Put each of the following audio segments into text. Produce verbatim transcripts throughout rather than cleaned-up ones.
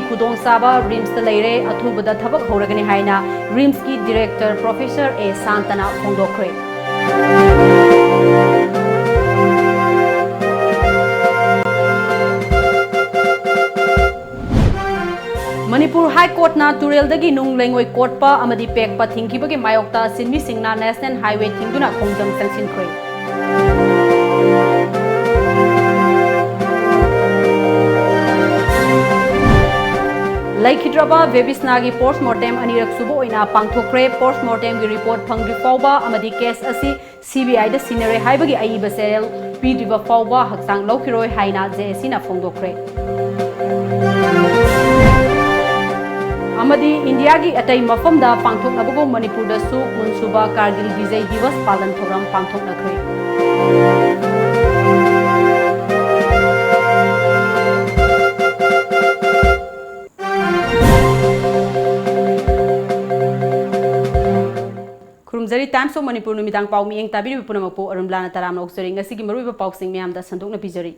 ꯈꯨꯗꯣꯡꯆꯥꯕ ꯔꯤꯝꯁꯇ ꯂꯩꯔꯦ, ꯑꯊꯨꯕꯗ ꯊꯕꯛ ꯍꯧꯔꯒꯅꯤ ꯍꯥꯏꯅ ꯔꯤꯝꯁꯀꯤ ꯗꯤꯔꯦꯛꯇꯔ ꯄ꯭ꯔꯣꯐꯦꯁꯔ ꯑꯦ ꯁꯥꯟꯇꯅ ꯐꯣꯡꯗꯣꯛꯈ꯭ꯔꯦ꯫ ꯃꯅꯤꯄꯨꯔ ꯍꯥꯏ ꯀꯣꯔꯠꯅ ꯇꯨꯔꯦꯜꯗꯒꯤ ꯅꯨꯡ ꯂꯩꯉꯣꯏ ꯀꯣꯠꯄ ꯑꯃꯗꯤ ꯄꯦꯛꯄ ꯊꯤꯡꯈꯤꯕꯒꯤ ꯃꯥꯌꯣꯛꯇ ꯁꯤꯟꯃꯤꯁꯤꯡꯅ ꯅꯦꯁꯅꯦꯜ ꯍꯥꯏꯋꯦ ꯊꯤꯡꯗꯨꯅ ꯈꯣꯡꯖꯪ ꯆꯪꯁꯤꯟꯈ꯭ꯔꯦ꯫ ꯂꯩꯈꯤꯗ꯭ꯔꯕ ꯕꯦꯕꯤꯁꯅꯥꯒꯤ ꯄꯣꯁꯃꯣꯔꯇꯦꯝ ꯑꯅꯤꯔꯛ ꯁꯨꯕ ꯑꯣꯏꯅ ꯄꯥꯡꯊꯣꯛꯈ꯭ꯔꯦ꯫ ꯄꯣꯁꯃꯣꯔꯇꯦꯝꯒꯤ ꯔꯤꯄꯣꯔꯠ ꯐꯪꯗ꯭ꯔꯤ ꯐꯥꯎꯕ ꯑꯃꯗꯤ ꯀꯦꯁ ꯑꯁꯤ ꯁꯤ ꯕꯤ ꯑꯥꯏꯗ ꯁꯤꯟꯅꯔꯦ ꯍꯥꯏꯕꯒꯤ ꯑꯏꯕ ꯆꯦꯔꯦꯜ ꯄꯤꯗ꯭ꯔꯤꯕ ꯐꯥꯎꯕ ꯍꯛꯆꯥꯡ ꯂꯧꯈꯤꯔꯣꯏ ꯍꯥꯏꯅ ꯖꯦ ꯑꯦ ꯁꯤꯅ ꯐꯣꯡꯗꯣꯛꯈ꯭ꯔꯦ꯫ ꯑꯃꯗꯤ ꯏꯟꯗꯤꯌꯥꯒꯤ ꯑꯇꯩ ꯃꯐꯝꯗ ꯄꯥꯡꯊꯣꯛꯅꯕꯒꯨꯝ ꯃꯅꯤꯄꯨꯔꯗꯁꯨ ꯀꯨꯟ ꯁꯨꯕ ꯀꯥꯔꯒꯤꯜ ꯕꯤꯖꯩ ꯗꯤꯋꯁ ꯄꯥꯂꯟ ꯊꯧꯔꯝ ꯄꯥꯡꯊꯣꯛꯅꯈ꯭ꯔꯦ꯫ ꯈꯨꯔꯨꯝꯖꯔꯤ꯫ Times of Manipur ꯅꯨꯃꯤꯗꯥꯡ ꯄꯥꯎ ꯃꯤꯠꯌꯦꯡ ꯇꯥꯕꯤꯔꯤꯕ ꯄꯨꯝꯅꯃꯛꯄꯨ ꯑꯔꯨꯟꯕꯂꯥꯅ ꯇꯔꯥꯝꯅ ꯑꯣꯛꯆꯔꯤ꯫ ꯉꯁꯤꯒꯤ ꯃꯔꯨꯑꯣꯏꯕ ꯄꯥꯎꯁꯤꯡ ꯃꯌꯥꯝꯗ ꯁꯟꯗꯣꯛꯅ ꯄꯤꯖꯔꯤ꯫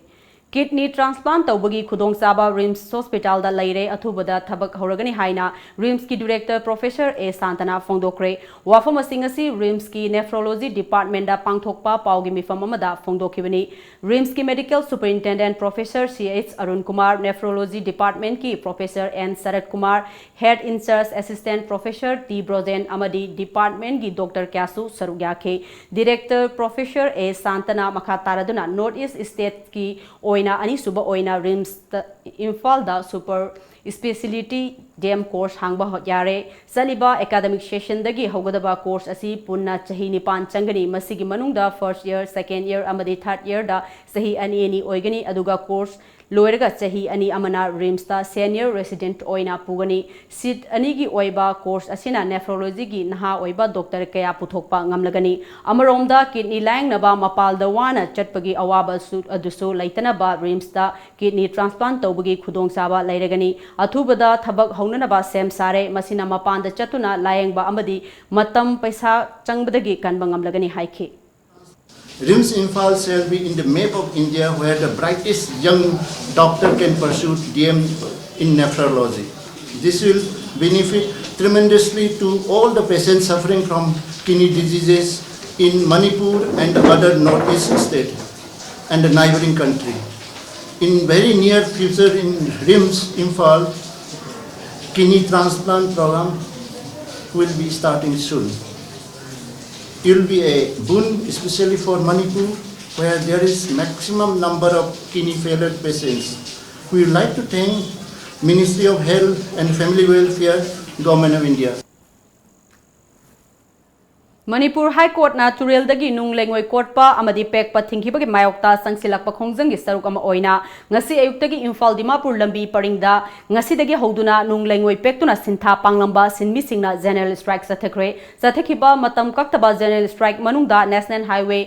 ꯀꯤꯗꯅꯤ ꯇ꯭ꯔꯥꯟꯁꯄ꯭ꯂꯥꯟ ꯇꯧꯕꯒꯤ ꯈꯨꯗꯣꯡꯆꯥꯕ ꯔꯤꯝꯁ ꯍꯣꯁꯄꯤꯇꯥꯜꯗ ꯂꯩꯔꯦ, ꯑꯊꯨꯕꯗ ꯊꯕꯛ ꯍꯧꯔꯒꯅꯤ ꯍꯥꯏꯅ ꯔꯤꯝꯁꯀꯤ ꯗꯤꯔꯦꯛꯇꯔ ꯄ꯭ꯔꯣꯐꯦꯁꯔ ꯑꯦ ꯁꯥꯟꯇꯅ ꯐꯣꯡꯗꯣꯛꯈ꯭ꯔꯦ꯫ ꯋꯥꯐꯝ ꯑꯁꯤ ꯉꯁꯤ ꯔꯤꯝꯁꯀꯤ ꯅꯦꯐ꯭ꯔꯣꯂꯣꯖꯤ ꯗꯤꯄꯥꯔꯠꯃꯦꯟꯗ ꯄꯥꯡꯊꯣꯛꯄ ꯄꯥꯎꯒꯤ ꯃꯤꯐꯝ ꯑꯃꯗ ꯐꯣꯡꯗꯣꯛꯈꯤꯕꯅꯤ꯫ ꯔꯤꯝꯁꯀꯤ medical superintendent professor C H Arun Kumar, nephrology ꯗꯤꯄꯥꯔꯠꯃꯦꯟꯠꯀꯤ professor N Sarat Kumar, head in charge assistant professor T Brojen ꯑꯃꯗꯤ ꯗꯤꯄꯥꯔꯠꯃꯦꯟꯠꯀꯤ ꯗꯣꯛꯇꯔ ꯀꯌꯥꯁꯨ ꯁꯔꯨꯛ ꯌꯥꯈꯤ꯫ ꯗꯤꯔꯦꯛꯇꯔ ꯄ꯭ꯔꯣꯐꯦꯁꯔ ꯑꯦ ꯁꯥꯟꯇꯅ ꯃꯈꯥ ꯇꯥꯔꯗꯨꯅ ꯅꯣꯔꯠ ꯏꯁ꯭ꯠ ꯁ꯭ꯇꯦꯠꯀꯤ ꯑꯣꯏꯅ ꯑꯅꯤꯁꯨꯕ ꯑꯣꯏꯅ ꯔꯤꯝꯁꯇ ꯏꯝꯐꯥꯜꯗ ꯁꯨꯄꯔ ꯁ꯭ꯄꯦꯁꯤꯌꯦꯂꯤꯇꯤ ꯗꯦꯝ ꯀꯣꯔꯁ ꯍꯥꯡꯕ ꯌꯥꯔꯦ꯫ ꯆꯠꯂꯤꯕ ꯑꯦꯀꯥꯗꯃꯤꯛ ꯁꯦꯁꯟꯗꯒꯤ ꯍꯧꯒꯗꯕ ꯀꯣꯔꯁ ꯑꯁꯤ ꯄꯨꯟꯅ ꯆꯍꯤ ꯅꯤꯄꯥꯟ ꯆꯪꯒꯅꯤ꯫ ꯃꯁꯤꯒꯤ ꯃꯅꯨꯡꯗ ꯐꯥꯔꯁꯠ ꯏꯌꯔ, ꯁꯦꯀꯦꯟꯗ ꯏꯌꯔ ꯑꯃꯗꯤ ꯊꯥꯔꯗ ꯏꯌꯔꯗ ꯆꯍꯤ ꯑꯅꯤ ꯑꯅꯤ ꯑꯣꯏꯒꯅꯤ, ꯑꯗꯨꯒ ꯀꯣꯔꯁ ꯂꯣꯏꯔꯒ ꯆꯍꯤ ꯑꯅꯤ ꯑꯃꯅ ꯔꯤꯝꯁꯇ ꯁꯦꯅꯤꯌꯔ ꯔꯦꯁꯤꯗꯦꯟꯠ ꯑꯣꯏꯅ ꯄꯨꯒꯅꯤ꯫ ꯁꯤꯠ ꯑꯅꯤꯒꯤ ꯑꯣꯏꯕ ꯀꯣꯔꯁ ꯑꯁꯤꯅ ꯅꯦꯐ꯭ꯔꯣꯂꯣꯖꯤꯒꯤ ꯅꯍꯥ ꯑꯣꯏꯕ ꯗꯣꯛꯇꯔ ꯀꯌꯥ ꯄꯨꯊꯣꯛꯄ ꯉꯝꯂꯒꯅꯤ꯫ ꯑꯃꯔꯣꯝꯗ, ꯀꯤꯗꯅꯤ ꯂꯥꯌꯦꯡꯅꯕ ꯃꯄꯥꯜꯗ ꯋꯥꯅ ꯆꯠꯄꯒꯤ ꯑꯋꯥꯕꯁꯨ ꯑꯗꯨꯁꯨ ꯂꯩꯇꯅꯕ ꯔꯤꯝꯁꯇ ꯀꯤꯗꯅꯤ ꯇ꯭ꯔꯥꯟꯁꯄ꯭ꯂꯥꯟ ꯇꯧꯕꯒꯤ ꯈꯨꯗꯣꯡꯆꯥꯕ ꯂꯩꯔꯒꯅꯤ꯫ ꯑꯊꯨꯕꯗ ꯊꯕꯛ ꯍꯧꯅꯅꯕ ꯁꯦꯝ ꯁꯥꯔꯦ꯫ ꯃꯁꯤꯅ ꯃꯄꯥꯟꯗ ꯆꯠꯇꯨꯅ ꯂꯥꯌꯦꯡꯕ ꯑꯃꯗꯤ ꯃꯇꯝ, ꯄꯩꯁꯥ ꯆꯪꯕꯗꯒꯤ ꯀꯟꯕ ꯉꯝꯂꯒꯅꯤ ꯍꯥꯏꯈꯤ꯫ RIMS Imphal shall be in the map of India where the brightest young doctor can pursue D M in nephrology. This will benefit tremendously to all the patients suffering from kidney diseases in Manipur and other northeast state and the neighboring country. In very near future in RIMS Imphal, kidney transplant program will be starting soon. It will be a boon, especially for Manipur, where there is maximum number of kidney failure patients. We would like to thank Ministry of Health and Family Welfare, Government of India. Manipur ꯍꯥꯏ ꯀꯣꯔꯠꯅ ꯇꯨꯔꯦꯜꯗꯒꯤ ꯅꯨꯡ ꯂꯩꯉꯣꯏ ꯀꯣꯠꯄ ꯑꯃꯗꯤ ꯄꯦꯛꯄ ꯊꯤꯡꯈꯤꯕꯒꯤ ꯃꯥꯌꯣꯛꯇ ꯆꯪꯁꯤꯜꯂꯛꯄ ꯈꯣꯡꯖꯪꯒꯤ ꯁꯔꯨꯛ ꯑꯃ ꯑꯣꯏꯅ ꯉꯁꯤ ꯑꯌꯨꯛꯇꯒꯤ ꯏꯝꯐꯥꯜ ꯗꯤꯃꯥꯄꯨꯔ ꯂꯝꯕꯤ ꯄꯔꯤꯡꯗ ꯉꯁꯤꯗꯒꯤ ꯍꯧꯗꯨꯅ ꯅꯨꯡ ꯂꯩꯉꯣꯏ ꯄꯦꯛꯇꯨꯅ ꯁꯤꯟꯊꯥ ꯄꯥꯡꯂꯝꯕ ꯁꯤꯟꯃꯤꯁꯤꯡꯅ general strike ꯆꯠꯊꯈ꯭ꯔꯦ꯫ ꯆꯠꯊꯈꯤꯕ ꯃꯇꯝ ꯀꯛꯇꯕ general strike ꯃꯅꯨꯡꯗ National Highway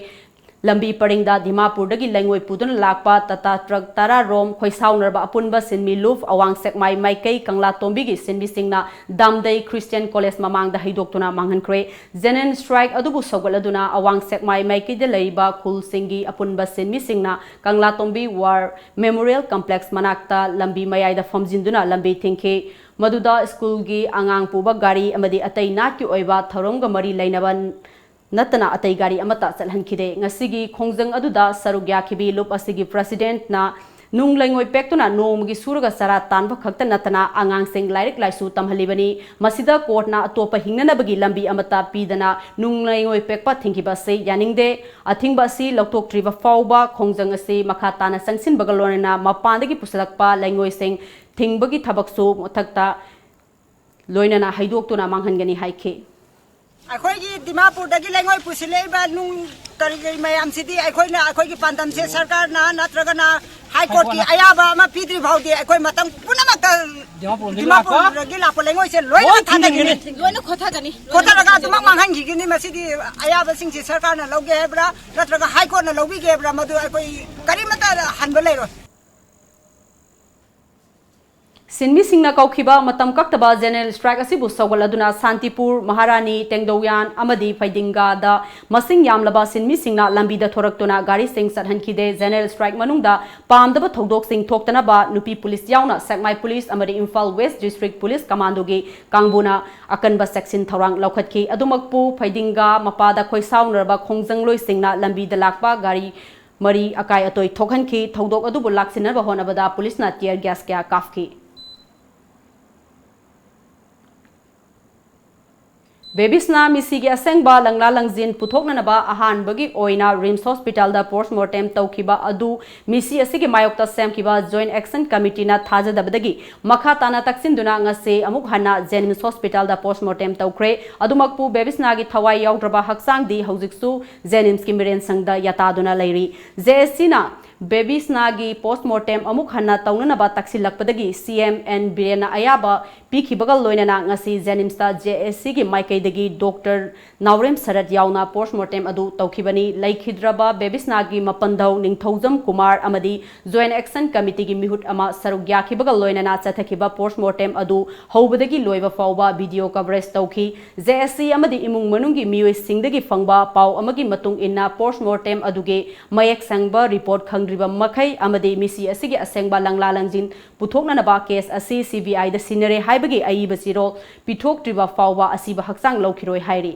ꯂꯝꯕꯤ ꯄꯔꯤꯡꯗ ꯗꯤꯃꯥꯄꯨꯔꯗꯒꯤ ꯂꯩꯉꯣꯏ ꯄꯨꯗꯨꯅ ꯂꯥꯛꯄ ꯇꯥꯇꯥ ꯇ꯭ꯔꯛ ꯇꯔꯥ ꯔꯣꯝ ꯈꯣꯏꯁꯥꯎꯅꯔꯕ ꯑꯄꯨꯟꯕ ꯁꯤꯟꯃꯤ ꯂꯨꯞ ꯑꯋꯥꯡ ꯁꯦꯛꯃꯥꯏ ꯃꯥꯏꯀꯩ ꯀꯪꯂꯥꯇꯣꯝꯕꯤꯒꯤ ꯁꯤꯟꯃꯤꯁꯤꯡꯅ ꯗꯥꯝꯗꯩ ꯈ꯭ꯔꯤꯁꯇꯤꯌꯟ ꯀꯣꯂꯦꯖ ꯃꯃꯥꯡꯗ ꯍꯩꯗꯣꯛꯇꯨꯅ ꯃꯥꯡꯍꯟꯈ꯭ꯔꯦ꯫ General strike ꯑꯗꯨꯕꯨ ꯁꯧꯒꯠꯂꯗꯨꯅ ꯑꯋꯥꯡ ꯁꯦꯛꯃꯥꯏ ꯃꯥꯏꯀꯩꯗ ꯂꯩꯔꯤꯕ ꯈꯨꯜꯁꯤꯡꯒꯤ ꯑꯄꯨꯟꯕ ꯁꯤꯟꯃꯤꯁꯤꯡꯅ ꯀꯪꯂꯥꯇꯣꯝꯕꯤ War Memorial Complex ꯃꯅꯥꯛꯇ ꯂꯝꯕꯤ ꯃꯌꯥꯏꯗ ꯐꯝꯖꯤꯟꯗꯨꯅ ꯂꯝꯕꯤ ꯊꯤꯡꯈꯤ꯫ ꯃꯗꯨꯗ ꯁ꯭ꯀꯨꯜꯒꯤ ꯑꯉꯥꯡ ꯄꯨꯕ ꯒꯥꯔꯤ ꯑꯃꯗꯤ ꯑꯇꯩ ꯅꯥꯠꯀꯤ ꯑꯣꯏꯕ ꯊꯧꯔꯝꯒ ꯃꯔꯤ ꯂꯩꯅꯕ ꯅꯠꯇꯅ ꯑꯇꯩ ꯒꯥꯔꯤ ꯑꯃꯠꯇ ꯆꯠꯍꯟꯈꯤꯗꯦ꯫ ꯉꯁꯤꯒꯤ ꯈꯣꯡꯖꯪ ꯑꯗꯨꯗ ꯁꯔꯨꯛ ꯌꯥꯈꯤꯕꯤ ꯂꯨꯞ ꯑꯁꯤꯒꯤ presidentꯅ ꯅꯨꯡ ꯂꯩꯉꯣꯏ ꯄꯦꯛꯇꯨꯅ ꯅꯣꯡꯃꯒꯤ ꯁꯨꯔꯒ ꯆꯔꯥ ꯇꯥꯟꯕ ꯈꯛꯇ ꯅꯠꯇꯅ ꯑꯉꯥꯡꯁꯤꯡ ꯂꯥꯏꯔꯤꯛ ꯂꯥꯏꯁꯨ ꯇꯝꯍꯜꯂꯤꯕꯅꯤ꯫ ꯃꯁꯤꯗ ꯀꯣꯔꯠꯅ ꯑꯇꯣꯞꯄ ꯍꯤꯡꯅꯅꯕꯒꯤ ꯂꯝꯕꯤ ꯑꯃꯠꯇ ꯄꯤꯗꯅ ꯅꯨꯡ ꯂꯩꯉꯣꯏ ꯄꯦꯛꯄ ꯊꯤꯡꯈꯤꯕ ꯑꯁꯤ ꯌꯥꯅꯤꯡꯗꯦ꯫ ꯑꯊꯤꯡꯕ ꯑꯁꯤ ꯂꯧꯊꯣꯛꯇ꯭ꯔꯤꯕ ꯐꯥꯎꯕ ꯈꯣꯡꯖꯪ ꯑꯁꯤ ꯃꯈꯥ ꯇꯥꯅ ꯆꯪꯁꯤꯟꯕꯒ ꯂꯣꯏꯅꯅ ꯃꯄꯥꯟꯗꯒꯤ ꯄꯨꯁꯤꯜꯂꯛꯄ ꯂꯩꯉꯣꯏꯁꯤꯡ ꯊꯤꯡꯕꯒꯤ ꯊꯕꯛꯁꯨ ꯃꯊꯛꯇ ꯂꯣꯏꯅꯅ ꯍꯩꯗꯣꯛꯇꯨꯅ ꯃꯥꯡꯍꯟꯒꯅꯤ ꯍꯥꯏꯈꯤ꯫ ꯑꯩꯈꯣꯏꯒꯤ ꯗꯤꯃꯥꯄꯨꯔꯗꯒꯤ ꯂꯩꯉꯣꯏ ꯄꯨꯁꯤꯜꯂꯛꯏꯕ ꯅꯨꯡ ꯀꯔꯤ ꯀꯔꯤ ꯃꯌꯥꯝꯁꯤꯗꯤ ꯑꯩꯈꯣꯏꯅ ꯑꯩꯈꯣꯏꯒꯤ ꯄꯥꯟꯗꯝꯁꯦ ꯁꯔꯀꯥꯔꯅ ꯅꯠꯇ꯭ꯔꯒꯅ ꯍꯥꯏ ꯀꯣꯔꯠꯀꯤ ꯑꯌꯥꯕ ꯑꯃ ꯄꯤꯗ꯭ꯔꯤ ꯐꯥꯎꯗꯤ ꯑꯩꯈꯣꯏ ꯃꯇꯝ ꯄꯨꯝꯅꯃꯛꯇ ꯗꯤꯃꯥꯄꯨꯔꯗꯒꯤ ꯂꯥꯛꯄ ꯗꯤꯃꯥꯄꯨꯔꯗꯒꯤ ꯂꯥꯛꯄ ꯂꯩꯉꯣꯏꯁꯦ ꯂꯣꯏꯅ ꯂꯣꯏ ꯊꯥꯗꯈꯤꯅꯤ꯫ ꯊꯤꯡꯒꯅꯤ꯫ ꯂꯣꯏꯅ ꯈꯣꯊꯒꯅꯤ꯫ ꯈꯣꯊꯔꯒ ꯑꯗꯨꯃꯛ ꯃꯥꯡꯍꯟꯈꯤꯒꯅꯤ꯫ ꯃꯁꯤꯗꯤ ꯑꯌꯥꯕꯁꯤꯡꯁꯤ ꯁꯔꯀꯥꯔꯅ ꯂꯧꯒꯦ ꯍꯥꯏꯕ꯭ꯔꯥ ꯅꯠꯇ꯭ꯔꯒ ꯍꯥꯏ ꯀꯣꯔꯠꯅ ꯂꯧꯕꯤꯒꯦ ꯍꯥꯏꯕ꯭ꯔꯥ ꯃꯗꯨ ꯑꯩꯈꯣꯏ ꯀꯔꯤꯃꯠꯇ ꯍꯟꯕ ꯂꯩꯔꯣꯏ꯫ ꯁꯤꯟꯃꯤꯁꯤꯡꯅ ꯀꯧꯈꯤꯕ ꯃꯇꯝ ꯀꯛꯇꯕ general strike ꯑꯁꯤꯕꯨ ꯁꯧꯒꯠꯂꯗꯨꯅ ꯁꯥꯟꯇꯤꯄꯨꯔ, ꯃꯍꯥꯔꯥꯅꯤ, ꯇꯦꯡꯗꯧꯌꯥꯟ ꯑꯃꯗꯤ ꯐꯩꯗꯤꯡꯒꯥꯗ ꯃꯁꯤꯡ ꯌꯥꯝꯂꯕ ꯁꯤꯟꯃꯤꯁꯤꯡꯅ ꯂꯝꯕꯤꯗ ꯊꯣꯔꯛꯇꯨꯅ ꯒꯥꯔꯤꯁꯤꯡ ꯆꯠꯍꯟꯈꯤꯗꯦ꯫ General strike ꯃꯅꯨꯡꯗ ꯄꯥꯝꯗꯕ ꯊꯧꯗꯣꯛꯁꯤꯡ ꯊꯣꯛꯇꯅꯕ ꯅꯨꯄꯤ ꯄꯨꯂꯤꯁ ꯌꯥꯎꯅ ꯁꯦꯛꯃꯥꯏ ꯄꯨꯂꯤꯁ ꯑꯃꯗꯤ ꯏꯝꯐꯥꯜ ꯋꯦꯁ ꯗꯤꯁꯇ꯭ꯔꯤꯛ ꯄꯨꯂꯤꯁ ꯀꯃꯥꯟꯗꯣꯒꯤ ꯀꯥꯡꯕꯨꯅ ꯑꯀꯟꯕ ꯆꯦꯛꯁꯤꯟ ꯊꯧꯔꯥꯡ ꯂꯧꯈꯠꯈꯤ꯫ ꯑꯗꯨꯃꯛꯄꯨ ꯐꯩꯗꯤꯡꯒꯥ ꯃꯄꯥꯗ ꯈꯣꯏꯁꯥꯎꯅꯔꯕ ꯈꯣꯡꯖꯪꯂꯣꯏꯁꯤꯡꯅ ꯂꯝꯕꯤꯗ ꯂꯥꯛꯄ ꯒꯥꯔꯤ ꯃꯔꯤ ꯑꯀꯥꯏ ꯑꯇꯣꯏ ꯊꯣꯛꯍꯟꯈꯤ꯫ ꯊꯧꯗꯣꯛ ꯑꯗꯨꯕꯨ ꯂꯥꯛꯁꯤꯟꯅꯕ ꯍꯣꯠꯅꯕꯗ ꯄꯨꯂꯤꯁꯅ tear gas ꯀꯌꯥ ꯀꯥꯞꯈꯤ꯫ ꯕꯦꯕꯤꯁꯅꯥ ꯃꯤꯁꯤꯒꯤ ꯑꯁꯦꯡꯕ ꯂꯪꯂꯥ ꯂꯪꯖꯤꯟ ꯄꯨꯊꯣꯛꯅꯅꯕ ꯑꯍꯥꯟꯕꯒꯤ ꯑꯣꯏꯅ ꯔꯤꯝꯁ ꯍꯣꯁꯄꯤꯇꯥꯜꯗ post mortem ꯇꯧꯈꯤꯕ ꯑꯗꯨ ꯃꯤꯁꯤ ꯑꯁꯤꯒꯤ ꯃꯥꯌꯣꯛꯇ ꯁꯦꯝꯈꯤꯕ Joint Action Committeeꯅ ꯊꯥꯖꯗꯕꯗꯒꯤ ꯃꯈꯥ ꯇꯥꯅ ꯇꯛꯁꯤꯟꯗꯨꯅ ꯉꯁꯤ ꯑꯃꯨꯛ ꯍꯟꯅ JNIMS ꯍꯣꯁꯄꯤꯇꯥꯜꯗ post mortem ꯇꯧꯈ꯭ꯔꯦ꯫ ꯑꯗꯨꯃꯛꯄꯨ ꯕꯦꯕꯤꯁꯅꯥꯒꯤ ꯊꯋꯥꯏ ꯌꯥꯎꯗ꯭ꯔꯕ ꯍꯛꯆꯥꯡꯗꯤ ꯍꯧꯖꯤꯛꯁꯨ JNIMSꯀꯤ ꯃꯤꯔꯦꯟꯁꯪꯗ ꯌꯥꯇꯥꯗꯨꯅ ꯂꯩꯔꯤ꯫ JACꯅ ꯕꯦꯕꯤꯁꯅꯥꯒꯤ post mortem ꯑꯃꯨꯛ ꯍꯟꯅ ꯇꯧꯅꯅꯕ ꯇꯛꯁꯤꯜꯂꯛꯄꯗꯒꯤ CM N ꯕꯤꯔꯦꯟꯅ ꯑꯌꯥꯕ ꯄꯤꯈꯤꯕꯒ ꯂꯣꯏꯅꯅ ꯉꯁꯤ JNIMSꯇ JACꯒꯤ ꯃꯥꯏꯀꯩꯗꯒꯤ ꯗꯣꯛꯇꯔ ꯅꯥꯎꯔꯦꯝ ꯁꯔꯠ ꯌꯥꯎꯅ post mortem ꯑꯗꯨ ꯇꯧꯈꯤꯕꯅꯤ꯫ ꯂꯩꯈꯤꯗ꯭ꯔꯕ ꯕꯦꯕꯤꯁꯅꯥꯒꯤ ꯃꯄꯟꯗꯧ ꯅꯤꯡꯊꯧꯖꯝ ꯀꯨꯃꯥꯔ ꯑꯃꯗꯤ Joint Action Committeeꯒꯤ ꯃꯤꯍꯨꯠ ꯑꯃ ꯁꯔꯨꯛ ꯌꯥꯈꯤꯕꯒ ꯂꯣꯏꯅꯅ ꯆꯠꯊꯈꯤꯕ post mortem ꯑꯗꯨ ꯍꯧꯕꯗꯒꯤ ꯂꯣꯏꯕ ꯐꯥꯎꯕ video coverage ꯇꯧꯈꯤ꯫ JAC ꯑꯃꯗꯤ ꯏꯃꯨꯡ ꯃꯅꯨꯡꯒꯤ ꯃꯤꯑꯣꯏꯁꯤꯡꯗꯒꯤ ꯐꯪꯕ ꯄꯥꯎ ꯑꯃꯒꯤ ꯃꯇꯨꯡ ꯏꯟꯅ post mortem ꯑꯗꯨꯒꯤ ꯃꯌꯦꯛ ꯁꯦꯡꯕ report ꯈꯪꯗ꯭ꯔꯤꯕ ꯃꯈꯩ ꯑꯃꯗꯤ ꯃꯤꯁꯤ ꯑꯁꯤꯒꯤ ꯑꯁꯦꯡꯕ ꯂꯪꯂꯥ ꯂꯪꯖꯤꯟ ꯄꯨꯊꯣꯛꯅꯅꯕ case ꯑꯁꯤ CBIꯗ ꯁꯤꯟꯅꯔꯦ ꯍꯥꯏꯕꯒꯤ ꯑꯏꯕ ꯆꯦꯔꯣꯜ ꯄꯤꯊꯣꯛꯇ꯭ꯔꯤꯕ ꯐꯥꯎꯕ ꯑꯁꯤꯕ ꯍꯛꯆꯥꯡ ꯂꯧꯈꯤꯔꯣꯏ ꯍꯥꯏꯔꯤ꯫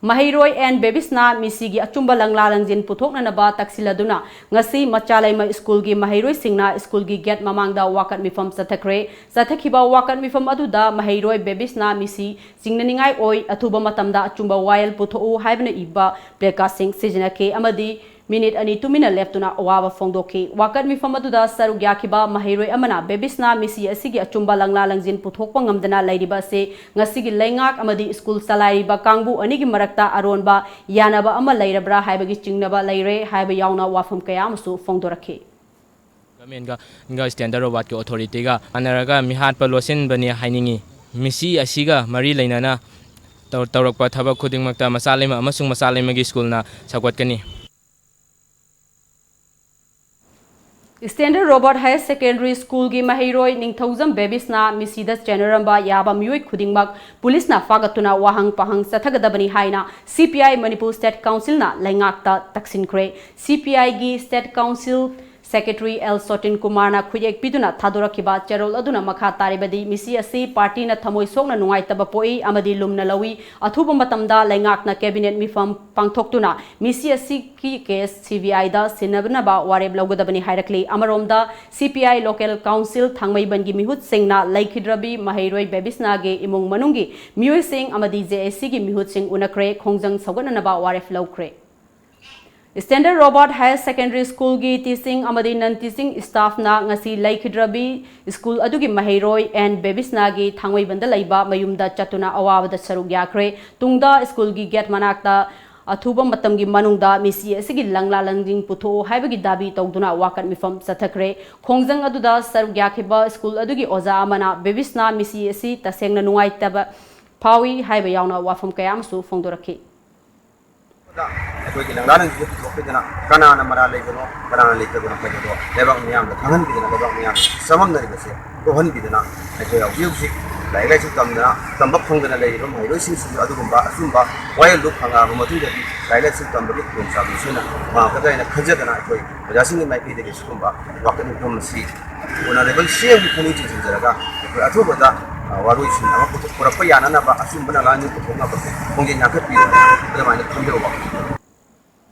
ꯃꯍꯩꯔꯣꯏ ꯑꯦꯟ ꯕꯦꯕꯤꯁꯅꯥ ꯃꯤꯁꯤꯒꯤ ꯑꯆꯨꯝꯕ ꯂꯪꯂꯥ ꯂꯪꯖꯤꯟ ꯄꯨꯊꯣꯛꯅꯅꯕ ꯇꯛꯁꯤꯜꯂꯗꯨꯅ ꯉꯁꯤ ꯃꯆꯥꯂꯩꯃ ꯁ꯭ꯀꯨꯜꯒꯤ ꯃꯍꯩꯔꯣꯏꯁꯤꯡꯅ ꯁ꯭ꯀꯨꯜꯒꯤ gate ꯃꯃꯥꯡꯗ ꯋꯥꯀꯠ ꯃꯤꯐꯝ ꯆꯠꯊꯈ꯭ꯔꯦ꯫ ꯆꯠꯊꯈꯤꯕ ꯋꯥꯀꯠ ꯃꯤꯐꯝ ꯑꯗꯨꯗ ꯃꯍꯩꯔꯣꯏ ꯕꯦꯕꯤꯁꯅꯥ ꯃꯤꯁꯤ ꯆꯤꯡꯅꯅꯤꯡꯉꯥꯏ ꯑꯣꯏ, ꯑꯊꯨꯕ ꯃꯇꯝꯗ ꯑꯆꯨꯝꯕ ꯋꯥꯌꯦꯜ ꯄꯨꯊꯣꯛꯎ ꯍꯥꯏꯕꯅ ꯏꯕ placardꯁꯤꯡ ꯁꯤꯖꯤꯟꯅꯈꯤ ꯑꯃꯗꯤ ꯃꯤꯅꯤꯠ ꯑꯅꯤ ꯇꯨꯃꯤꯟꯅ ꯂꯦꯞꯇꯨꯅ ꯑꯋꯥꯕ ꯐꯣꯡꯗꯣꯛꯈꯤ꯫ ꯋꯥꯀꯠ ꯃꯤꯐꯝ ꯑꯗꯨꯗ ꯁꯔꯨꯛ ꯌꯥꯈꯤꯕ ꯃꯍꯩꯔꯣꯏ ꯑꯃꯅ ꯕꯦꯕꯤꯁꯅꯥ ꯃꯤꯁꯤ ꯑꯁꯤꯒꯤ ꯑꯆꯨꯝꯕ ꯂꯪꯂꯥ ꯂꯪꯖꯤꯟ ꯄꯨꯊꯣꯛꯄ ꯉꯝꯗꯅ ꯂꯩꯔꯤꯕ ꯑꯁꯤ ꯉꯁꯤꯒꯤ ꯂꯩꯉꯥꯛ ꯑꯃꯗꯤ ꯁ꯭ꯀꯨꯜ ꯆꯂꯥꯏꯔꯤꯕ ꯀꯥꯡꯕꯨ ꯑꯅꯤꯒꯤ ꯃꯔꯛꯇ ꯑꯔꯣꯟꯕ ꯌꯥꯅꯕ ꯑꯃ ꯂꯩꯔꯕ꯭ꯔꯥ ꯍꯥꯏꯕꯒꯤ ꯆꯤꯡꯅꯕ ꯂꯩꯔꯦ ꯍꯥꯏꯕ ꯌꯥꯎꯅ ꯋꯥꯐꯝ ꯀꯌꯥ ꯑꯃꯁꯨ ꯐꯣꯡꯗꯣꯔꯛꯈꯤ꯫ Governmentꯒ Standard Robertꯀꯤ authorityꯒ ꯃꯥꯟꯅꯔꯒ ꯃꯤꯍꯥꯠꯄ ꯂꯣꯠꯁꯤꯟꯕꯅꯤ ꯍꯥꯏꯅꯤꯡꯏ꯫ ꯃꯤꯁꯤ ꯑꯁꯤꯒ ꯃꯔꯤ ꯂꯩꯅꯅ ꯇꯧ-, ꯇꯧꯔꯛꯄ ꯊꯕꯛ ꯈꯨꯗꯤꯡꯃꯛꯇ ꯃꯆꯥꯂꯩꯃ ꯑꯃꯁꯨꯡ ꯃꯆꯥꯂꯩꯃꯒꯤ ꯁ꯭ꯀꯨꯜꯅ ꯁꯧꯒꯠꯀꯅꯤ꯫ Standard Robert Higher Secondary School ꯒꯤ ꯃꯍꯩꯔꯣꯏ ꯅꯤꯡꯊꯧꯖꯝ ꯕꯦꯕꯤꯁꯅ ꯃꯤꯁꯤꯗ ꯆꯦꯟꯅꯔꯝꯕ ꯌꯥꯕ ꯃꯤꯑꯣꯏ ꯈꯨꯗꯤꯡꯃꯛ ꯄꯨꯂꯤꯁꯅ ꯐꯥꯒꯠꯇꯨꯅ ꯋꯥꯍꯪ ꯄꯥꯍꯪ ꯆꯠꯊꯒꯗꯕꯅꯤ ꯍꯥꯏꯅ C P I Manipur State Council ꯅ ꯂꯩꯉꯥꯛꯇ ꯇꯛꯁꯤꯟꯈ꯭ꯔꯦ꯫ C P I ꯒꯤ State Council Secretary L ꯁꯣꯇꯤꯟ ꯀꯨꯃꯥꯔꯅ ꯈꯨꯠꯌꯦꯛ ꯄꯤꯗꯨꯅ ꯊꯥꯗꯣꯔꯛꯈꯤꯕ ꯆꯦꯔꯣꯜ ꯑꯗꯨꯅ ꯃꯈꯥ ꯇꯥꯔꯤꯕꯗꯤ, ꯃꯤꯁꯤ ꯑꯁꯤ ꯄꯥꯔꯇꯤꯅ ꯊꯃꯣꯏ ꯁꯣꯛꯅ ꯅꯨꯡꯉꯥꯏꯇꯕ ꯄꯣꯛꯏ ꯑꯃꯗꯤ ꯂꯨꯝꯅ ꯂꯧꯏ꯫ ꯑꯊꯨꯕ ꯃꯇꯝꯗ ꯂꯩꯉꯥꯛꯅ cabinet ꯃꯤꯐꯝ ꯄꯥꯡꯊꯣꯛꯇꯨꯅ ꯃꯤꯁꯤ ꯑꯁꯤꯒꯤ case C B I ꯗ ꯁꯤꯟꯅꯅꯕ ꯋꯥꯔꯦꯞ ꯂꯧꯒꯗꯕꯅꯤ ꯍꯥꯏꯔꯛꯂꯤ꯫ ꯑꯃꯔꯣꯝꯗ, C P I Local Council ꯊꯥꯡꯃꯩꯕꯟꯒꯤ ꯃꯤꯍꯨꯠꯁꯤꯡꯅ ꯂꯩꯈꯤꯗ꯭ꯔꯕꯤ ꯃꯍꯩꯔꯣꯏ ꯕꯦꯕꯤꯁꯅꯥꯒꯤ ꯏꯃꯨꯡ ꯃꯅꯨꯡꯒꯤ ꯃꯤꯑꯣꯏꯁꯤꯡ ꯑꯃꯗꯤ J A C ꯒꯤ ꯃꯤꯍꯨꯠꯁꯤꯡ ꯎꯅꯈ꯭ꯔꯦ, ꯈꯣꯡꯖꯪ ꯁꯧꯒꯠꯅꯅꯕ ꯋꯥꯔꯦꯞ ꯂꯧꯈ꯭ꯔꯦ꯫ Standard Robert Higher Secondary School ꯒꯤ teaching ꯑꯃꯗꯤ non teaching staff ꯅ ꯉꯁꯤ ꯂꯩꯈꯤꯗ꯭ꯔꯕꯤ school ꯑꯗꯨꯒꯤ ꯃꯍꯩꯔꯣꯏ ꯑꯦꯟ ꯕꯦꯕꯤꯁꯅꯥꯒꯤ ꯊꯥꯡꯃꯩꯕꯟꯗ ꯂꯩꯕ ꯃꯌꯨꯝꯗ ꯆꯠꯇꯨꯅ ꯑꯋꯥꯕꯗ ꯁꯔꯨꯛ ꯌꯥꯈ꯭ꯔꯦ꯫ ꯇꯨꯡꯗ school ꯒꯤ gate ꯃꯅꯥꯛꯇ ꯑꯊꯨꯕ ꯃꯇꯝꯒꯤ ꯃꯅꯨꯡꯗ ꯃꯤꯁꯤ ꯑꯁꯤꯒꯤ ꯂꯪꯂꯥ ꯂꯪꯖꯤꯡ ꯄꯨꯊꯣꯛꯎ ꯍꯥꯏꯕꯒꯤ ꯗꯥꯕꯤ ꯇꯧꯗꯨꯅ ꯋꯥꯀꯠ ꯃꯤꯐꯝ ꯆꯠꯊꯈ꯭ꯔꯦ꯫ ꯈꯣꯡꯖꯪ ꯑꯗꯨꯗ ꯁꯔꯨꯛ ꯌꯥꯈꯤꯕ school ꯑꯗꯨꯒꯤ ꯑꯣꯖꯥ ꯑꯃꯅ ꯕꯦꯕꯤꯁꯅꯥ ꯃꯤꯁꯤ ꯑꯁꯤ ꯇꯁꯦꯡꯅ ꯅꯨꯡꯉꯥꯏꯇꯕ ꯐꯥꯎꯏ ꯍꯥꯏꯕ ꯌꯥꯎꯅ ꯋꯥꯐꯝ ꯀꯌꯥ ꯑꯃꯁꯨ ꯐꯣꯡꯗꯣꯔꯛꯈꯤ꯫ ꯑꯩꯈꯣꯏꯒꯤ ꯂꯪꯂꯥ ꯂꯪꯁꯤꯗ ꯄꯨꯊꯣꯛꯄꯤꯗꯅ ꯀꯅꯥꯅ ꯃꯔꯥꯜ ꯂꯩꯕꯅꯣ, ꯀꯅꯥꯅ ꯂꯩꯇꯕꯅꯣ ꯍꯥꯏꯕꯗꯣ ꯂꯩꯕꯥꯛ ꯃꯤꯌꯥꯝꯗ ꯈꯪꯍꯟꯕꯤꯗꯅ, ꯂꯩꯕꯥꯛ ꯃꯤꯌꯥꯝꯅ ꯆꯃꯝꯅꯔꯤꯕꯁꯦ ꯀꯣꯛꯍꯟꯕꯤꯗꯅ, ꯑꯩꯈꯣꯏ ꯍꯧꯖꯤꯛ ꯍꯧꯖꯤꯛ ꯂꯥꯏꯔꯤꯛ ꯂꯥꯏꯁꯨ ꯇꯝꯗꯅ, ꯇꯝꯕ ꯐꯪꯗꯅ ꯂꯩꯔꯤꯕ ꯃꯍꯩꯔꯣꯏꯁꯤꯡꯁꯤꯁꯨ ꯑꯗꯨꯒꯨꯝꯕ ꯑꯆꯨꯝꯕ ꯋꯥꯌꯦꯜꯗꯨ ꯐꯪꯉꯛꯑꯕ ꯃꯇꯨꯡꯗꯗꯤ ꯂꯥꯏꯔꯤꯛ ꯂꯥꯏꯁꯨ ꯇꯝꯕꯒꯤ ꯈꯨꯗꯣꯡꯆꯥꯕꯗꯨ ꯁꯣꯏꯅ ꯐꯪꯉꯛꯀꯗ꯭ꯔꯥ ꯍꯥꯏꯅ ꯈꯟꯖꯗꯅ, ꯑꯩꯈꯣꯏ ꯑꯣꯖꯥꯁꯤꯡꯒꯤ ꯃꯥꯏꯀꯩꯗꯒꯤ ꯁꯤꯒꯨꯝꯕ ꯋꯥꯀꯠ ꯃꯤꯐꯝ ꯑꯁꯤ Honourable C M ꯒꯤ ꯄꯨꯛꯅꯤꯡ ꯆꯤꯡꯁꯤꯟꯖꯔꯒ ꯑꯩꯈꯣꯏ ꯑꯊꯨꯕꯗ, ꯑ, ꯋꯥꯔꯣꯏꯁꯤꯟ ꯑꯃ ꯄꯨꯊꯣꯛ-, ꯄꯨꯔꯛꯄ ꯌꯥꯅꯅꯕ ꯑꯆꯨꯝꯕ ꯂꯥꯟꯃꯤ ꯄꯨꯊꯣꯛꯅꯕ ꯈꯣꯡꯖꯦꯜ ꯌꯥꯡꯈꯠꯄꯤꯌꯨ꯫ ꯑꯗꯨꯃꯥꯏꯅ ꯊꯝꯖꯕ ꯋꯥꯐꯝꯅꯤ꯫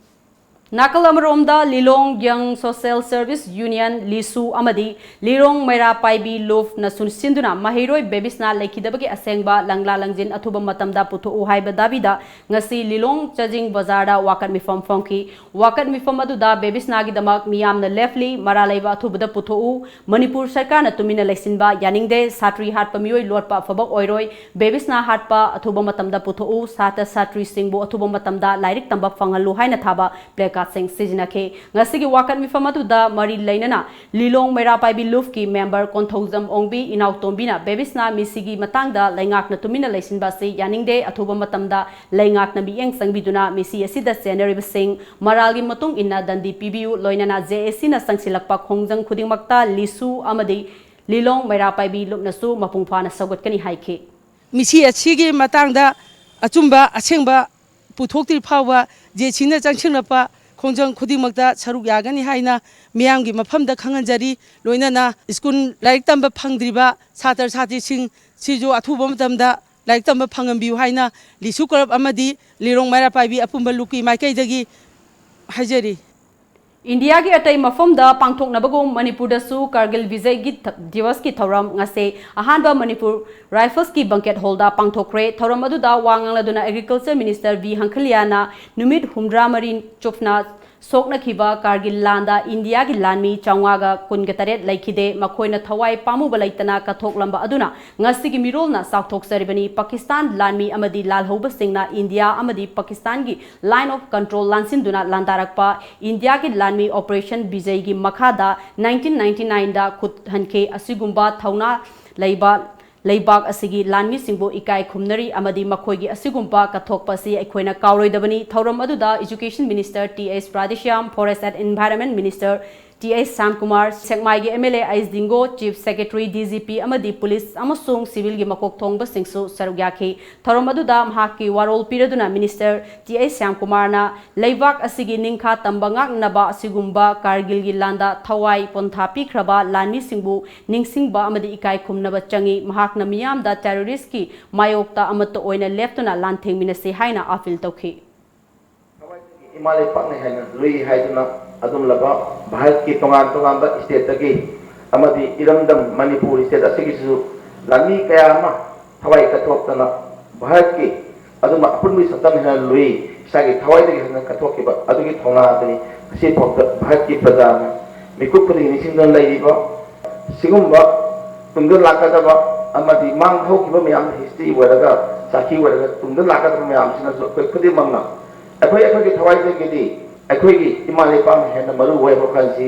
ꯅꯥꯀꯜ ꯑꯃꯔꯣꯝꯗ, ꯂꯤꯂꯣꯡ Young Social Service Union, ꯂꯤꯁꯨ, ꯑꯃꯗꯤ ꯂꯤꯂꯣꯡ ꯃꯩꯔꯥ ꯄꯥꯏꯕꯤ ꯂꯨꯞꯅ ꯁꯨꯟ-, ꯁꯤꯟꯗꯨꯅ ꯃꯍꯩꯔꯣꯏ ꯕꯦꯕꯤꯁꯅꯥ ꯂꯩꯈꯤꯗꯕꯒꯤ ꯑꯁꯦꯡꯕ ꯂꯪꯂꯥ ꯂꯪꯖꯤꯟ ꯑꯊꯨꯕ ꯃꯇꯝꯗ ꯄꯨꯊꯣꯛꯎ ꯍꯥꯏꯕ ꯗꯥꯕꯤꯗ ꯉꯁꯤ ꯂꯤꯂꯣꯡ ꯆꯥꯖꯤꯡ ꯕꯖꯥꯔꯗ ꯋꯥꯀꯠ ꯃꯤꯐꯝ ꯐꯝꯈꯤ꯫ ꯋꯥꯀꯠ ꯃꯤꯐꯝ ꯑꯗꯨꯗ ꯕꯦꯕꯤꯁꯅꯥꯒꯤꯗꯃꯛ ꯃꯤꯌꯥꯝꯅ ꯂꯦꯞꯂꯤ, ꯃꯔꯥ ꯂꯩꯕ ꯑꯊꯨꯕꯗ ꯄꯨꯊꯣꯛꯎ, ꯃꯅꯤꯄꯨꯔ ꯁꯔꯀꯥꯔꯅ ꯇꯨꯃꯤꯟꯅ ꯂꯩꯁꯤꯟꯕ ꯌꯥꯅꯤꯡꯗꯦ, ꯁꯥꯇ꯭ꯔꯤ ꯍꯥꯠꯄ ꯃꯤꯑꯣꯏ ꯂꯣꯠꯄ ꯑꯐꯕ ꯑꯣꯏꯔꯣꯏ, ꯕꯦꯕꯤꯁꯅꯥ ꯍꯥꯠꯄ ꯑꯊꯨꯕ ꯃꯇꯝꯗ ꯄꯨꯊꯣꯛꯎ, ꯁꯥꯇ꯭ꯔ ꯁꯥꯇ꯭ꯔꯤꯁꯤꯡꯕꯨ ꯑꯊꯨꯕ ꯃꯇꯝꯗ ꯂꯥꯏꯔꯤꯛ ꯇꯝꯕ ꯐꯪꯍꯜꯂꯨ ꯍꯥꯏꯅ ꯊꯥꯕ placard ꯁꯤꯡ ꯁꯤꯖꯤꯟꯅꯈꯤ꯫ ꯉꯁꯤꯒꯤ ꯋꯥꯀꯠ ꯃꯤꯐꯝ ꯑꯗꯨꯗ ꯃꯔꯤ ꯂꯩꯅꯅ ꯂꯤꯂꯣꯡ ꯃꯩꯔꯥ ꯄꯥꯏꯕꯤ ꯂꯨꯞꯀꯤ ꯃꯦꯝꯕꯔ ꯀꯣꯟꯊꯧꯖꯝ ꯑꯣꯡꯕꯤ ꯏꯅꯥꯎꯇꯣꯝꯕꯤꯅ ꯕꯦꯕꯤꯁꯅꯥ ꯃꯤꯁꯤꯒꯤ ꯃꯇꯥꯡꯗ ꯂꯩꯉꯥꯛꯅ ꯇꯨꯃꯤꯟꯅ ꯂꯩꯁꯤꯟꯕ ꯑꯁꯤ ꯌꯥꯅꯤꯡꯗꯦ, ꯑꯊꯨꯕ ꯃꯇꯝꯗ ꯂꯩꯉꯥꯛꯅ ꯃꯤꯠꯌꯦꯡ ꯆꯪꯕꯤꯗꯨꯅ ꯃꯤꯁꯤ ꯑꯁꯤꯗ ꯆꯦꯟꯅꯔꯤꯕꯁꯤꯡ ꯃꯔꯥꯜꯒꯤ ꯃꯇꯨꯡ ꯏꯟꯅ ꯗꯟꯗꯤ ꯄꯤꯕꯤꯌꯨ, ꯂꯣꯏꯅꯅ ꯖꯦ ꯑꯦ ꯁꯤꯅ ꯆꯪꯁꯤꯜꯂꯛꯄ ꯈꯣꯡꯖꯪ ꯈꯨꯗꯤꯡꯃꯛꯇ ꯂꯤꯁꯨ ꯑꯃꯗꯤ ꯂꯤꯂꯣꯡ ꯃꯩꯔꯥ ꯄꯥꯏꯕꯤ ꯂꯨꯞꯅꯁꯨ ꯃꯄꯨꯡ ꯐꯥꯅ ꯁꯧꯒꯠꯀꯅꯤ ꯍꯥꯏꯈꯤ꯫ ꯃꯤꯁꯤ ꯑꯁꯤꯒꯤ ꯃꯇꯥꯡꯗ ꯑꯆꯨꯝꯕ ꯑꯁꯦꯡꯕ ꯄꯨꯊꯣꯛꯇ꯭ꯔꯤ ꯐꯥꯎꯕ ꯖꯦ ꯁꯤꯅ ꯆꯪꯁꯤꯜꯂꯛꯄ ꯈꯣꯡꯖꯪ ꯈꯨꯗꯤꯡꯃꯛꯇ ꯁꯔꯨꯛ ꯌꯥꯒꯅꯤ ꯍꯥꯏꯅ ꯃꯤꯌꯥꯝꯒꯤ ꯃꯐꯝꯗ ꯈꯪꯍꯟꯖꯔꯤ꯫ ꯂꯣꯏꯅꯅ ꯁ꯭ꯀꯨꯜ ꯂꯥꯏꯔꯤꯛ ꯇꯝꯕ ꯐꯪꯗ꯭ꯔꯤꯕ ꯁꯥꯇ꯭ꯔ ꯁꯥꯇ꯭ꯔꯤꯁꯤꯡ ꯁꯤꯁꯨ ꯑꯊꯨꯕ ꯃꯇꯝꯗ ꯂꯥꯏꯔꯤꯛ ꯇꯝꯕ ꯐꯪꯍꯟꯕꯤꯌꯨ ꯍꯥꯏꯅ ꯂꯤꯁꯨ ꯀ꯭ꯂꯕ ꯑꯃꯗꯤ ꯂꯤꯂꯣꯡ ꯃꯩꯔꯥ ꯄꯥꯏꯕꯤ ꯑꯄꯨꯟꯕ ꯂꯨꯞꯀꯤ ꯃꯥꯏꯀꯩꯗꯒꯤ ꯍꯥꯏꯖꯔꯤ꯫ ꯏꯟꯗꯤꯌꯥꯒꯤ ꯑꯇꯩ ꯃꯐꯝꯗ ꯄꯥꯡꯊꯣꯛꯅꯕꯒꯨꯝ ꯃꯅꯤꯄꯨꯔꯗꯁꯨ ꯀꯥꯔꯒꯤꯜ ꯕꯤꯖꯩꯒꯤ ꯊ-, ꯗꯤꯋꯁꯀꯤ ꯊꯧꯔꯝ ꯉꯁꯤ ꯑꯍꯥꯟꯕ ꯃꯅꯤꯄꯨꯔ ꯔꯥꯏꯐꯜꯁꯀꯤ ꯕꯪꯀꯦꯠ ꯍꯣꯜꯗ ꯄꯥꯡꯊꯣꯛꯈ꯭ꯔꯦ꯫ ꯊꯧꯔꯝ ꯑꯗꯨꯗ ꯋꯥ ꯉꯥꯡꯂꯗꯨꯅ ꯑꯦꯒ꯭ꯔꯤꯀꯜꯆꯔ ꯃꯤꯅꯤꯁꯇꯔ ꯚꯤ ꯍꯪꯈꯂꯤꯌꯥꯅ ꯅꯨꯃꯤꯠ ꯍꯨꯝꯗ꯭ꯔꯥ ꯃꯔꯤ ꯆꯨꯞꯅ ꯁꯣꯛꯅꯈꯤꯕ ꯀꯥꯔꯒꯤꯜ ꯂꯥꯟꯗ ꯏꯟꯗꯤꯌꯥꯒꯤ ꯂꯥꯟꯃꯤ ꯆꯥꯝꯃꯉꯥꯒ ꯀꯨꯟꯒ ꯇꯔꯦꯠ ꯂꯩꯈꯤꯗꯦ꯫ ꯃꯈꯣꯏꯅ ꯊꯋꯥꯏ ꯄꯥꯝꯃꯨꯕ ꯂꯩꯇꯅ ꯀꯠꯊꯣꯛꯂꯝꯕ ꯑꯗꯨꯅ ꯉꯁꯤꯒꯤ ꯃꯤꯔꯣꯜꯅ ꯆꯥꯎꯊꯣꯛꯆꯔꯤꯕꯅꯤ꯫ ꯄꯥꯀꯤꯁꯇꯥꯟ ꯂꯥꯟꯃꯤ ꯑꯃꯗꯤ ꯂꯥꯜꯍꯧꯕꯁꯤꯡꯅ ꯏꯟꯗꯤꯌꯥ ꯑꯃꯗꯤ ꯄꯥꯀꯤꯁꯇꯥꯟꯒꯤ line of control ꯂꯥꯟꯁꯤꯟꯗꯨꯅ ꯂꯥꯟꯗꯥꯔꯛꯄ ꯏꯟꯗꯤꯌꯥꯒꯤ ꯂꯥꯟꯃꯤ operation ꯕꯤꯖꯩꯒꯤ ꯃꯈꯥꯗ nineteen ninety nine ꯗ ꯈꯨꯠ ꯍꯟꯈꯤ꯫ ꯑꯁꯤꯒꯨꯝꯕ ꯊꯧꯅꯥ ꯂꯩꯕ ꯂꯩꯕꯥꯛ ꯑꯁꯤꯒꯤ ꯂꯥꯟꯃꯤꯁꯤꯡꯕꯨ ꯏꯀꯥꯏ ꯈꯨꯝꯅꯔꯤ ꯑꯃꯗꯤ ꯃꯈꯣꯏꯒꯤ ꯑꯁꯤꯒꯨꯝꯕ ꯀꯠꯊꯣꯛꯄ ꯑꯁꯤ ꯑꯩꯈꯣꯏꯅ ꯀꯥꯎꯔꯣꯏꯗꯕꯅꯤ꯫ ꯊꯧꯔꯝ ꯑꯗꯨꯗ Education Minister T S Radheshyam, Forest and Environment Minister T H Shyamkumar, ꯁꯦꯛꯃꯥꯏꯒꯤ M L A H Dingo, Chief Secretary, D G P ꯑꯃꯗꯤ ꯄꯨꯂꯤꯁ ꯑꯃꯁꯨꯡ ꯁꯤꯚꯤꯜꯒꯤ ꯃꯀꯣꯛ ꯊꯣꯡꯕꯁꯤꯡꯁꯨ ꯁꯔꯨꯛ ꯌꯥꯈꯤ꯫ ꯊꯧꯔꯝ ꯑꯗꯨꯗ ꯃꯍꯥꯛꯀꯤ ꯋꯥꯔꯣꯜ ꯄꯤꯔꯗꯨꯅ ꯃꯤꯅꯤꯁꯇꯔ ꯇꯤ ꯑꯩꯆ ꯁ꯭ꯌꯥꯝꯀꯨꯃꯥꯔꯅ ꯂꯩꯕꯥꯛ ꯑꯁꯤꯒꯤ ꯅꯤꯡꯈꯥ ꯇꯝꯕ ꯉꯥꯛꯅꯅꯕ ꯑꯁꯤꯒꯨꯝꯕ ꯀꯥꯔꯒꯤꯜꯒꯤ ꯂꯥꯟꯗ ꯊꯋꯥꯏ ꯄꯣꯟꯊꯥ ꯄꯤꯈ꯭ꯔꯕ ꯂꯥꯟꯃꯤꯁꯤꯡꯕꯨ ꯅꯤꯡꯁꯤꯡꯕ ꯑꯃꯗꯤ ꯏꯀꯥꯏ ꯈꯨꯝꯅꯕ ꯆꯪꯏ꯫ ꯃꯍꯥꯛꯅ ꯃꯤꯌꯥꯝꯗ terrorist ꯀꯤ ꯃꯥꯌꯣꯛꯇ ꯑꯃꯠꯇ ꯑꯣꯏꯅ ꯂꯦꯞꯇꯨꯅ ꯂꯥꯟꯊꯦꯡꯃꯤꯟꯅꯁꯤ ꯍꯥꯏꯅ appeal ꯇꯧꯈꯤ꯫ ꯊꯋꯥꯏꯗꯒꯤ ꯏꯃꯥ ꯂꯩꯄꯥꯛꯅꯤ ꯍꯥꯏꯅ ꯂꯨꯏ ꯍꯥꯏꯗꯨꯅ ꯑꯗꯨꯝꯂꯕ ꯚꯥꯔꯠꯀꯤ ꯇꯣꯉꯥꯟ ꯇꯣꯉꯥꯟꯕ state ꯇꯒꯤ ꯑꯃꯗꯤ ꯏꯔꯝꯗꯝ ꯃꯅꯤꯄꯨꯔ state ꯑꯁꯤꯒꯤꯁꯨ ꯂꯥꯟꯃꯤ ꯀꯌꯥ ꯑꯃ ꯊꯋꯥꯏ ꯀꯠꯊꯣꯛꯇꯅ ꯚꯥꯔꯠꯀꯤ ꯑꯗꯨꯝꯕ ꯑꯄꯨꯟꯕꯒꯤ ꯁꯛꯇꯝꯅꯤ ꯍꯥꯏꯅ ꯂꯨꯏ꯫ ꯏꯁꯥꯒꯤ ꯊꯋꯥꯏꯗꯒꯤ ꯍꯦꯟꯅ ꯀꯠꯊꯣꯛꯈꯤꯕ ꯑꯗꯨꯒꯤ ꯊꯧꯅꯥ ꯑꯗꯨꯅꯤ ꯉꯁꯤ ꯐꯥꯎꯕꯗ ꯚꯥꯔꯠꯀꯤ ꯄ꯭ꯔꯖꯥꯅ ꯃꯤꯀꯨꯞ ꯈꯨꯗꯤꯡꯒꯤ ꯅꯤꯡꯁꯤꯡꯗꯨꯅ ꯂꯩꯔꯤꯕ꯫ ꯁꯤꯒꯨꯝꯕ ꯇꯨꯡꯗ ꯂꯥꯛꯀꯗꯕ ꯑꯃꯗꯤ ꯃꯥꯡ ꯍꯧꯈꯤꯕ ꯃꯌꯥꯝ history ꯑꯣꯏꯔꯒ, ꯁꯥꯈꯤ ꯑꯣꯏꯔꯒ ꯇꯨꯡꯗ ꯂꯥꯛꯀꯗꯕ ꯃꯌꯥꯝꯁꯤꯅꯁꯨ ꯑꯩꯈꯣꯏ ꯈꯨꯗꯤꯡꯃꯛꯅ ꯑꯩꯈꯣꯏ ꯑꯩꯈꯣꯏꯒꯤ ꯊꯋꯥꯏꯗꯒꯤꯗꯤ ꯑꯩꯈꯣꯏꯒꯤ ꯏꯃꯥ ꯂꯩꯄꯥꯛꯅ ꯍꯦꯟꯅ ꯃꯔꯨ ꯑꯣꯏ ꯍꯥꯏꯕ ꯋꯥꯈꯜꯁꯤ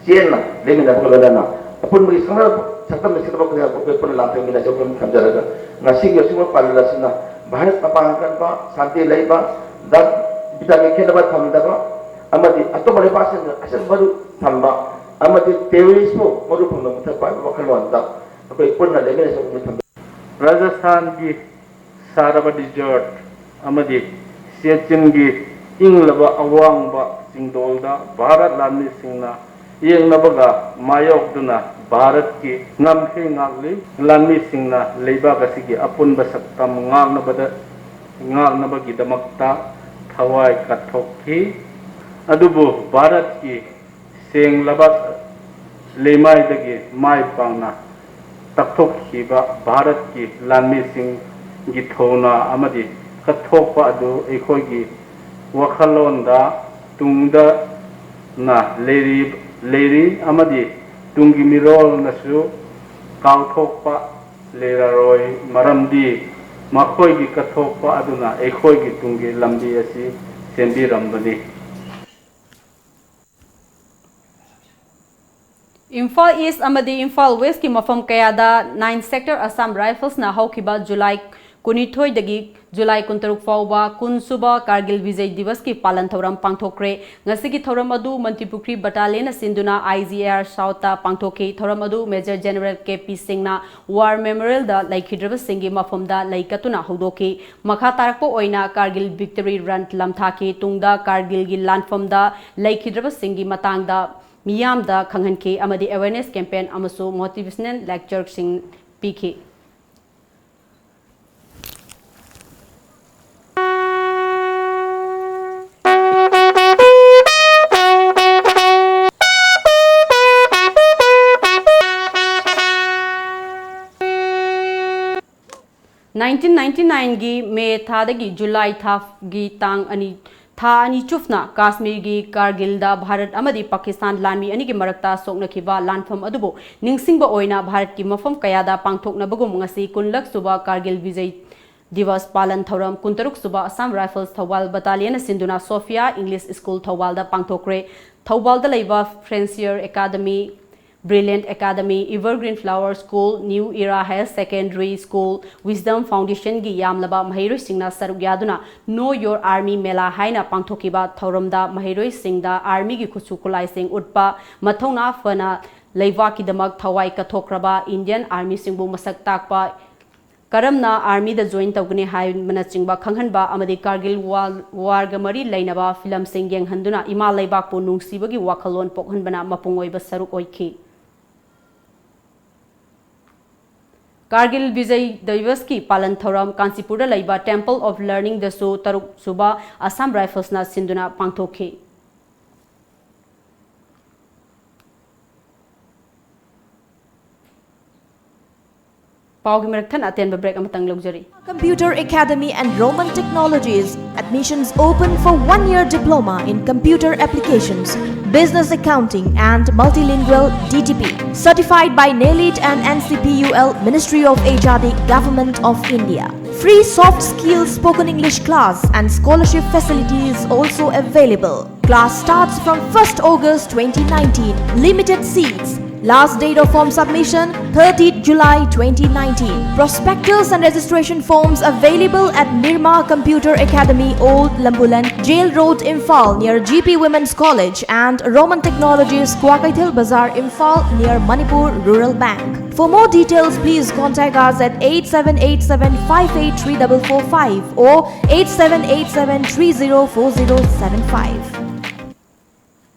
ꯆꯦꯠꯅ ꯂꯩꯃꯤꯟꯅꯕꯒ ꯂꯣꯏꯅꯅ ꯑꯄꯨꯟꯕꯒꯤ ꯁꯪꯒ-, ꯁꯛꯇꯝ ꯂꯩꯁꯤꯟꯅꯕ ꯈꯨꯗꯤꯡꯃꯛ ꯑꯩꯈꯣꯏ ꯄꯨꯟꯅ ꯂꯥꯟꯊꯦꯡꯃꯤꯟꯅꯁꯤ ꯍꯥꯏꯅ ꯊꯝꯖꯔꯒ, ꯉꯁꯤꯒꯤ ꯑꯁꯤꯒꯨꯝꯕ ꯄꯥꯂꯟ ꯑꯁꯤꯅ ꯚꯥꯔꯠ ꯃꯄꯥꯡꯒꯜ ꯀꯟꯕ, ꯁꯥꯟꯇꯤ ꯂꯩꯕ, ꯖꯥꯠ ꯕꯤꯖꯥꯠꯀꯤ ꯈꯦꯠꯅꯕ ꯊꯝꯗꯕ ꯑꯃꯗꯤ ꯑꯇꯣꯞꯄ ꯂꯩꯕꯥꯛꯁꯤꯡꯗ ꯑꯁꯦꯡꯕ ꯃꯔꯨ ꯊꯝꯕ ꯑꯃꯗꯤ terrorist ꯄꯨ ꯃꯔꯨ ꯐꯪꯅ ꯃꯨꯊꯠꯄ ꯍꯥꯏꯕ ꯋꯥꯈꯜꯂꯣꯟꯗ ꯑꯩꯈꯣꯏ ꯄꯨꯟꯅ ꯂꯩꯃꯤꯟꯅꯁꯤ ꯍꯥꯏꯅ ꯊꯝꯖꯔꯤ꯫ ꯔꯥꯖꯁꯊꯥꯟꯒꯤ ꯁꯥꯔꯕ desert ꯑꯃꯗꯤ ꯁꯤꯌꯥꯆꯤꯟꯒꯤ ꯏꯪꯂꯕ ꯑꯋꯥꯡꯕ ꯆꯤꯡꯗꯣꯜꯗ ꯚꯥꯔꯠ ꯂꯥꯟꯃꯤꯁꯤꯡꯅ ꯌꯦꯡꯅꯕꯒ ꯃꯥꯌꯣꯛꯇꯨꯅ ꯚꯥꯔꯠꯀꯤ ꯉꯝꯈꯩ ꯉꯥꯛꯂꯤ꯫ ꯂꯥꯟꯃꯤꯁꯤꯡꯅ ꯂꯩꯕꯥꯛ ꯑꯁꯤꯒꯤ ꯑꯄꯨꯟꯕ ꯁꯛꯇꯝ ꯉꯥꯛꯅꯕꯗ, ꯉꯥꯛꯅꯕꯒꯤꯗꯃꯛꯇ ꯊꯋꯥꯏ ꯀꯠꯊꯣꯛꯈꯤ꯫ ꯑꯗꯨꯕꯨ ꯚꯥꯔꯠꯀꯤ ꯁꯦꯡꯂꯕ ꯂꯩꯃꯥꯏꯗꯒꯤ ꯃꯥꯏ ꯄꯥꯛꯅ ꯇꯛꯊꯣꯛꯈꯤꯕ ꯚꯥꯔꯠꯀꯤ ꯂꯥꯟꯃꯤꯁꯤꯡꯒꯤ ꯊꯧꯅꯥ ꯑꯃꯗꯤ ꯀꯠꯊꯣꯛꯄ ꯑꯗꯨ ꯑꯩꯈꯣꯏꯒꯤ ꯋꯥꯈꯜꯂꯣꯟꯗ ꯇꯨꯡꯗꯅ ꯂꯩꯔꯤ, ꯂꯩꯔꯤ ꯑꯃꯗꯤ ꯇꯨꯡꯒꯤ ꯃꯤꯔꯣꯜꯅꯁꯨ ꯀꯥꯎꯊꯣꯛꯄ ꯂꯩꯔꯔꯣꯏ, ꯃꯔꯝꯗꯤ ꯃꯈꯣꯏꯒꯤ ꯀꯠꯊꯣꯛꯄ ꯑꯗꯨꯅ ꯑꯩꯈꯣꯏꯒꯤ ꯇꯨꯡꯒꯤ ꯂꯝꯕꯤ ꯑꯁꯤ ꯁꯦꯝꯕꯤꯔꯝꯕꯅꯤ꯫ ꯏꯝꯐꯥꯜ ꯏꯁ ꯑꯃꯗꯤ ꯏꯝꯐꯥꯜ ꯋꯦꯁꯀꯤ ꯃꯐꯝ ꯀꯌꯥꯗ Nine Sector Assam Riflesꯅ ꯍꯧꯈꯤꯕ ꯖꯨꯂꯥꯏ ꯀꯨꯟꯅꯤꯊꯣꯏꯗꯒꯤ ꯖꯨꯂꯥꯏ ꯀꯨꯟꯇꯔꯨꯛ ꯐꯥꯎꯕ ꯀꯨꯟꯁꯨꯕ ꯀꯥꯔꯒꯤꯜ ꯕꯤꯖꯩ ꯗꯤꯕꯁꯀꯤ ꯄꯥꯂꯟ ꯊꯧꯔꯝ ꯄꯥꯡꯊꯣꯛꯈ꯭ꯔꯦ꯫ ꯉꯁꯤꯒꯤ ꯊꯧꯔꯝ ꯑꯗꯨ ꯃꯟꯇ꯭ꯔꯤꯄꯨꯈ꯭ꯔꯤ ꯕꯇꯥꯂꯤꯌꯟꯅ ꯁꯤꯟꯗꯨꯅ I G A R Southꯇ ꯄꯥꯡꯊꯣꯛꯈꯤ꯫ ꯊꯧꯔꯝ ꯑꯗꯨ Major General K P Singhꯅ War Memorialꯗ ꯂꯩꯈꯤꯗ꯭ꯔꯕꯁꯤꯡꯒꯤ ꯃꯐꯝꯗ ꯂꯩ ꯀꯠꯇꯨꯅ ꯍꯧꯗꯣꯛꯈꯤ꯫ ꯃꯈꯥ ꯇꯥꯔꯛꯄ ꯑꯣꯏꯅ ꯀꯥꯔꯒꯤꯜ Victory Run ꯂꯝꯊꯥꯈꯤ꯫ ꯇꯨꯡꯗ ꯀꯥꯔꯒꯤꯜꯒꯤ ꯂꯥꯟꯐꯝꯗ ꯂꯩꯈꯤꯗ꯭ꯔꯕꯁꯤꯡꯒꯤ ꯃꯇꯥꯡꯗ ꯃꯤꯌꯥꯝꯗ ꯈꯪꯍꯟꯈꯤ ꯑꯃꯗꯤ awareness campaign ꯑꯃꯁꯨꯡ motivational lectureꯁꯤꯡ ꯄꯤꯈꯤ꯫ Nineteen ninety nineꯒꯤ ꯃꯦ ꯊꯥꯗꯒꯤ ꯖꯨꯂꯥꯏ ꯊꯥꯒꯤ ꯇꯥꯡ ꯑꯅꯤ, ꯊꯥ ꯑꯅꯤ ꯆꯨꯞꯅ ꯀꯥꯁꯃꯤꯔꯒꯤ ꯀꯥꯔꯒꯤꯜꯗ ꯚꯥꯔꯠ ꯑꯃꯗꯤ ꯄꯥꯀꯤꯁꯇꯥꯟ ꯂꯥꯟꯃꯤ ꯑꯅꯤꯒꯤ ꯃꯔꯛꯇ ꯁꯣꯛꯅꯈꯤꯕ ꯂꯥꯟꯐꯝ ꯑꯗꯨꯕꯨ ꯅꯤꯡꯁꯤꯡꯕ ꯑꯣꯏꯅ ꯚꯥꯔꯠꯀꯤ ꯃꯐꯝ ꯀꯌꯥꯗ ꯄꯥꯡꯊꯣꯛꯅꯕꯒꯨꯝ ꯉꯁꯤ ꯀꯨꯟꯂꯛ ꯁꯨꯕ ꯀꯥꯔꯒꯤꯜ ꯕꯤꯖꯩ ꯗꯤꯕꯁ ꯄꯥꯂꯟ ꯊꯧꯔꯝ ꯀꯨꯟꯇꯔꯨꯛ ꯁꯨꯕ Assam Rifles ꯊꯧꯕꯥꯜ Battalionꯅ ꯁꯤꯟꯗꯨꯅ Sophia English School ꯊꯧꯕꯥꯜꯗ ꯄꯥꯡꯊꯣꯛꯈ꯭ꯔꯦ꯫ ꯊꯧꯕꯥꯜꯗ ꯂꯩꯕ Francier Academy, Brilliant Academy, Evergreen Flower School, New Era Higher Secondary School, Wisdom Foundationꯒꯤ ꯌꯥꯝꯂꯕ ꯃꯍꯩꯔꯣꯏꯁꯤꯡꯅ ꯁꯔꯨꯛ ꯌꯥꯗꯨꯅ Know Your Army Mela ꯍꯥꯏꯅ ꯄꯥꯡꯊꯣꯛꯈꯤꯕ ꯊꯧꯔꯝꯗ ꯃꯍꯩꯔꯣꯏꯁꯤꯡꯗ Armyꯒꯤ ꯈꯨꯠꯁꯨ ꯈꯨꯠꯂꯥꯏꯁꯤꯡ ꯎꯠꯄ, ꯃꯊꯧꯅꯥ ꯐꯅ ꯂꯩꯕꯥꯛꯀꯤꯗꯃꯛ ꯊꯋꯥꯏ ꯀꯠꯊꯣꯛꯈ꯭ꯔꯕ Indian Armyꯁꯤꯡꯕꯨ ꯃꯁꯛ ꯇꯥꯛꯄ, ꯀꯔꯝꯅ Armyꯗ join ꯇꯧꯒꯅꯤ ꯍꯥꯏꯕꯅꯆꯤꯡꯕ ꯈꯪꯍꯟꯕ ꯑꯃꯗꯤ Kargil War, Warꯒ ꯃꯔꯤ ꯂꯩꯅꯕ ꯐꯤꯂꯝꯁꯤꯡ ꯌꯦꯡꯍꯟꯗꯨꯅ ꯏꯃꯥ ꯂꯩꯕꯥꯛꯄꯨ ꯅꯨꯡꯁꯤꯕꯒꯤ ꯋꯥꯈꯜꯂꯣꯟ ꯄꯣꯛꯍꯟꯕꯅ ꯃꯄꯨꯡ ꯑꯣꯏꯕ ꯁꯔꯨꯛ ꯑꯣꯏꯈꯤ꯫ Kargil Vijay Divasꯀꯤ ꯄꯥꯂꯟ ꯊꯧꯔꯝ ꯀꯥꯟꯆꯤꯄꯨꯔꯗ ꯂꯩꯕ Temple of Learningꯗꯁꯨ ꯇꯔꯨꯛ ꯁꯨꯕ Assam Riflesꯅ ꯁꯤꯟꯗꯨꯅ ꯄꯥꯡꯊꯣꯛꯈꯤ꯫ ꯄꯥꯎꯒꯤ ꯃꯔꯛ ꯊꯠꯅ ꯑꯇꯦꯟꯕ break ꯑꯃꯇꯪ ꯂꯧꯖꯔꯤ꯫ Computer Academy and Roman Technologies. Admissions open for one-year diploma in computer applications, business accounting and multilingual D T P. Certified by NALET and N C P U L, Ministry of H R D, Government of India. Free soft skills spoken English class and scholarship facilities also available. Class starts from first August twenty nineteen. Limited seats. Last date of form submission, thirtieth July twenty nineteen. Prospectus and registration forms available at Nirma Computer Academy, Old Lambulan, Jail Road, Imphal, near G P Women's College, and Roman Technologies, Kwakeithel Bazar, Imphal, near Manipur Rural Bank. For more details, please contact us at eight seven eight seven five eight three double four five or eight seven eight seven three zero four zero seven five.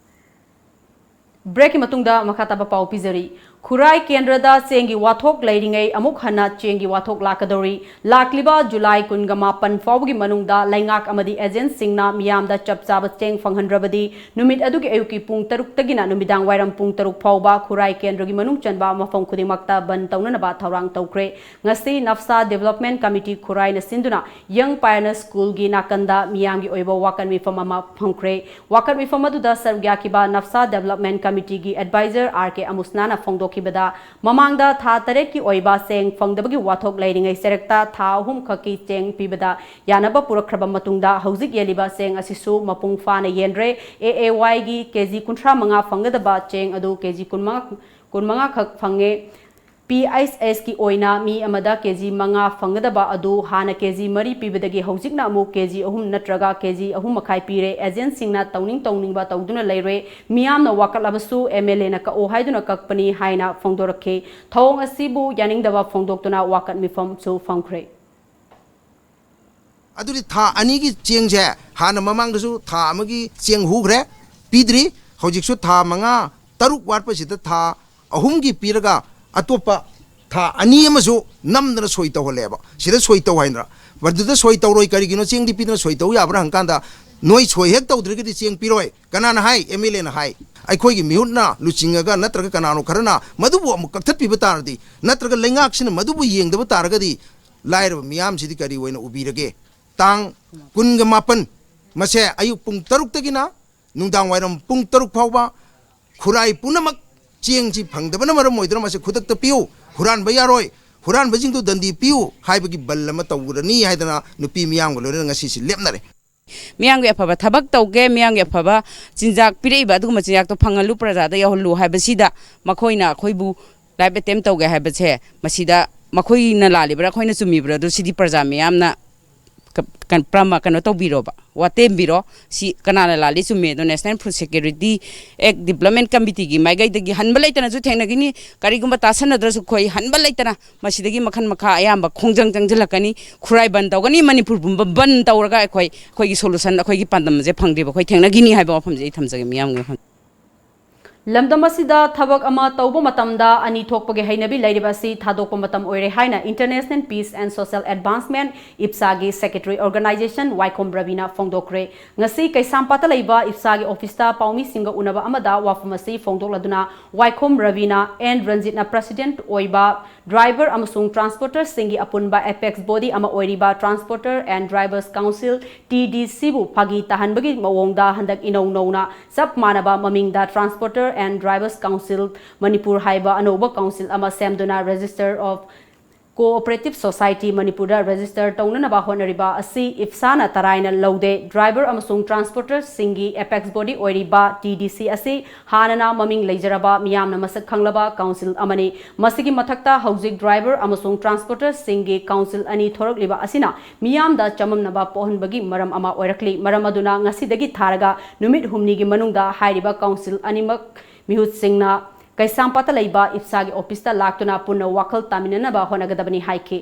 Breakꯀꯤ ꯃꯇꯨꯡꯗ ꯃꯈꯥ ꯇꯥꯕ ꯄꯥꯎ ꯄꯤꯖꯔꯤ꯫ ꯈꯨꯔꯥꯏ ꯀꯦꯟꯗ꯭ꯔꯗ ꯆꯦꯡꯒꯤ ꯋꯥꯊꯣꯛ ꯂꯩꯔꯤꯉꯩ ꯑꯃꯨꯛ ꯍꯟꯅ ꯆꯦꯡꯒꯤ ꯋꯥꯊꯣꯛ ꯂꯥꯛꯀꯗꯧꯔꯤ꯫ ꯂꯥꯛꯂꯤꯕ ꯖꯨꯂꯥꯏ ꯀꯨꯟꯒ ꯃꯥꯄꯟ ꯐꯥꯎꯕꯒꯤ ꯃꯅꯨꯡꯗ ꯂꯩꯉꯥꯛ ꯑꯃꯗꯤ agentꯁꯤꯡꯅ ꯃꯤꯌꯥꯝꯗ ꯆꯞ ꯆꯥꯕ ꯆꯦꯡ ꯐꯪꯍꯟꯗ꯭ꯔꯕꯗꯤ ꯅꯨꯃꯤꯠ ꯑꯗꯨꯒꯤ ꯑꯌꯨꯛꯀꯤ ꯄꯨꯡ ꯇꯔꯨꯛꯇꯒꯤꯅ ꯅꯨꯃꯤꯗꯥꯡ ꯋꯥꯏꯔꯝ ꯄꯨꯡ ꯇꯔꯨꯛ ꯐꯥꯎꯕ ꯈꯨꯔꯥꯏ ꯀꯦꯟꯗ꯭ꯔꯒꯤ ꯃꯅꯨꯡ ꯆꯟꯕ ꯃꯐꯝ ꯈꯨꯗꯤꯡꯃꯛꯇ ꯕꯟ ꯇꯧꯅꯅꯕ ꯊꯧꯔꯥꯡ ꯇꯧꯈ꯭ꯔꯦ꯫ ꯉꯁꯤ ꯅꯞꯁꯥ Development Committee ꯈꯨꯔꯥꯏꯅ ꯁꯤꯟꯗꯨꯅ Young Pioneer Schoolꯒꯤ ꯅꯥꯀꯟꯗ ꯃꯤꯌꯥꯝꯒꯤ ꯑꯣꯏꯕ ꯋꯥꯀꯠ ꯃꯤꯐꯝ ꯑꯃ ꯐꯝꯈ꯭ꯔꯦ꯫ ꯋꯥꯀꯠ ꯃꯤꯐꯝ ꯑꯗꯨꯗ ꯁꯔꯨꯛ ꯌꯥꯈꯤꯕ ꯅꯞꯁꯥ Development Committeeꯒꯤ advisor R K ꯑꯃꯨꯁꯅꯥꯅ ꯐꯣꯡꯗꯣꯛꯈꯤ꯫ ꯈꯤꯕꯗ ꯃꯃꯥꯡꯗ ꯊꯥ ꯇꯔꯦꯠꯀꯤ ꯑꯣꯏꯕ ꯆꯦꯡ ꯐꯪꯗꯕꯒꯤ ꯋꯥꯊꯣꯛ ꯂꯩꯔꯤꯉꯩ ꯆꯔꯛꯇ ꯊꯥ ꯑꯍꯨꯝ ꯈꯛꯀꯤ ꯆꯦꯡ ꯄꯤꯕꯗ ꯌꯥꯅꯕ ꯄꯨꯔꯛꯈ꯭ꯔꯕ ꯃꯇꯨꯡꯗ ꯍꯧꯖꯤꯛ ꯌꯦꯜꯂꯤꯕ ꯆꯦꯡ ꯑꯁꯤꯁꯨ ꯃꯄꯨꯡ ꯐꯥꯅ ꯌꯦꯟꯗ꯭ꯔꯦ꯫ ꯑꯦ ꯑꯦ ꯋꯥꯏꯒꯤ ꯀꯦ ꯖꯤ ꯀꯨꯟꯊ꯭ꯔꯥ ꯃꯉꯥ ꯐꯪꯒꯗꯕ ꯆꯦꯡ ꯑꯗꯨ ꯀꯦ ꯖꯤ ꯀꯨꯟꯃꯉꯥ, ꯀꯨꯟꯃꯉꯥ ꯈꯛ ꯐꯪꯉꯦ꯫ ꯄꯤ ꯑꯩꯆ ꯑꯦꯁꯀꯤ ꯑꯣꯏꯅ ꯃꯤ ꯑꯃꯗ ꯀꯦ ꯖꯤ ꯃꯉꯥ ꯐꯪꯒꯗꯕ ꯑꯗꯨ ꯍꯥꯟꯅ ꯀꯦ ꯖꯤ ꯃꯔꯤ ꯄꯤꯕꯗꯒꯤ ꯍꯧꯖꯤꯛꯅ ꯑꯃꯨꯛ ꯀꯦ ꯖꯤ ꯑꯍꯨꯝ ꯅꯠꯇ꯭ꯔꯒ ꯀꯦ ꯖꯤ ꯑꯍꯨꯝ ꯃꯈꯥꯏ ꯄꯤꯔꯦ꯫ ꯑꯦꯖꯦꯟꯁꯤꯡꯅ ꯇꯧꯅꯤꯡ ꯇꯧꯅꯤꯡꯕ ꯇꯧꯗꯨꯅ ꯂꯩꯔꯦ꯫ ꯃꯤꯌꯥꯝꯅ ꯋꯥꯀꯠꯂꯕꯁꯨ ꯑꯦꯝ ꯑꯦꯜ ꯑꯦꯅ ꯀꯛꯑꯣ ꯍꯥꯏꯗꯨꯅ ꯀꯛꯄꯅꯤ ꯍꯥꯏꯅ ꯐꯣꯡꯗꯣꯔꯛꯈꯤ꯫ ꯊꯧꯑꯣꯡ ꯑꯁꯤꯕꯨ ꯌꯥꯅꯤꯡꯗꯕ ꯐꯣꯡꯗꯣꯛꯇꯨꯅ ꯋꯥꯀꯠ ꯃꯤꯐꯝꯁꯨ ꯐꯝꯈ꯭ꯔꯦ꯫ ꯑꯗꯨꯗꯤ ꯊꯥ ꯑꯅꯤꯒꯤ ꯆꯦꯡꯁꯦ ꯍꯥꯟꯅ ꯃꯃꯥꯡꯗꯁꯨ ꯊꯥ ꯑꯃꯒꯤ ꯆꯦꯡ ꯍꯨꯈ꯭ꯔꯦ, ꯄꯤꯗ꯭ꯔꯤ꯫ ꯍꯧꯖꯤꯛꯁꯨ ꯊꯥ ꯃꯉꯥ, ꯇꯔꯨꯛ ꯋꯥꯠꯄꯁꯤꯗ ꯊꯥ ꯑꯍꯨꯝꯒꯤ ꯄꯤꯔꯒ ꯑꯇꯣꯞꯄ ꯊꯥ ꯑꯅꯤ ꯑꯃꯁꯨ ꯅꯝꯗꯅ ꯁꯣꯏ ꯇꯧꯍꯜꯂꯦꯕ꯫ ꯁꯤꯗ ꯁꯣꯏ ꯇꯧ ꯍꯥꯏꯅ꯫ ꯃꯗꯨꯗ ꯁꯣꯏ ꯇꯧꯔꯣꯏ, ꯀꯔꯤꯒꯤꯅꯣ ꯆꯦꯡꯗꯤ ꯄꯤꯗꯅ ꯁꯣꯏ ꯇꯧ ꯌꯥꯕ꯭ꯔꯥ ꯍꯪꯀꯥꯟꯗ, ꯅꯣꯏ ꯁꯣꯏ ꯍꯦꯛ ꯇꯧꯗ꯭ꯔꯒꯗꯤ ꯆꯦꯡ ꯄꯤꯔꯣꯏ꯫ ꯀꯅꯥꯅ ꯍꯥꯏ? ꯑꯦꯝ ꯑꯦꯜ ꯑꯦꯅ ꯍꯥꯏ꯫ ꯑꯩꯈꯣꯏꯒꯤ ꯃꯤꯍꯨꯠꯅ ꯂꯨꯆꯤꯡꯉꯒ ꯅꯠꯇ꯭ꯔꯒ ꯀꯅꯥꯅꯣ ꯈꯔꯅ ꯃꯗꯨꯕꯨ ꯑꯃꯨꯛ ꯀꯛꯊꯠꯄꯤꯕ ꯇꯥꯔꯗꯤ, ꯅꯠꯇ꯭ꯔꯒ ꯂꯩꯉꯥꯛꯁꯤꯅ ꯃꯗꯨꯕꯨ ꯌꯦꯡꯗꯕ ꯇꯥꯔꯒꯗꯤ, ꯂꯥꯏꯔꯕ ꯃꯤꯌꯥꯝꯁꯤꯗꯤ ꯀꯔꯤ ꯑꯣꯏꯅ ꯎꯕꯤꯔꯒꯦ? ꯇꯥꯡ ꯀꯨꯟꯒ ꯃꯥꯄꯟ, ꯃꯁꯦ ꯑꯌꯨꯛ ꯄꯨꯡ ꯇꯔꯨꯛꯇꯒꯤꯅ ꯅꯨꯡꯗꯥꯡ ꯋꯥꯏꯔꯝ ꯄꯨꯡ ꯇꯔꯨꯛ ꯐꯥꯎꯕ ꯈꯨꯔꯥꯏ ꯄꯨꯝꯅꯃꯛ ꯆꯦꯡꯁꯤ ꯐꯪꯗꯕꯅ ꯃꯔꯝ ꯑꯣꯏꯗꯨꯅ ꯃꯁꯤ ꯈꯨꯗꯛꯇ ꯄꯤꯌꯨ, ꯍꯨꯔꯥꯟꯕ ꯌꯥꯔꯣꯏ, ꯍꯨꯔꯥꯟꯕꯁꯤꯡꯗꯨ ꯗꯟꯗꯤ ꯄꯤꯌꯨ ꯍꯥꯏꯕꯒꯤ ꯕꯜ ꯑꯃ ꯇꯧꯔꯅꯤ ꯍꯥꯏꯗꯅ ꯅꯨꯄꯤ ꯃꯤꯌꯥꯝꯒ ꯂꯣꯏꯅꯅ ꯉꯁꯤꯁꯤ ꯂꯦꯞꯅꯔꯦ꯫ ꯃꯤꯌꯥꯝꯒꯤ ꯑꯐꯕ ꯊꯕꯛ ꯇꯧꯒꯦ, ꯃꯤꯌꯥꯝꯒꯤ ꯑꯐꯕ ꯆꯤꯟꯖꯥꯛ ꯄꯤꯔꯛꯏꯕ ꯑꯗꯨꯒꯨꯝꯕ ꯆꯤꯟꯖꯥꯛꯇꯣ ꯐꯪꯍꯜꯂꯨ, ꯄ꯭ꯔꯖꯥꯗ ꯌꯧꯍꯜꯂꯨ ꯍꯥꯏꯕꯁꯤꯗ ꯃꯈꯣꯏꯅ ꯑꯩꯈꯣꯏꯕꯨ ꯔꯦꯞ ꯑꯦꯇꯦꯝ ꯇꯧꯒꯦ ꯍꯥꯏꯕꯁꯦ, ꯃꯁꯤꯗ ꯃꯈꯣꯏꯅ ꯂꯥꯜꯂꯤꯕ꯭ꯔꯥ ꯑꯩꯈꯣꯏꯅ ꯆꯨꯝꯃꯤꯕ꯭ꯔꯥ, ꯑꯗꯨ ꯁꯤꯗꯤ ꯄ꯭ꯔꯖꯥ ꯃꯤꯌꯥꯝꯅ ꯀ- ꯀ- ꯄ꯭ꯔꯃ ꯀꯩꯅꯣ ꯇꯧꯕꯤꯔꯣꯕ, ꯋꯥꯇꯦꯝꯕꯤꯔꯣ꯫ ꯁꯤ ꯀꯅꯥꯅ ꯂꯥꯜꯂꯤ ꯆꯨꯝꯃꯤ ꯑꯗꯣ National Food Security Act Development Committeeꯒꯤ ꯃꯥꯏꯀꯩꯗꯒꯤ ꯍꯟꯕ ꯂꯩꯇꯅꯁꯨ ꯊꯦꯡꯅꯈꯤꯅꯤ꯫ ꯀꯔꯤꯒꯨꯝꯕ ꯇꯥꯁꯟꯅꯗ꯭ꯔꯁꯨ ꯑꯩꯈꯣꯏ ꯍꯟꯕ ꯂꯩꯇꯅ ꯃꯁꯤꯗꯒꯤ ꯃꯈꯜ ꯃꯈꯥ ꯑꯌꯥꯝꯕ ꯈꯣꯡꯖꯪ ꯆꯪꯁꯤꯜꯂꯛꯀꯅꯤ꯫ ꯈꯨꯔꯥꯏ ꯕꯟ ꯇꯧꯒꯅꯤ, ꯃꯅꯤꯄꯨꯔ ꯄꯨꯝꯕ ꯕꯟ ꯇꯧꯔꯒ ꯑꯩꯈꯣꯏ ꯑꯩꯈꯣꯏꯒꯤ ꯁꯣꯂꯨꯁꯟ, ꯑꯩꯈꯣꯏꯒꯤ ꯄꯥꯟꯗꯝꯁꯦ ꯐꯪꯗ꯭ꯔꯤꯕ ꯑꯩꯈꯣꯏ ꯊꯦꯡꯅꯈꯤꯅꯤ ꯍꯥꯏꯕ ꯋꯥꯐꯝꯁꯦ ꯑꯩ ꯊꯝꯖꯒꯦ ꯃꯤꯌꯥꯝꯒꯤ ꯃꯐꯝꯗ꯫ ꯂꯝꯗꯝ ꯑꯁꯤꯗ ꯊꯕꯛ ꯑꯃ ꯇꯧꯕ ꯃꯇꯝꯗ ꯑꯅꯤ ꯊꯣꯛꯄꯒꯤ ꯍꯩꯅꯕꯤ ꯂꯩꯔꯤꯕ ꯑꯁꯤ ꯊꯥꯗꯣꯛꯄ ꯃꯇꯝ ꯑꯣꯏꯔꯦ ꯍꯥꯏꯅ International Peace and Social Advancement, ꯏꯞꯁꯥꯒꯤ secretary organization ꯋꯥꯏꯈꯣꯝ ꯔꯕꯤꯅ ꯐꯣꯡꯗꯣꯛꯈ꯭ꯔꯦ꯫ ꯉꯁꯤ ꯀꯩꯁꯥꯝꯄꯥꯠꯇ ꯂꯩꯕ ꯏꯞꯁꯥꯒꯤ ꯑꯣꯐꯤꯁꯇ ꯄꯥꯎꯃꯤꯁꯤꯡꯒ ꯎꯅꯕ ꯑꯃꯗ ꯋꯥꯐꯝ ꯑꯁꯤ ꯐꯣꯡꯗꯣꯛꯂꯗꯨꯅ ꯋꯥꯏꯈꯣꯝ ꯔꯕꯤꯅ ꯑꯦꯟ ꯔꯟꯖꯤꯠꯅ president ꯑꯣꯏꯕ driver ꯑꯃꯁꯨꯡ transporterꯁꯤꯡꯒꯤ ꯑꯄꯨꯟꯕ apex body ꯑꯃ ꯑꯣꯏꯔꯤꯕ Transporter and Drivers Council, T D ꯁꯤꯕꯨ ꯐꯥꯒꯤ ꯇꯥꯍꯟꯕꯒꯤ ꯃꯑꯣꯡꯗ ꯍꯟꯗꯛ ꯏꯅꯧ ꯅꯧꯅ ꯆꯞ ꯃꯥꯟꯅꯕ ꯃꯃꯤꯡꯗ Transporter and drivers council Manipur ꯍꯥꯏꯕ ꯑꯅꯧꯕ ꯀꯥꯎꯟꯁꯤꯜ ꯑꯃ ꯁꯦꯝꯗꯨꯅ ꯔꯦꯖꯤꯁꯇꯔ ꯑꯣꯐ ꯀꯣꯑꯣꯄꯔꯦꯇꯤꯚ ꯁꯣꯁꯥꯏꯇꯤ ꯃꯅꯤꯄꯨꯔꯗ ꯔꯦꯖꯤꯁꯇꯔ ꯇꯧꯅꯅꯕ ꯍꯣꯠꯅꯔꯤꯕ ꯑꯁꯤ ꯏꯞꯁꯥꯅ ꯇꯔꯥꯏꯅ ꯂꯧꯗꯦ꯫ ꯗ꯭ꯔꯥꯏꯚꯔ ꯑꯃꯁꯨꯡ ꯇ꯭ꯔꯥꯟꯁꯄꯣꯔꯇꯔꯁꯤꯡꯒꯤ ꯑꯦꯄꯦꯛꯁ ꯕꯣꯗꯤ ꯑꯣꯏꯔꯤꯕ ꯇꯤ ꯗꯤ ꯁꯤ ꯑꯁꯤ ꯍꯥꯟꯅꯅ ꯃꯃꯤꯡ ꯂꯩꯖꯔꯕ ꯃꯤꯌꯥꯝꯅ ꯃꯁꯛ ꯈꯪꯂꯕ ꯀꯥꯎꯟꯁꯤꯜ ꯑꯃꯅꯤ꯫ ꯃꯁꯤꯒꯤ ꯃꯊꯛꯇ ꯍꯧꯖꯤꯛ ꯗ꯭ꯔꯥꯏꯚꯔ ꯑꯃꯁꯨꯡ ꯇ꯭ꯔꯥꯟꯁꯄꯣꯔꯇꯔꯁꯤꯡꯒꯤ ꯀꯥꯎꯟꯁꯤꯜ ꯑꯅꯤ ꯊꯣꯔꯛꯂꯤꯕ ꯑꯁꯤꯅ ꯃꯤꯌꯥꯝꯗ ꯆꯃꯝꯅꯕ ꯄꯣꯛꯍꯟꯕꯒꯤ ꯃꯔꯝ ꯑꯃ ꯑꯣꯏꯔꯛꯂꯤ꯫ ꯃꯔꯝ ꯑꯗꯨꯅ ꯉꯁꯤꯗꯒꯤ ꯊꯥꯔꯒ ꯅꯨꯃꯤꯠ ꯍꯨꯝꯅꯤꯒꯤ ꯃꯅꯨꯡꯗ ꯍꯥꯏꯔꯤꯕ ꯀꯥꯎꯟꯁꯤꯜ ꯑꯅꯤꯃꯛ ꯃꯤꯍꯨꯠꯁꯤꯡꯅ ꯀꯩꯁꯥꯝꯄꯥꯠꯇ ꯂꯩꯕ ꯏꯞꯁꯥꯒꯤ ꯑꯣꯐꯤꯁꯇ ꯂꯥꯛꯇꯨꯅ ꯄꯨꯟꯅ ꯋꯥꯈꯜ ꯇꯥꯃꯤꯟꯅꯅꯕ ꯍꯣꯠꯅꯒꯗꯕꯅꯤ ꯍꯥꯏꯈꯤ꯫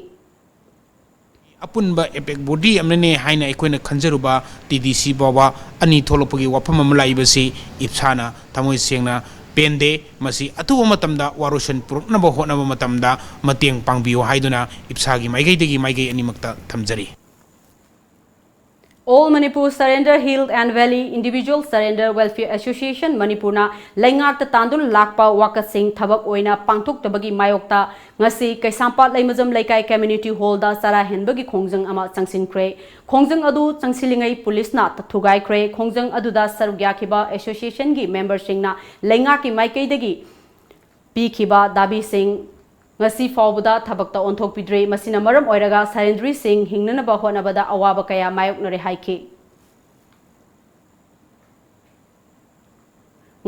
ꯑꯄꯨꯟꯕ ꯑꯦꯄꯦꯛ ꯕꯣꯗꯤ ꯑꯃꯅꯅꯦ ꯍꯥꯏꯅ ꯑꯩꯈꯣꯏꯅ ꯈꯟꯖꯔꯨꯕ ꯇꯤ ꯗꯤ ꯁꯤ ꯐꯥꯎꯕ ꯑꯅꯤ ꯊꯣꯛꯂꯛꯄꯒꯤ ꯋꯥꯐꯝ ꯑꯃ ꯂꯥꯛꯏꯕꯁꯤ ꯏꯞꯁꯥꯅ ꯊꯃꯣꯏ ꯁꯦꯡꯅ ꯄꯦꯟꯗꯦ꯫ ꯃꯁꯤ ꯑꯊꯨꯕ ꯃꯇꯝꯗ ꯋꯥꯔꯣꯏꯁꯤꯟ ꯄꯨꯔꯛꯅꯕ ꯍꯣꯠꯅꯕ ꯃꯇꯝꯗ ꯃꯇꯦꯡ ꯄꯥꯡꯕꯤꯌꯨ ꯍꯥꯏꯗꯨꯅ ꯏꯞꯁꯥꯒꯤ ꯃꯥꯏꯀꯩꯗꯒꯤ ꯃꯥꯏꯀꯩ ꯑꯅꯤꯃꯛꯇ ꯊꯝꯖꯔꯤ꯫ All Manipur Surrender Hill and Valley Individual Surrender Welfare Association ꯃꯅꯤꯄꯨꯔꯅ ꯂꯩꯉꯥꯛꯇ ꯇꯥꯟꯗꯨꯅ ꯂꯥꯛꯄ ꯋꯥꯀꯠꯁꯤꯡ ꯊꯕꯛ ꯑꯣꯏꯅ ꯄꯥꯡꯊꯣꯛꯇꯕꯒꯤ ꯃꯥꯌꯣꯛꯇ ꯉꯁꯤ ꯀꯩꯁꯥꯝꯄꯥꯠ ꯂꯩꯃꯖꯝ ꯂꯩꯀꯥꯏ ꯀꯝꯃ꯭ꯌꯨꯅꯤꯇꯤ ꯍꯣꯜꯗ ꯆꯔꯥ ꯍꯦꯟꯕꯒꯤ ꯈꯣꯡꯖꯪ ꯑꯃ ꯆꯪꯁꯤꯟꯈ꯭ꯔꯦ꯫ ꯈꯣꯡꯖꯪ ꯑꯗꯨ ꯆꯪꯁꯤꯜꯂꯤꯉꯩ ꯄꯨꯂꯤꯁꯅ ꯊꯨꯒꯥꯏꯈ꯭ꯔꯦ꯫ ꯈꯣꯡꯖꯪ ꯑꯗꯨꯗ ꯁꯔꯨꯛ ꯌꯥꯈꯤꯕ ꯑꯦꯁꯣꯁꯤꯌꯦꯁꯟꯒꯤ ꯃꯦꯝꯕꯔꯁꯤꯡꯅ ꯂꯩꯉꯥꯛꯀꯤ ꯃꯥꯏꯀꯩꯗꯒꯤ ꯄꯤꯈꯤꯕ ꯗꯥꯕꯤꯁꯤꯡ ꯉꯁꯤ ꯐꯥꯎꯕꯗ ꯊꯕꯛꯇ ꯑꯣꯟꯊꯣꯛꯄꯤꯗ꯭ꯔꯤ꯫ ꯃꯁꯤꯅ ꯃꯔꯝ ꯑꯣꯏꯔꯒ ꯁꯔꯦꯟꯗ꯭ꯔꯤꯁꯤꯡ ꯍꯤꯡꯅꯅꯕ ꯍꯣꯠꯅꯕꯗ ꯑꯋꯥꯕ ꯀꯌꯥ ꯃꯥꯌꯣꯛꯅꯔꯦ ꯍꯥꯏꯈꯤ꯫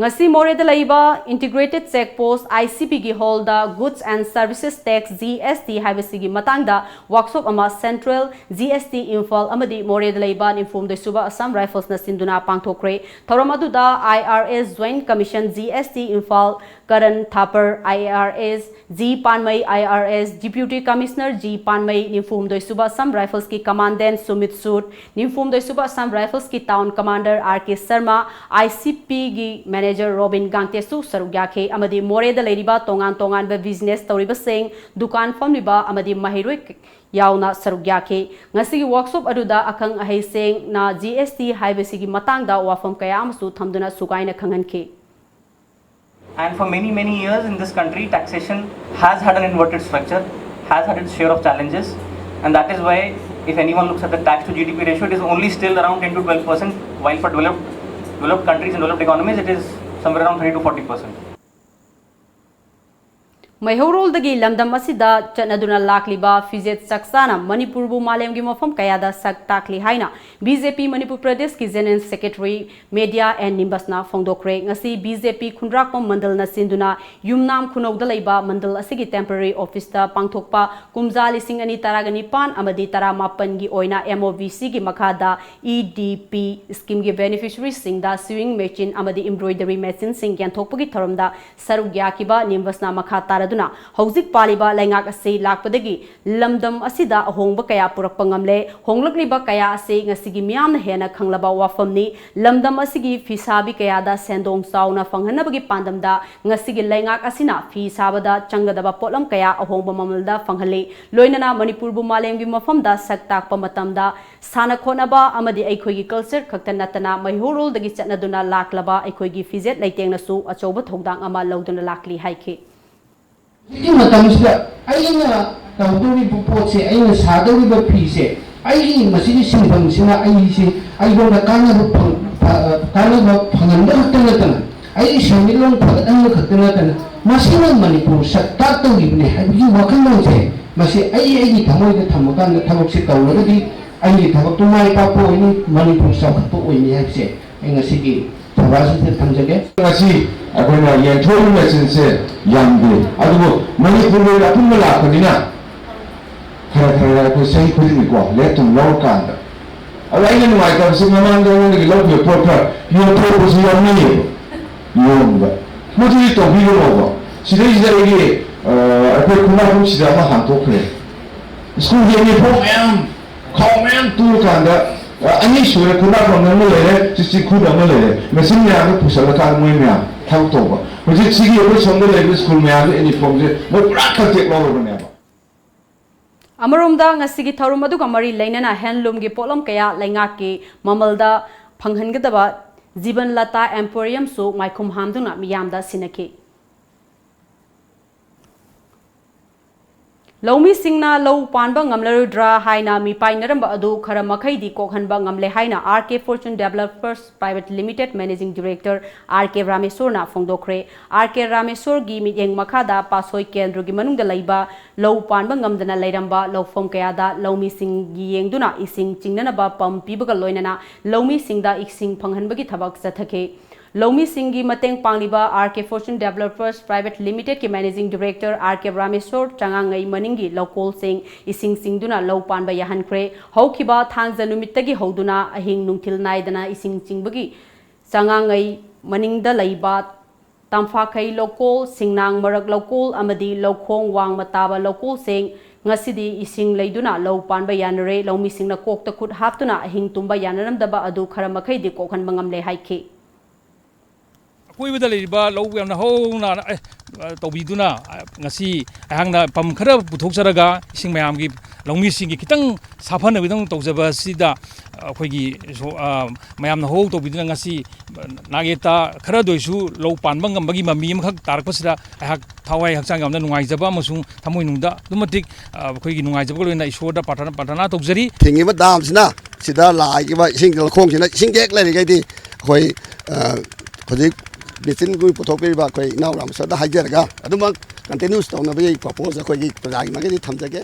ꯉꯁꯤ ꯃꯣꯔꯦꯗ ꯂꯩꯕ Integrated Check Post, I C P ꯒꯤ ꯍꯣꯜꯗ Goods and Services Tax, G S T ꯍꯥꯏꯕꯁꯤꯒꯤ ꯃꯇꯥꯡꯗ ꯋꯥꯛꯁꯣꯞ ꯑꯃ ꯁꯦꯟꯇ꯭ꯔꯦꯜ ꯖꯤ ꯑꯦꯁ ꯇꯤ ꯏꯝꯐꯥꯜ ꯑꯃꯗꯤ ꯃꯣꯔꯦꯗ ꯂꯩꯕ ꯅꯤꯐꯨꯍꯨꯝꯗꯣꯏ ꯁꯨꯕ ꯑꯁꯥꯝ ꯔꯥꯏꯐꯜꯁꯅ ꯁꯤꯟꯗꯨꯅ ꯄꯥꯡꯊꯣꯛꯈ꯭ꯔꯦ꯫ ꯊꯧꯔꯝ ꯑꯗꯨꯗ I R S Joint Commission, G S T Imphal, Karan Thapar, I R S, G Panmei, I R S, Deputy Commissioner G Panmei, ꯅꯤꯐꯨꯍꯨꯝꯗꯣꯏ ꯁꯨꯕ ꯑꯁꯥꯝ ꯔꯥꯏꯐꯜꯁꯀꯤ ꯀꯃꯥꯟꯗꯦꯟ ꯁꯨꯃꯤꯠ ꯁꯨꯠ, ꯅꯤꯐꯨꯍꯨꯝꯗꯣꯏ ꯁꯨꯕ ꯑꯁꯥꯝ ꯔꯥꯏꯐꯜꯁꯀꯤ town commander R K Sharma, I C ꯄꯤꯒꯤ ꯃꯦꯅꯦꯖꯔ ꯔꯣꯕꯤꯟ ꯒꯥꯡꯇꯦꯁꯨ ꯁꯔꯨꯛ ꯌꯥꯈꯤ ꯑꯃꯗꯤ ꯃꯣꯔꯦꯗ ꯂꯩꯔꯤꯕ ꯇꯣꯉꯥꯟ ꯇꯣꯉꯥꯟꯕ ꯕꯤꯖꯤꯅꯦꯁ ꯇꯧꯔꯤꯕꯁꯤꯡ, ꯗꯨꯀꯥꯟ ꯐꯝꯂꯤꯕ ꯑꯃꯗꯤ ꯃꯍꯩꯔꯣꯏ ꯌꯥꯎꯅ ꯁꯔꯨꯛ ꯌꯥꯈꯤ꯫ ꯉꯁꯤꯒꯤ ꯋꯥꯛꯁꯣꯞ ꯑꯗꯨꯗ ꯑꯈꯪ ꯑꯍꯩꯁꯤꯡꯅ ꯖꯤ ꯑꯦꯁ ꯇꯤ ꯍꯥꯏꯕꯁꯤꯒꯤ ꯃꯇꯥꯡꯗ ꯋꯥꯐꯝ ꯀꯌꯥ ꯑꯃꯁꯨ ꯊꯝꯗꯨꯅ ꯁꯨꯒꯥꯏꯅ ꯈꯪꯍꯟꯈꯤ꯫ And for many, many years in this country, taxation has had an inverted structure, has had its share of challenges, and that is why, if anyone looks at the tax to G D P ratio, it is only still around ten to twelve percent, while for developed, developed countries and developed economies, it is Somewhere around thirty to forty percent. ꯃꯩꯍꯧꯔꯣꯜꯗꯒꯤ ꯂꯝꯗꯝ ꯑꯁꯤꯗ ꯆꯠꯅꯗꯨꯅ ꯂꯥꯛꯂꯤꯕ ꯐꯤꯖꯦꯠ ꯆꯥꯛꯆꯥꯅ ꯃꯅꯤꯄꯨꯔꯕꯨ ꯃꯥꯂꯦꯝꯒꯤ ꯃꯐꯝ ꯀꯌꯥꯗ ꯁꯛ ꯇꯥꯛꯂꯤ ꯍꯥꯏꯅ ꯕꯤ ꯖꯦ ꯄꯤ ꯃꯅꯤꯄꯨꯔ ꯄ꯭ꯔꯗꯦꯁꯀꯤ ꯖꯦꯅꯔꯦꯜ ꯁꯦꯀ꯭ꯔꯦꯇꯔꯤ ꯃꯦꯗꯤꯌꯥ ꯑꯦꯟ ꯅꯤꯝꯕꯁꯅ ꯐꯣꯡꯗꯣꯛꯈ꯭ꯔꯦ꯫ ꯉꯁꯤ ꯕꯤ ꯖꯦ ꯄꯤ ꯈꯨꯟꯗ꯭ꯔꯥꯛꯄꯝ ꯃꯟꯗꯜꯅ ꯁꯤꯟꯗꯨꯅ ꯌꯨꯝꯅꯥꯝ ꯈꯨꯅꯧꯗ ꯂꯩꯕ ꯃꯟꯗꯜ ꯑꯁꯤꯒꯤ ꯇꯦꯝꯄꯔꯔꯤ ꯑꯣꯐꯤꯁꯇ ꯄꯥꯡꯊꯣꯛꯄ ꯀꯨꯝꯖꯥ ꯂꯤꯁꯤꯡ ꯑꯅꯤ ꯇꯔꯥꯒ ꯅꯤꯄꯥꯟ ꯑꯃꯗꯤ ꯇꯔꯥꯃꯥꯄꯟꯒꯤ ꯑꯣꯏꯅ ꯑꯦꯝ ꯑꯣ ꯕꯤ ꯁꯤꯒꯤ ꯃꯈꯥꯗ ꯏ ꯗꯤ ꯄꯤ ꯁ꯭ꯀꯤꯝꯒꯤ ꯕꯦꯅꯤꯐꯤꯁꯔꯤꯁꯤꯡꯗ ꯁꯤꯋꯤꯡ ꯃꯦꯆꯤꯟ ꯑꯃꯗꯤ ꯏꯝꯕ꯭ꯔꯣꯏꯗꯔꯤ ꯃꯦꯆꯤꯟꯁꯤꯡ ꯌꯦꯟꯊꯣꯛꯄꯒꯤ ꯊꯧꯔꯝꯗ ꯁꯔꯨꯛ ꯌꯥꯈꯤꯕ ꯅꯤꯝꯕꯁꯅ ꯃꯈꯥ ꯇꯥꯔꯗꯨꯅ, ꯍꯧꯖꯤꯛ ꯄꯥꯜꯂꯤꯕ ꯂꯩꯉꯥꯛ ꯑꯁꯤ ꯂꯥꯛꯄꯗꯒꯤ ꯂꯝꯗꯝ ꯑꯁꯤꯗ ꯑꯍꯣꯡꯕ ꯀꯌꯥ ꯄꯨꯔꯛꯄ ꯉꯝꯂꯦ꯫ ꯍꯣꯡꯂꯛꯂꯤꯕ ꯀꯌꯥ ꯑꯁꯤ ꯉꯁꯤꯒꯤ ꯃꯤꯌꯥꯝꯅ ꯍꯦꯟꯅ ꯈꯪꯂꯕ ꯋꯥꯐꯝꯅꯤ꯫ ꯂꯝꯗꯝ ꯑꯁꯤꯒꯤ ꯐꯤꯁꯥꯕꯤ ꯀꯌꯥꯗ ꯁꯦꯟꯗꯣꯡ ꯆꯥꯎꯅ ꯐꯪꯍꯟꯅꯕꯒꯤ ꯄꯥꯟꯗꯝꯗ ꯉꯁꯤꯒꯤ ꯂꯩꯉꯥꯛ ꯑꯁꯤꯅ ꯐꯤ ꯁꯥꯕꯗ ꯆꯪꯒꯗꯕ ꯄꯣꯠꯂꯝ ꯀꯌꯥ ꯑꯍꯣꯡꯕ ꯃꯃꯜꯗ ꯐꯪꯍꯜꯂꯤ꯫ ꯂꯣꯏꯅꯅ ꯃꯅꯤꯄꯨꯔꯕꯨ ꯃꯥꯂꯦꯝꯒꯤ ꯃꯐꯝꯗ ꯁꯛ ꯇꯥꯛꯄ ꯃꯇꯝꯗ ꯁꯥꯟꯅ ꯈꯣꯠꯅꯕ ꯑꯃꯗꯤ ꯑꯩꯈꯣꯏꯒꯤ ꯀꯜꯆꯔ ꯈꯛꯇ ꯅꯠꯇꯅ ꯃꯩꯍꯧꯔꯣꯜꯗꯒꯤ ꯆꯠꯅꯗꯨꯅ ꯂꯥꯛꯂꯕ ꯑꯩꯈꯣꯏꯒꯤ ꯐꯤꯖꯦꯠ ꯂꯩꯇꯦꯡꯅꯁꯨ ꯑꯆꯧꯕ ꯊꯧꯗꯥꯡ ꯑꯃ ꯂꯧꯗꯨꯅ ꯂꯥꯛꯂꯤ ꯍꯥꯏꯈꯤ꯫ ꯍꯧꯖꯤꯛꯀꯤ ꯃꯇꯝꯁꯤꯗ ꯑꯩꯅ ꯇꯧꯗꯧꯔꯤꯕ ꯄꯣꯠꯁꯦ, ꯑꯩꯅ ꯁꯥꯗꯧꯔꯤꯕ ꯐꯤꯁꯦ, ꯑꯩꯒꯤ ꯃꯁꯤꯒꯤ ꯁꯤꯟꯐꯝꯁꯤꯅ ꯑꯩꯁꯦ ꯑꯩꯉꯣꯟꯗ ꯀꯥꯟꯅꯕ ꯐꯪ-, ꯐ-, ꯀꯥꯟꯅꯕ ꯐꯪꯍꯟꯕ ꯈꯛꯇ ꯅꯠꯇꯅ, ꯑꯩꯒꯤ ꯁꯦꯟꯃꯤꯠꯂꯣꯟ ꯐꯒꯠꯍꯟꯕ ꯈꯛꯇ ꯅꯠꯇꯅ, ꯃꯁꯤꯅ ꯃꯅꯤꯄꯨꯔ ꯁꯛ ꯇꯥꯛꯇꯧꯔꯤꯕꯅꯤ ꯍꯥꯏꯕꯒꯤ ꯋꯥꯈꯜꯂꯣꯟꯁꯦ, ꯃꯁꯤ ꯑꯩ ꯑꯩꯒꯤ ꯊꯃꯣꯏꯗ ꯊꯝꯃꯀꯥꯟꯗ ꯊꯕꯛꯁꯦ ꯇꯧꯔꯒꯗꯤ ꯑꯩꯒꯤ ꯊꯕꯛꯇꯨ ꯃꯥꯏ ꯄꯥꯛꯄ ꯑꯣꯏꯅꯤ, ꯃꯅꯤꯄꯨꯔ ꯆꯥꯎꯈꯠꯄ ꯑꯣꯏꯅꯤ ꯍꯥꯏꯕꯁꯦ ꯑꯩ ꯉꯁꯤꯒꯤ ꯁꯚꯥꯁꯤꯗ ꯊꯝꯖꯒꯦ꯫ ꯉꯁꯤ ꯑꯩꯈꯣꯏꯅ ꯌꯦꯟꯊꯣꯛꯏꯕ ꯃꯦꯆꯤꯟꯁꯦ ꯌꯥꯝꯗꯦ, ꯑꯗꯨꯕꯨ ꯃꯅꯤꯄꯨꯔꯒꯤ ꯑꯣꯏꯅ ꯑꯄꯨꯟꯕ ꯂꯥꯛꯄꯅꯤꯅ ꯈꯔ ꯈꯔ ꯑꯩꯈꯣꯏ ꯆꯍꯤ ꯈꯨꯗꯤꯡꯒꯤꯀꯣ ꯂꯦꯞꯇꯅ ꯂꯧꯔꯀꯥꯟꯗ ꯑꯗꯣ ꯑꯩꯅ ꯅꯨꯡꯉꯥꯏꯇꯕꯁꯦ ꯃꯃꯥꯡꯗ ꯑꯩꯉꯣꯟꯗꯒꯤ ꯂꯧꯈꯤꯕ ꯄꯣꯠ ꯈꯔ ꯌꯣꯟꯊꯣꯛꯄꯁꯨ ꯌꯥꯎꯅꯩꯌꯦꯕ꯫ ꯌꯣꯟꯕ ꯃꯗꯨꯗꯤ ꯇꯧꯕꯤꯒꯅꯣꯕ꯫ ꯁꯤꯗꯩꯁꯤꯗ ꯑꯩꯒꯤ ꯑꯩꯈꯣꯏ ꯈꯨꯟꯗ꯭ꯔꯥꯛꯄꯝꯁꯤꯗ ꯑꯃ ꯍꯥꯡꯗꯣꯛꯈ꯭ꯔꯦ꯫ ꯁ꯭ꯀꯨꯜꯒꯤ ꯌꯨꯅꯤꯐꯣꯔꯝ ꯃꯌꯥꯝ ꯈꯥꯎ ꯃꯌꯥꯝ ꯇꯨꯔꯀꯥꯟꯗ ꯑꯅꯤ ꯁꯨꯔꯦ꯫ ꯈꯨꯟꯗ꯭ꯔꯥꯛꯄꯝꯗ ꯑꯃ ꯂꯩꯔꯦ, ꯆꯤꯡꯈꯨꯗ ꯑꯃ ꯂꯩꯔꯦ꯫ ꯃꯦꯆꯤꯟ ꯃꯌꯥꯝꯗꯣ ꯄꯨꯁꯜꯂꯀꯥꯟꯗ ꯃꯣꯏ ꯃꯌꯥꯝ ꯊꯕꯛ ꯇꯧꯕ꯫ ꯍꯧꯖꯤꯛ ꯁꯤꯒꯤ ꯑꯩꯈꯣꯏ ꯁꯣꯝꯗ ꯂꯩꯔꯤꯕ ꯁ꯭ꯀꯨꯜ ꯃꯌꯥꯝꯗꯣ ꯌꯨꯅꯤꯐꯣꯔꯝꯁꯦ ꯃꯣꯏ ꯄꯨꯔꯥ ꯀꯟꯇꯦꯛ ꯂꯧꯔꯕꯅꯦꯕ꯫ ꯑꯃꯔꯣꯝꯗ ꯉꯁꯤꯒꯤ ꯊꯧꯔꯝ ꯑꯗꯨꯒ ꯃꯔꯤ ꯂꯩꯅꯅ ꯍꯦꯟꯂꯨꯝꯒꯤ ꯄꯣꯠꯂꯝ ꯀꯌꯥ ꯂꯩꯉꯥꯛꯀꯤ ꯃꯃꯜꯗ ꯐꯪꯍꯟꯒꯗꯕ ꯖꯤꯕꯟ ꯂꯇꯥ ꯑꯦꯝꯄꯣꯔꯤꯌꯝꯁꯨ ꯃꯥꯏꯈꯨꯝ ꯍꯥꯝꯗꯨꯅ ꯃꯤꯌꯥꯝꯗ ꯁꯤꯟꯅꯈꯤ꯫ ꯂꯧꯃꯤꯁꯤꯡꯅ ꯂꯧ ꯄꯥꯟꯕ ꯉꯝꯂꯔꯣꯏꯗ꯭ꯔꯥ ꯍꯥꯏꯅ ꯃꯤꯄꯥꯏꯅꯔꯝꯕ ꯑꯗꯨ ꯈꯔ ꯃꯈꯩꯗꯤ ꯀꯣꯛꯍꯟꯕ ꯉꯝꯂꯦ ꯍꯥꯏꯅ R K Fortune Developers Private Limited Managing Director R K ꯔꯥꯃꯦꯁꯣꯔꯅ ꯐꯣꯡꯗꯣꯛꯈ꯭ꯔꯦ꯫ R K ꯔꯥꯃꯦꯁꯣꯔꯒꯤ ꯃꯤꯠꯌꯦꯡ ꯃꯈꯥꯗ ꯄꯥꯁꯣꯏ ꯀꯦꯟꯗ꯭ꯔꯒꯤ ꯃꯅꯨꯡꯗ ꯂꯩꯕ ꯂꯧ ꯄꯥꯟꯕ ꯉꯝꯗꯅ ꯂꯩꯔꯝꯕ ꯂꯧꯐꯝ ꯀꯌꯥꯗ ꯂꯧꯃꯤꯁꯤꯡꯒꯤ ꯌꯦꯡꯗꯨꯅ ꯏꯁꯤꯡ ꯆꯤꯡꯅꯅꯕ pump ꯄꯤꯕꯒ ꯂꯣꯏꯅꯅ ꯂꯧꯃꯤꯁꯤꯡꯗ ꯏꯁꯤꯡ ꯐꯪꯍꯟꯕꯒꯤ ꯊꯕꯛ ꯆꯠꯊꯈꯤ꯫ ꯂꯧꯃꯤꯁꯤꯡꯒꯤ ꯃꯇꯦꯡ ꯄꯥꯡꯂꯤꯕ R K Fortune Developers Private Limited ꯀꯤ Managing Director R K Rameshwor ꯆꯉꯥꯉꯩ ꯃꯅꯤꯡꯒꯤ ꯂꯧꯀꯣꯜꯁꯤꯡ ꯏꯁꯤꯡ ꯆꯤꯡꯗꯨꯅ ꯂꯧ ꯄꯥꯟꯕ ꯌꯥꯍꯟꯈ꯭ꯔꯦ꯫ ꯍꯧꯈꯤꯕ ꯊꯥꯡꯖ ꯅꯨꯃꯤꯠꯇꯒꯤ ꯍꯧꯗꯨꯅ ꯑꯍꯤꯡ ꯅꯨꯡꯊꯤꯜ ꯅꯥꯏꯗꯅ ꯏꯁꯤꯡ ꯆꯤꯡꯕꯒꯤ ꯆꯉꯥꯉꯩ ꯃꯅꯤꯡꯗ ꯂꯩꯕ ꯇꯝꯐꯥꯈꯩ ꯂꯧꯀꯣꯜ, ꯁꯤꯡꯅꯥꯡ ꯃꯔꯛ ꯂꯧꯀꯣꯜ ꯑꯃꯗꯤ ꯂꯧꯈꯣꯡ ꯋꯥꯡꯃ ꯇꯥꯕ ꯂꯧꯀꯣꯜꯁꯤꯡ ꯉꯁꯤꯗꯤ ꯏꯁꯤꯡ ꯂꯩꯗꯨꯅ ꯂꯧ ꯄꯥꯟꯕ ꯌꯥꯅꯔꯦ꯫ ꯂꯧꯃꯤꯁꯤꯡꯅ ꯀꯣꯛꯇ ꯈꯨꯠ ꯍꯥꯞꯇꯨꯅ ꯑꯍꯤꯡ ꯇꯨꯝꯕ ꯌꯥꯅꯔꯝꯗꯕ ꯑꯗꯨ ꯈꯔ ꯃꯈꯩꯗꯤ ꯀꯣꯛꯍꯟꯕ ꯉꯝꯂꯦ ꯍꯥꯏꯈꯤ꯫ ꯑꯀꯣꯏꯕꯗ ꯂꯩꯔꯤꯕ ꯂꯧ ꯌꯥꯝꯅ ꯍꯧꯅ, ꯑꯦ, ꯇꯧꯕꯤꯗꯨꯅ, ꯑ, ꯉꯁꯤ ꯑꯩꯍꯥꯛꯅ pump ꯈꯔ ꯄꯨꯊꯣꯛꯆꯔꯒ ꯏꯁꯤꯡ ꯃꯌꯥꯝꯒꯤ, ꯂꯧꯃꯤꯁꯤꯡꯒꯤ ꯈꯤꯇꯪ ꯁꯥꯐꯅꯕꯒꯤꯗꯃꯛ ꯇꯧꯖꯕ ꯑꯁꯤꯗ, ꯑ, ꯑꯩꯈꯣꯏꯒꯤ ꯁꯣ-, ꯑ, ꯃꯌꯥꯝꯅ ꯍꯧ ꯇꯧꯕꯤꯗꯨꯅ ꯉꯁꯤ ꯅꯥꯛꯌꯦꯠꯇ ꯈꯔꯗ ꯑꯣꯏꯁꯨ ꯂꯧ ꯄꯥꯟꯕ ꯉꯝꯕꯒꯤ ꯃꯃꯤ ꯑꯃꯈꯛ ꯇꯥꯔꯛꯄꯁꯤꯗ ꯑꯩꯍꯥꯛ ꯊꯋꯥꯏ ꯍꯛꯆꯥꯡ ꯌꯥꯝꯅ ꯅꯨꯡꯉꯥꯏꯖꯕ ꯑꯃꯁꯨꯡ ꯊꯃꯣꯏꯅꯨꯡꯗ ꯑꯗꯨꯛꯀꯤ ꯃꯇꯤꯛ, ꯑ, ꯑꯩꯈꯣꯏꯒꯤ ꯅꯨꯡꯉꯥꯏꯖꯕꯒ ꯂꯣꯏꯅꯅ ꯏꯁꯣꯔꯗ ꯄ꯭ꯔꯥꯊꯅꯥ, ꯄ꯭ꯔꯥꯊꯅꯥ ꯇꯧꯖꯔꯤ꯫ ꯊꯤꯡꯉꯤꯕ dam ꯁꯤꯅ ꯁꯤꯗ ꯂꯥꯛꯏꯕ ꯏꯁꯤꯡ ꯂꯧꯈꯣꯡꯁꯤꯅ ꯏꯁꯤꯡ ꯍꯦꯛ ꯂꯩꯔꯤꯈꯩꯗꯤ ꯑꯩꯈꯣꯏ, ꯑ, ꯍꯧꯖꯤꯛ ꯃꯦꯆꯤꯟꯒꯤ ꯄꯨꯊꯣꯛꯄꯤꯔꯤꯕ ꯑꯩꯈꯣꯏ ꯏꯅꯥꯎ ꯔꯥꯃꯁꯣꯔꯗ ꯍꯥꯏꯖꯔꯒ ꯑꯗꯨꯃꯛ continue ꯇꯧꯅꯕꯒꯤ propose ꯑꯩꯈꯣꯏꯒꯤ ꯄ꯭ꯔꯖꯥꯒꯤ ꯃꯥꯏꯀꯩꯗꯒꯤ ꯊꯝꯖꯒꯦ꯫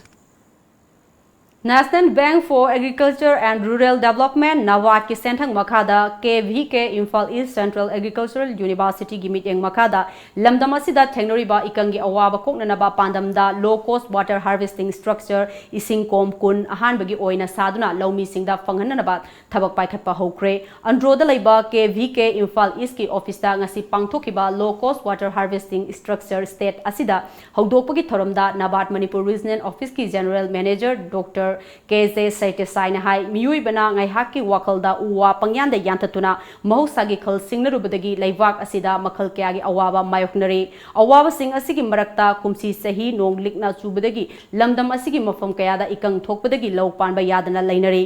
National Bank for Agriculture and Rural Development, NABARD ꯀꯤ ꯁꯦꯟꯊꯪ ꯃꯈꯥꯗ K V K Imphal East Central Agricultural University ꯒꯤ ꯃꯤꯠꯌꯦꯡ ꯃꯈꯥꯗ ꯂꯝꯗꯝ ꯑꯁꯤꯗ ꯊꯦꯡꯅꯔꯤꯕ ꯏꯀꯪꯒꯤ ꯑꯋꯥꯕ ꯀꯣꯛꯅꯅꯕ ꯄꯥꯟꯗꯝꯗ low cost water harvesting structure ꯏꯁꯤꯡ ꯀꯣꯝ ꯀꯨꯟ ꯑꯍꯥꯟꯕꯒꯤ ꯑꯣꯏꯅ ꯁꯥꯗꯨꯅ ꯂꯧꯃꯤꯁꯤꯡꯗ ꯐꯪꯍꯟꯅꯅꯕ ꯊꯕꯛ ꯄꯥꯏꯈꯠꯄ ꯍꯧꯈ꯭ꯔꯦ꯫ ꯑꯟꯗ꯭ꯔꯣꯗ ꯂꯩꯕ K V K Imphal East ꯀꯤ office ꯇ ꯉꯁꯤ ꯄꯥꯡꯊꯣꯛꯈꯤꯕ low cost water harvesting structure state ꯑꯁꯤꯗ ꯍꯧꯗꯣꯛꯄꯒꯤ ꯊꯧꯔꯝꯗ NABARD Manipur Regional Office ꯀꯤ General Manager Doctor K J ꯁꯩꯇꯁꯥꯏꯅ ꯍꯥꯏ, ꯃꯤꯑꯣꯏꯕꯅ ꯉꯥꯏꯍꯥꯛꯀꯤ ꯋꯥꯈꯜꯗ ꯎ ꯋꯥ ꯄꯪꯌꯥꯟꯗ ꯌꯥꯟꯊꯠꯇꯨꯅ ꯃꯍꯧꯁꯥꯒꯤ ꯈꯜ ꯁꯤꯡꯅꯔꯨꯕꯗꯒꯤ ꯂꯩꯕꯥꯛ ꯑꯁꯤꯗ ꯃꯈꯜ ꯀꯌꯥꯒꯤ ꯑꯋꯥꯕ ꯃꯥꯌꯣꯛꯅꯔꯤ꯫ ꯑꯋꯥꯕꯁꯤꯡ ꯑꯁꯤꯒꯤ ꯃꯔꯛꯇ ꯀꯨꯝꯁꯤ ꯆꯍꯤ ꯅꯣꯡ ꯂꯤꯛꯅ ꯆꯨꯕꯗꯒꯤ ꯂꯝꯗꯝ ꯑꯁꯤꯒꯤ ꯃꯐꯝ ꯀꯌꯥꯗ ꯏꯀꯪ ꯊꯣꯛꯄꯗꯒꯤ ꯂꯧ ꯄꯥꯟꯕ ꯌꯥꯗꯅ ꯂꯩꯅꯔꯤ꯫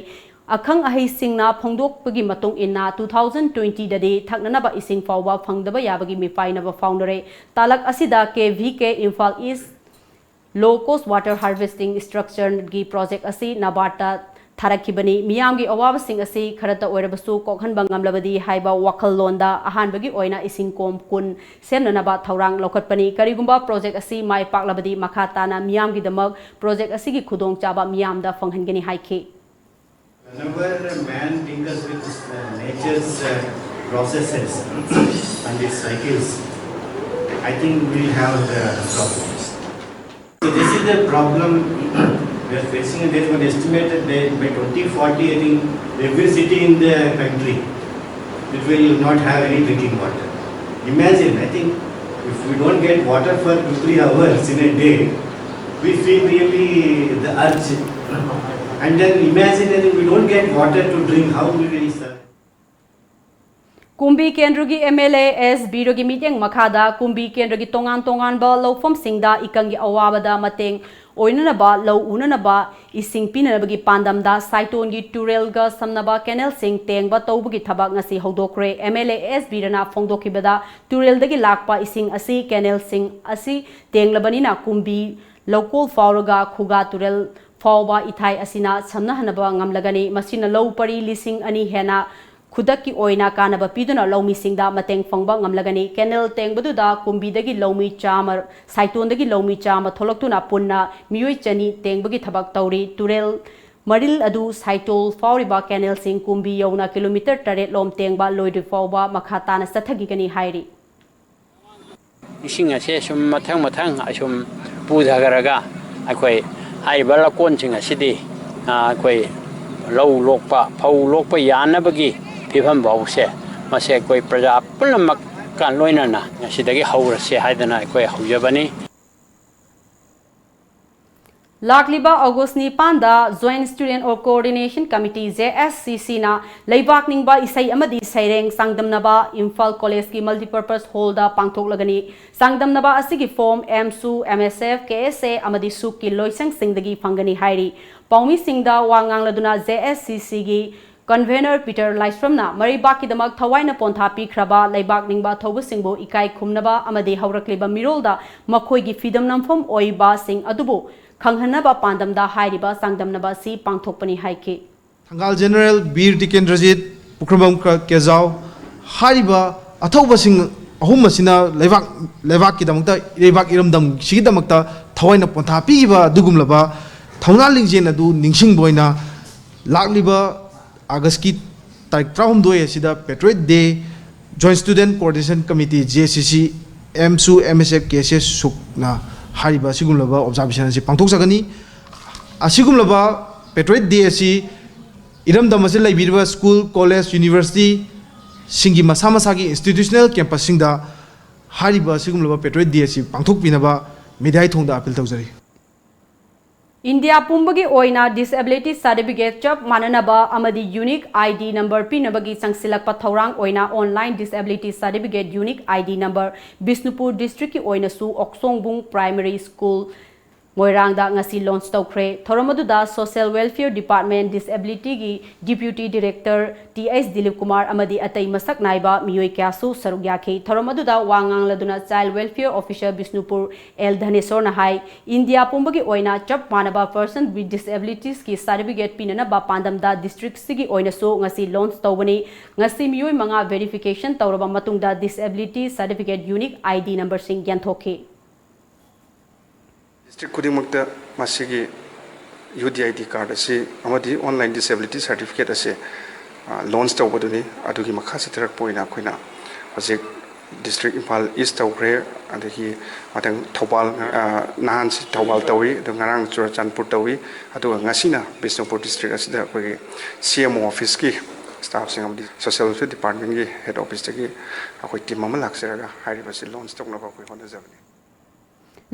ꯑꯈꯪ ꯑꯍꯩꯁꯤꯡꯅ ꯐꯣꯡꯗꯣꯛꯄꯒꯤ ꯃꯇꯨꯡ ꯏꯟꯅ, two thousand twenty ꯗꯗꯤ ꯊꯛꯅꯅꯕ ꯏꯁꯤꯡ ꯐꯥꯎꯕ ꯐꯪꯗꯕ ꯌꯥꯕꯒꯤ ꯃꯤꯄꯥꯏꯅꯕ ꯐꯥꯎꯅꯔꯦ꯫ ꯇꯥꯂꯛ ꯑꯁꯤꯗ K V K Imphal East Low cost water harvesting structure ꯒꯤ project ꯑꯁꯤ ꯅꯕꯥꯔꯠꯇ ꯊꯥꯔꯛꯈꯤꯕꯅꯤ꯫ ꯃꯤꯌꯥꯝꯒꯤ ꯑꯋꯥꯕꯁꯤꯡ ꯑꯁꯤ ꯈꯔꯇ ꯑꯣꯏꯔꯕꯁꯨ ꯀꯣꯛꯍꯟꯕ ꯉꯝꯂꯕꯗꯤ ꯍꯥꯏꯕ ꯋꯥꯈꯜꯂꯣꯟꯗ ꯑꯍꯥꯟꯕꯒꯤ ꯑꯣꯏꯅ ꯏꯁꯤꯡ ꯀꯣꯝ ꯀꯨꯟ ꯁꯦꯝꯅꯅꯕ ꯊꯧꯔꯥꯡ ꯂꯧꯈꯠꯄꯅꯤ꯫ ꯀꯔꯤꯒꯨꯝꯕ project ꯑꯁꯤ ꯃꯥꯏ ꯄꯥꯛꯂꯕꯗꯤ ꯃꯈꯥ ꯇꯥꯅ ꯃꯤꯌꯥꯝꯒꯤꯗꯃꯛ project ꯑꯁꯤꯒꯤ ꯈꯨꯗꯣꯡꯆꯥꯕ ꯃꯤꯌꯥꯝꯗ ꯐꯪꯍꯟꯒꯅꯤ ꯍꯥꯏꯈꯤ꯫ Whenever a man tinkers with uh, nature's uh, processes and its cycles, I think we'll have uh, problems. So this is the problem we are facing, and there's one estimated that by twenty forty, I think every city in the country, it will not have any drinking water. Imagine, I think if we don't get water for two, three hours in a day, we feel really the urge. And then imagine that if we don't get water to drink, how we will survive? ꯀꯨꯝꯕꯤ ꯀꯦꯟꯗ꯭ꯔꯒꯤ MLA S ꯕꯤꯔꯒꯤ ꯃꯤꯠꯌꯦꯡ ꯃꯈꯥꯗ ꯀꯨꯝꯕꯤ ꯀꯦꯟꯗ꯭ꯔꯒꯤ ꯇꯣꯉꯥꯟ ꯇꯣꯉꯥꯟꯕ ꯂꯧꯐꯝꯁꯤꯡꯗ ꯏꯀꯪꯒꯤ ꯑꯋꯥꯕꯗ ꯃꯇꯦꯡ ꯑꯣꯏꯅꯅꯕ ꯂꯧ ꯎꯅꯅꯕ ꯏꯁꯤꯡ ꯄꯤꯅꯅꯕꯒꯤ ꯄꯥꯟꯗꯝꯗ ꯁꯥꯏꯇꯣꯟꯒꯤ ꯇꯨꯔꯦꯜꯒ ꯁꯝꯅꯕ canal ꯁꯤꯡ ꯇꯦꯡꯕ ꯇꯧꯕꯒꯤ ꯊꯕꯛ ꯉꯁꯤ ꯍꯧꯗꯣꯛꯈ꯭ꯔꯦ꯫ MLA S ꯕꯤꯔꯅ ꯐꯣꯡꯗꯣꯛꯈꯤꯕꯗ ꯇꯨꯔꯦꯜꯗꯒꯤ ꯂꯥꯛꯄ ꯏꯁꯤꯡ ꯑꯁꯤ canal ꯁꯤꯡ ꯑꯁꯤ ꯇꯦꯡꯂꯕꯅꯤꯅ ꯀꯨꯝꯕꯤ ꯂꯧꯀꯣꯜ ꯐꯥꯎꯔꯒ ꯈꯨꯒꯥ ꯇꯨꯔꯦꯜ ꯐꯥꯎꯕ ꯏꯊꯥꯏ ꯑꯁꯤꯅ ꯁꯝꯅꯍꯟꯅꯕ ꯉꯝꯂꯒꯅꯤ꯫ ꯃꯁꯤꯅ ꯂꯧ ꯄꯔꯤ ꯂꯤꯁꯤꯡ ꯑꯅꯤ ꯍꯦꯟꯅ ꯈꯨꯗꯛꯀꯤ ꯑꯣꯏꯅ ꯀꯥꯟꯅꯕ ꯄꯤꯗꯨꯅ ꯂꯧꯃꯤꯁꯤꯡꯗ ꯃꯇꯦꯡ ꯐꯪꯕ ꯉꯝꯂꯒꯅꯤ꯫ Canal ꯇꯦꯡꯕꯗꯨꯗ ꯀꯨꯝꯕꯤꯗꯒꯤ ꯂꯧꯃꯤ ꯆꯥꯝꯃ, ꯁꯥꯏꯇꯣꯟꯗꯒꯤ ꯂꯧꯃꯤ ꯆꯥꯝꯃ ꯊꯣꯛꯂꯛꯇꯨꯅ ꯄꯨꯟꯅ ꯃꯤꯑꯣꯏ ꯆꯅꯤ ꯇꯦꯡꯕꯒꯤ ꯊꯕꯛ ꯇꯧꯔꯤ꯫ ꯇꯨꯔꯦꯜ ꯃꯔꯤꯜ ꯑꯗꯨ ꯁꯥꯏꯇꯣꯜ ꯐꯥꯎꯔꯤꯕ canal ꯁꯤꯡ ꯀꯨꯝꯕꯤ ꯌꯧꯅ kilometre ꯇꯔꯦꯠ ꯂꯣꯝ ꯇꯦꯡꯕ ꯂꯣꯏꯗ꯭ꯔꯤ ꯐꯥꯎꯕ ꯃꯈꯥ ꯇꯥꯅ ꯆꯠꯊꯈꯤꯒꯅꯤ ꯍꯥꯏꯔꯤ꯫ ꯏꯁꯤꯡ ꯑꯁꯦ ꯁꯨꯝ ꯃꯊꯪ ꯃꯊꯪ ꯑꯁꯨꯝ ꯄꯨꯊꯈ꯭ꯔꯒ ꯑꯩꯈꯣꯏ ꯍꯥꯏꯔꯤꯕ ꯂꯧꯀꯣꯟꯁꯤꯡ ꯑꯁꯤꯗꯤ ꯑꯩꯈꯣꯏ ꯂꯧ ꯂꯣꯛꯄ, ꯐꯧ ꯂꯣꯛꯄ ꯌꯥꯅꯕꯒꯤ ꯐꯤꯕꯝ ꯐꯥꯎꯁꯦ ꯃꯁꯦ ꯑꯩꯈꯣꯏ ꯄ꯭ꯔꯖꯥ ꯄꯨꯝꯅꯃꯛꯀ ꯂꯣꯏꯅꯅ ꯉꯁꯤꯗꯒꯤ ꯍꯧꯔꯁꯦ ꯍꯥꯏꯗꯅ ꯑꯩꯈꯣꯏ ꯍꯧꯖꯕꯅꯤ꯫ ꯂꯥꯛꯂꯤꯕ ꯑꯣꯒꯁ ꯅꯤꯄꯥꯟꯗ Joint Student Coordination Committee, JSCC ꯅ ꯂꯩꯕꯥꯛ ꯅꯤꯡꯕ ꯏꯁꯩ ꯑꯃꯗꯤ ꯁꯩꯔꯦꯡ ꯆꯥꯡꯗꯝꯅꯕ ꯏꯝꯐꯥꯜ ꯀꯣꯂꯦꯖꯀꯤ multipurpose hall ꯗ ꯄꯥꯡꯊꯣꯛꯂꯒꯅꯤ꯫ ꯆꯥꯡꯗꯝꯅꯕ ꯑꯁꯤꯒꯤ form ꯑꯦꯝꯁꯨ, MSF, KSA ꯑꯃꯗꯤ ꯁꯨꯛꯀꯤ ꯂꯣꯏꯁꯪꯁꯤꯡꯗꯒꯤ ꯐꯪꯒꯅꯤ ꯍꯥꯏꯔꯤ꯫ ꯄꯥꯎꯃꯤꯁꯤꯡꯗ ꯋꯥ ꯉꯥꯡꯂꯗꯨꯅ JSCC ꯒꯤ Convener Peter ꯂꯥꯏꯁ꯭ꯔꯝꯅ ꯃꯔꯩꯕꯥꯛꯀꯤꯗꯃꯛ ꯊꯋꯥꯏꯅ ꯄꯣꯟꯊꯥ ꯄꯤꯈ꯭ꯔꯕ ꯂꯩꯕꯥꯛ ꯅꯤꯡꯕ ꯑꯊꯧꯕꯁꯤꯡꯕꯨ ꯏꯀꯥꯏ ꯈꯨꯝꯅꯕ ꯑꯃꯗꯤ ꯍꯧꯔꯛꯂꯤꯕ ꯃꯤꯔꯣꯜꯗ ꯃꯈꯣꯏꯒꯤ ꯐꯤꯗꯝ ꯅꯝꯐꯝ ꯑꯣꯏꯕꯁꯤꯡ ꯑꯗꯨꯕꯨ ꯈꯪꯍꯟꯅꯕ ꯄꯥꯟꯗꯝꯗ ꯍꯥꯏꯔꯤꯕ ꯆꯥꯡꯗꯝꯅꯕ ꯑꯁꯤ ꯄꯥꯡꯊꯣꯛꯄꯅꯤ ꯍꯥꯏꯈꯤ꯫ ꯊꯪꯒꯥꯜ ꯖꯦꯅꯔꯦꯜ ꯕꯤꯔ ꯇꯤꯀꯦꯟꯗ꯭ꯔꯖꯤꯠ, ꯄꯨꯈ꯭ꯔꯝꯕꯝ ꯀ-, ꯀꯦꯖꯥꯎ ꯍꯥꯏꯔꯤꯕ ꯑꯊꯧꯕꯁꯤꯡ ꯑꯍꯨꯝ ꯑꯁꯤꯅ ꯂꯩꯕꯥꯛ, ꯂꯩꯕꯥꯛꯀꯤꯗꯃꯛꯇ, ꯂꯩꯕꯥꯛ ꯏꯔꯝꯗꯝꯁꯤꯒꯤꯗꯃꯛꯇ ꯊꯋꯥꯏꯅ ꯄꯣꯟꯊꯥ ꯄꯤꯈꯤꯕ ꯑꯗꯨꯒꯨꯝꯂꯕ ꯊꯧꯅꯥ ꯂꯤꯡꯖꯦꯜ ꯑꯗꯨ ꯅꯤꯡꯁꯤꯡꯕ ꯑꯣꯏꯅ ꯂꯥꯛꯂꯤꯕ ꯑꯥꯒꯁꯀꯤ ꯇꯥꯔꯤꯛ ꯇꯔꯥꯍꯨꯝꯗꯣꯏ ꯑꯁꯤꯗ Patriot Day, Joint Student Coordination Committee, J C C, AMSU, MSF, KSS ꯁꯨꯛꯅ ꯍꯥꯏꯔꯤꯕ ꯑꯁꯤꯒꯨꯝꯂꯕ observation ꯑꯁꯤ ꯄꯥꯡꯊꯣꯛꯆꯒꯅꯤ꯫ ꯑꯁꯤꯒꯨꯝꯂꯕ Patriot Day ꯑꯁꯤ ꯏꯔꯝꯗꯝ ꯑꯁꯤꯗ ꯂꯩꯕꯤꯔꯤꯕ school, college, university ꯁꯤꯡꯒꯤ ꯃꯁꯥ ꯃꯁꯥꯒꯤ institutional campus ꯁꯤꯡꯗ ꯍꯥꯏꯔꯤꯕ ꯑꯁꯤꯒꯨꯝꯂꯕ Patriot Day ꯑꯁꯤ ꯄꯥꯡꯊꯣꯛꯄꯤꯅꯕ media ꯊꯣꯡꯗ appeal ꯇꯧꯖꯔꯤ꯫ ꯏꯟꯗꯤꯌꯥ ꯄꯨꯝꯕꯒꯤ ꯑꯣꯏꯅ disability certificate ꯆꯞ ꯃꯥꯟꯅꯅꯕ ꯑꯃꯗꯤ unique ID number ꯄꯤꯅꯕꯒꯤ ꯆꯪꯁꯤꯜꯂꯛꯄ ꯊꯧꯔꯥꯡ ꯑꯣꯏꯅ online disability certificate unique ID number Bishnupur district ꯀꯤ ꯑꯣꯏꯅꯁꯨ ꯑꯣꯛꯁꯣꯡꯕꯨꯡ Primary School ꯃꯣꯏꯔꯥꯡꯗ ꯉꯁꯤ launch ꯇꯧꯈ꯭ꯔꯦ꯫ ꯊꯧꯔꯝ ꯑꯗꯨꯗ Social Welfare Department, Disability ꯒꯤ Deputy Director T H Dilip Kumar ꯑꯃꯗꯤ ꯑꯇꯩ ꯃꯁꯛ ꯅꯥꯏꯕ ꯃꯤꯑꯣꯏ ꯀꯌꯥꯁꯨ ꯁꯔꯨꯛ ꯌꯥꯈꯤ꯫ ꯊꯧꯔꯝ ꯑꯗꯨꯗ ꯋꯥ ꯉꯥꯡꯂꯗꯨꯅ Child Welfare Officer Bishnupur L ꯙꯅꯦꯁꯣꯔꯅ ꯍꯥꯏ, ꯏꯟꯗꯤꯌꯥ ꯄꯨꯝꯕꯒꯤ ꯑꯣꯏꯅ ꯆꯞ ꯃꯥꯟꯅꯕ Person with Disabilities ꯀꯤ certificate ꯄꯤꯅꯅꯕ ꯄꯥꯟꯗꯝꯗ district ꯁꯤꯒꯤ ꯑꯣꯏꯅꯁꯨ ꯉꯁꯤ launch ꯇꯧꯕꯅꯤ꯫ ꯉꯁꯤ ꯃꯤꯑꯣꯏ ꯃꯉꯥ verification ꯇꯧꯔꯕ ꯃꯇꯨꯡꯗ disability certificate unique ID number ꯁꯤꯡ ꯌꯦꯟꯊꯣꯛꯈꯤ꯫ District ꯈꯨꯗꯤꯡꯃꯛꯇ ꯃꯁꯤꯒꯤ U D I D card ꯑꯁꯤ ꯑꯃꯗꯤ online disability certificate ꯑꯁꯤ, ꯑ, launch ꯇꯧꯕꯗꯨꯅꯤ꯫ ꯑꯗꯨꯒꯤ ꯃꯈꯥ ꯆꯠꯊꯔꯛꯄ ꯑꯣꯏꯅ ꯑꯩꯈꯣꯏꯅ ꯍꯧꯖꯤꯛ district ꯏꯝꯐꯥꯜ East ꯇꯧꯈ꯭ꯔꯦ, ꯑꯗꯒꯤ ꯃꯊꯪ ꯊꯧꯕꯥꯜ, ꯑ, ꯅꯍꯥꯟꯁꯤ ꯊꯧꯕꯥꯜ ꯇꯧꯏ, ꯑꯗꯨ ꯉꯔꯥꯡ ꯆꯨꯔꯆꯥꯟꯄꯨꯔ ꯇꯧꯏ, ꯑꯗꯨꯒ ꯉꯁꯤꯅ ꯕꯤꯁꯅꯨꯄꯨꯔ district ꯑꯁꯤꯗ ꯑꯩꯈꯣꯏꯒꯤ C M O office ꯀꯤ staff ꯁꯤꯡ ꯑꯃꯗꯤ Social Welfare Department ꯀꯤ head office ꯇꯒꯤ ꯑꯩꯈꯣꯏ team ꯑꯃ ꯂꯥꯛꯆꯔꯒ ꯍꯥꯏꯔꯤꯕꯁꯤ launch ꯇꯧꯅꯕ ꯑꯩꯈꯣꯏ ꯍꯣꯠꯅꯖꯕꯅꯤ꯫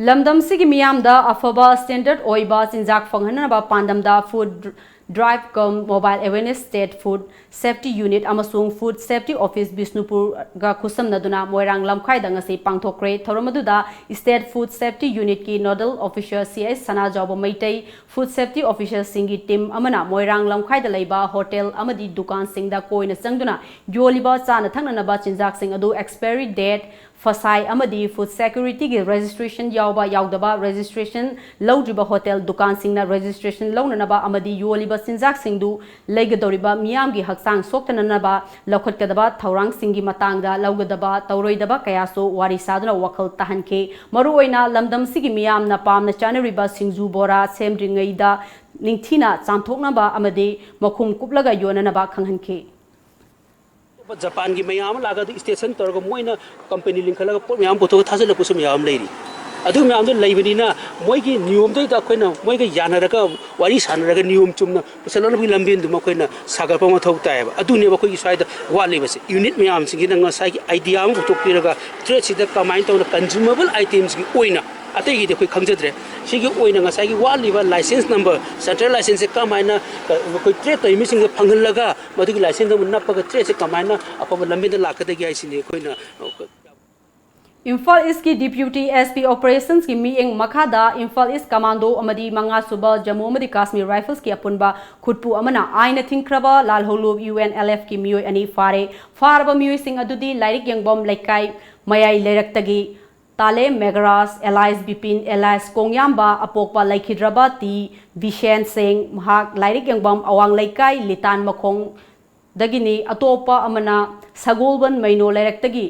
ꯂꯝꯗꯝꯁꯤꯒꯤ ꯃꯤꯌꯥꯝꯗ ꯑꯐꯕ standard ꯑꯣꯏꯕ ꯆꯤꯟꯖꯥꯛ ꯐꯪꯍꯟꯅꯕ ꯄꯥꯟꯗꯝꯗ Food Drive cum Mobile Awareness State Food Safety Unit ꯑꯃꯁꯨꯡ Food Safety Office ꯕꯤꯁꯅꯨꯄꯨꯔꯒ ꯈꯨꯠꯁꯝꯅꯗꯨꯅ ꯃꯣꯏꯔꯥꯡ ꯂꯝꯈꯥꯏꯗ ꯉꯁꯤ ꯄꯥꯡꯊꯣꯛꯈ꯭ꯔꯦ꯫ ꯊꯧꯔꯝ ꯑꯗꯨꯗ State Food Safety Unitꯀꯤ Nodal Officer C H Sanajaoba Meitei, Food Safety Officerꯁꯤꯡꯒꯤ team ꯑꯃꯅ ꯃꯣꯏꯔꯥꯡ ꯂꯝꯈꯥꯏꯗ ꯂꯩꯕ hotel ꯑꯃꯗꯤ ꯗꯨꯀꯥꯟꯁꯤꯡꯗ ꯀꯣꯏꯅ ꯆꯪꯗꯨꯅ ꯌꯣꯜꯂꯤꯕ ꯆꯥꯅ ꯊꯛꯅꯅꯕ ꯆꯤꯟꯖꯥꯛꯁꯤꯡ ꯑꯗꯨ expiry date, ꯐꯁꯥꯏ ꯑꯃꯗꯤ Food Securityꯒꯤ registration ꯌꯥꯎꯕ ꯌꯥꯎꯗꯕ, registration ꯂꯧꯗ꯭ꯔꯤꯕ hotel ꯗꯨꯀꯥꯟꯁꯤꯡꯅ registration ꯂꯧꯅꯅꯕ ꯑꯃꯗꯤ ꯌꯣꯜꯂꯤꯕ ꯆꯤꯟꯖꯥꯛꯁꯤꯡꯗꯨ ꯂꯩꯒꯗꯧꯔꯤꯕ ꯃꯤꯌꯥꯝꯒꯤ ꯍꯛꯆꯥꯡ ꯁꯣꯛꯇꯅꯅꯕ ꯂꯧꯈꯠꯀꯗꯕ ꯊꯧꯔꯥꯡꯁꯤꯡꯒꯤ ꯃꯇꯥꯡꯗ ꯂꯧꯒꯗꯕ ꯇꯧꯔꯣꯏꯗꯕ ꯀꯌꯥꯁꯨ ꯋꯥꯔꯤ ꯁꯥꯗꯨꯅ ꯋꯥꯈꯜ ꯇꯥꯍꯟꯈꯤ꯫ ꯃꯔꯨꯑꯣꯏꯅ ꯂꯝꯗꯝꯁꯤꯒꯤ ꯃꯤꯌꯥꯝꯅ ꯄꯥꯝꯅ ꯆꯥꯅꯔꯤꯕ ꯁꯤꯡꯖꯨ ꯕꯣꯔꯥ ꯁꯦꯝꯗ꯭ꯔꯤꯉꯩꯗ ꯅꯤꯡꯊꯤꯅ ꯆꯥꯝꯊꯣꯛꯅꯕ ꯑꯃꯗꯤ ꯃꯈꯨꯝ ꯀꯨꯞꯂꯒ ꯌꯣꯟꯅꯅꯕ ꯈꯪꯍꯟꯈꯤ꯫ ꯖꯄꯥꯟꯒꯤ ꯃꯌꯥꯝ ꯑꯃ ꯂꯥꯛꯑꯒ ꯑꯗꯨ station ꯇꯧꯔꯒ ꯃꯣꯏꯅ company ꯂꯤꯡꯈꯠꯂꯒ ꯄꯣꯠ ꯃꯌꯥꯝ ꯄꯨꯊꯣꯛꯑꯒ ꯊꯥꯖꯤꯜꯂꯛꯄꯁꯨ ꯃꯌꯥꯝ ꯑꯃ ꯂꯩꯔꯤ꯫ ꯑꯗꯨ ꯃꯌꯥꯝꯗꯣ ꯂꯩꯕꯅꯤꯅ ꯃꯣꯏꯒꯤ ꯅꯤꯌꯣꯝꯗꯩꯗ ꯑꯩꯈꯣꯏꯅ ꯃꯣꯏꯒ ꯌꯥꯅꯔꯒ ꯋꯥꯔꯤ ꯁꯥꯟꯅꯔꯒ ꯅꯤꯌꯣꯝ ꯆꯨꯝꯅ ꯄꯨꯁꯜꯂꯛꯅꯕꯒꯤ ꯂꯝꯕꯦꯟꯗꯨꯃ ꯑꯩꯈꯣꯏꯅ ꯁꯥꯒꯠꯄ ꯃꯊꯧ ꯇꯥꯏꯌꯦꯕ꯫ ꯑꯗꯨꯅꯦꯕ ꯑꯩꯈꯣꯏꯒꯤ ꯁ꯭ꯋꯥꯏꯗ ꯋꯥꯠꯂꯤꯕꯁꯦ꯫ Unit ꯃꯌꯥꯝꯁꯤꯡꯁꯤꯅ ꯉꯁꯥꯏꯒꯤ idea ꯑꯃ ꯄꯨꯊꯣꯛꯄꯤꯔꯒ tradeꯁꯤꯗ ꯀꯃꯥꯏꯅ ꯇꯧꯅ consumable itemsꯀꯤ ꯑꯣꯏꯅ, ꯑꯇꯩꯒꯤꯗꯤ ꯑꯩꯈꯣꯏ ꯈꯪꯖꯗ꯭ꯔꯦ, ꯁꯤꯒꯤ ꯑꯣꯏꯅ ꯉꯁꯥꯏꯒꯤ ꯋꯥꯠꯂꯤꯕ license number, central licenseꯁꯦ ꯀꯃꯥꯏꯅ ꯑꯩꯈꯣꯏ trade ꯇꯧꯔꯤ ꯃꯤꯁꯤꯡꯁꯦ ꯐꯪꯍꯜꯂꯒ ꯃꯗꯨꯒꯤ license ꯑꯃ ꯅꯞꯄꯒ tradeꯁꯦ ꯀꯃꯥꯏꯅ ꯑꯐꯕ ꯂꯝꯕꯤꯗ ꯂꯥꯛꯀꯗꯒꯦ ꯍꯥꯏꯁꯤꯅꯤ ꯑꯩꯈꯣꯏꯅ꯫ ꯏꯝꯐꯥꯜ ꯏꯁꯀꯤ Deputy SP Operationsꯀꯤ ꯃꯤꯠꯌꯦꯡ ꯃꯈꯥꯗ ꯏꯝꯐꯥꯜ ꯏꯁ Commando ꯑꯃꯗꯤ ꯃꯉꯥꯁꯨꯕ ꯖꯝꯃꯨ ꯑꯃꯗꯤ ꯀꯥꯁꯃꯤꯔ Riflesꯀꯤ ꯑꯄꯨꯟꯕ ꯈꯨꯠꯄꯨ ꯑꯃꯅ ꯑꯥꯏꯟꯅ ꯊꯤꯡꯈ꯭ꯔꯕ ꯂꯥꯜꯍꯧꯂꯨꯞ UNLFꯀꯤ ꯃꯤꯑꯣꯏ ꯑꯅꯤ ꯐꯥꯔꯦ꯫ ꯐꯥꯔꯕ ꯃꯤꯑꯣꯏꯁꯤꯡ ꯑꯗꯨꯗꯤ ꯂꯥꯏꯔꯤꯛ ꯌꯦꯡꯐꯝ ꯂꯩꯀꯥꯏ ꯃꯌꯥꯏ ꯂꯩꯔꯛꯇꯒꯤ ꯇꯥꯂꯦ ꯃꯦꯒꯔꯥꯖ, alias ꯕꯤꯄꯤꯟ, alias ꯀꯣꯡꯌꯥꯝꯕ, ꯑꯄꯣꯛꯄ ꯂꯩꯈꯤꯗ꯭ꯔꯕ ꯇꯤ ꯕꯤꯁꯦꯟ ꯁꯤꯡ, ꯃꯍꯥꯛ ꯂꯥꯏꯔꯤꯛ ꯌꯦꯡꯐꯝ ꯑꯋꯥꯡ ꯂꯩꯀꯥꯏ ꯂꯤꯇꯥꯟ ꯃꯈꯣꯡ ꯗꯒꯤꯅꯤ꯫ ꯑꯇꯣꯞꯄ ꯑꯃꯅ ꯁꯒꯣꯜꯕꯟ ꯃꯩꯅꯣ ꯂꯩꯔꯛꯇꯒꯤ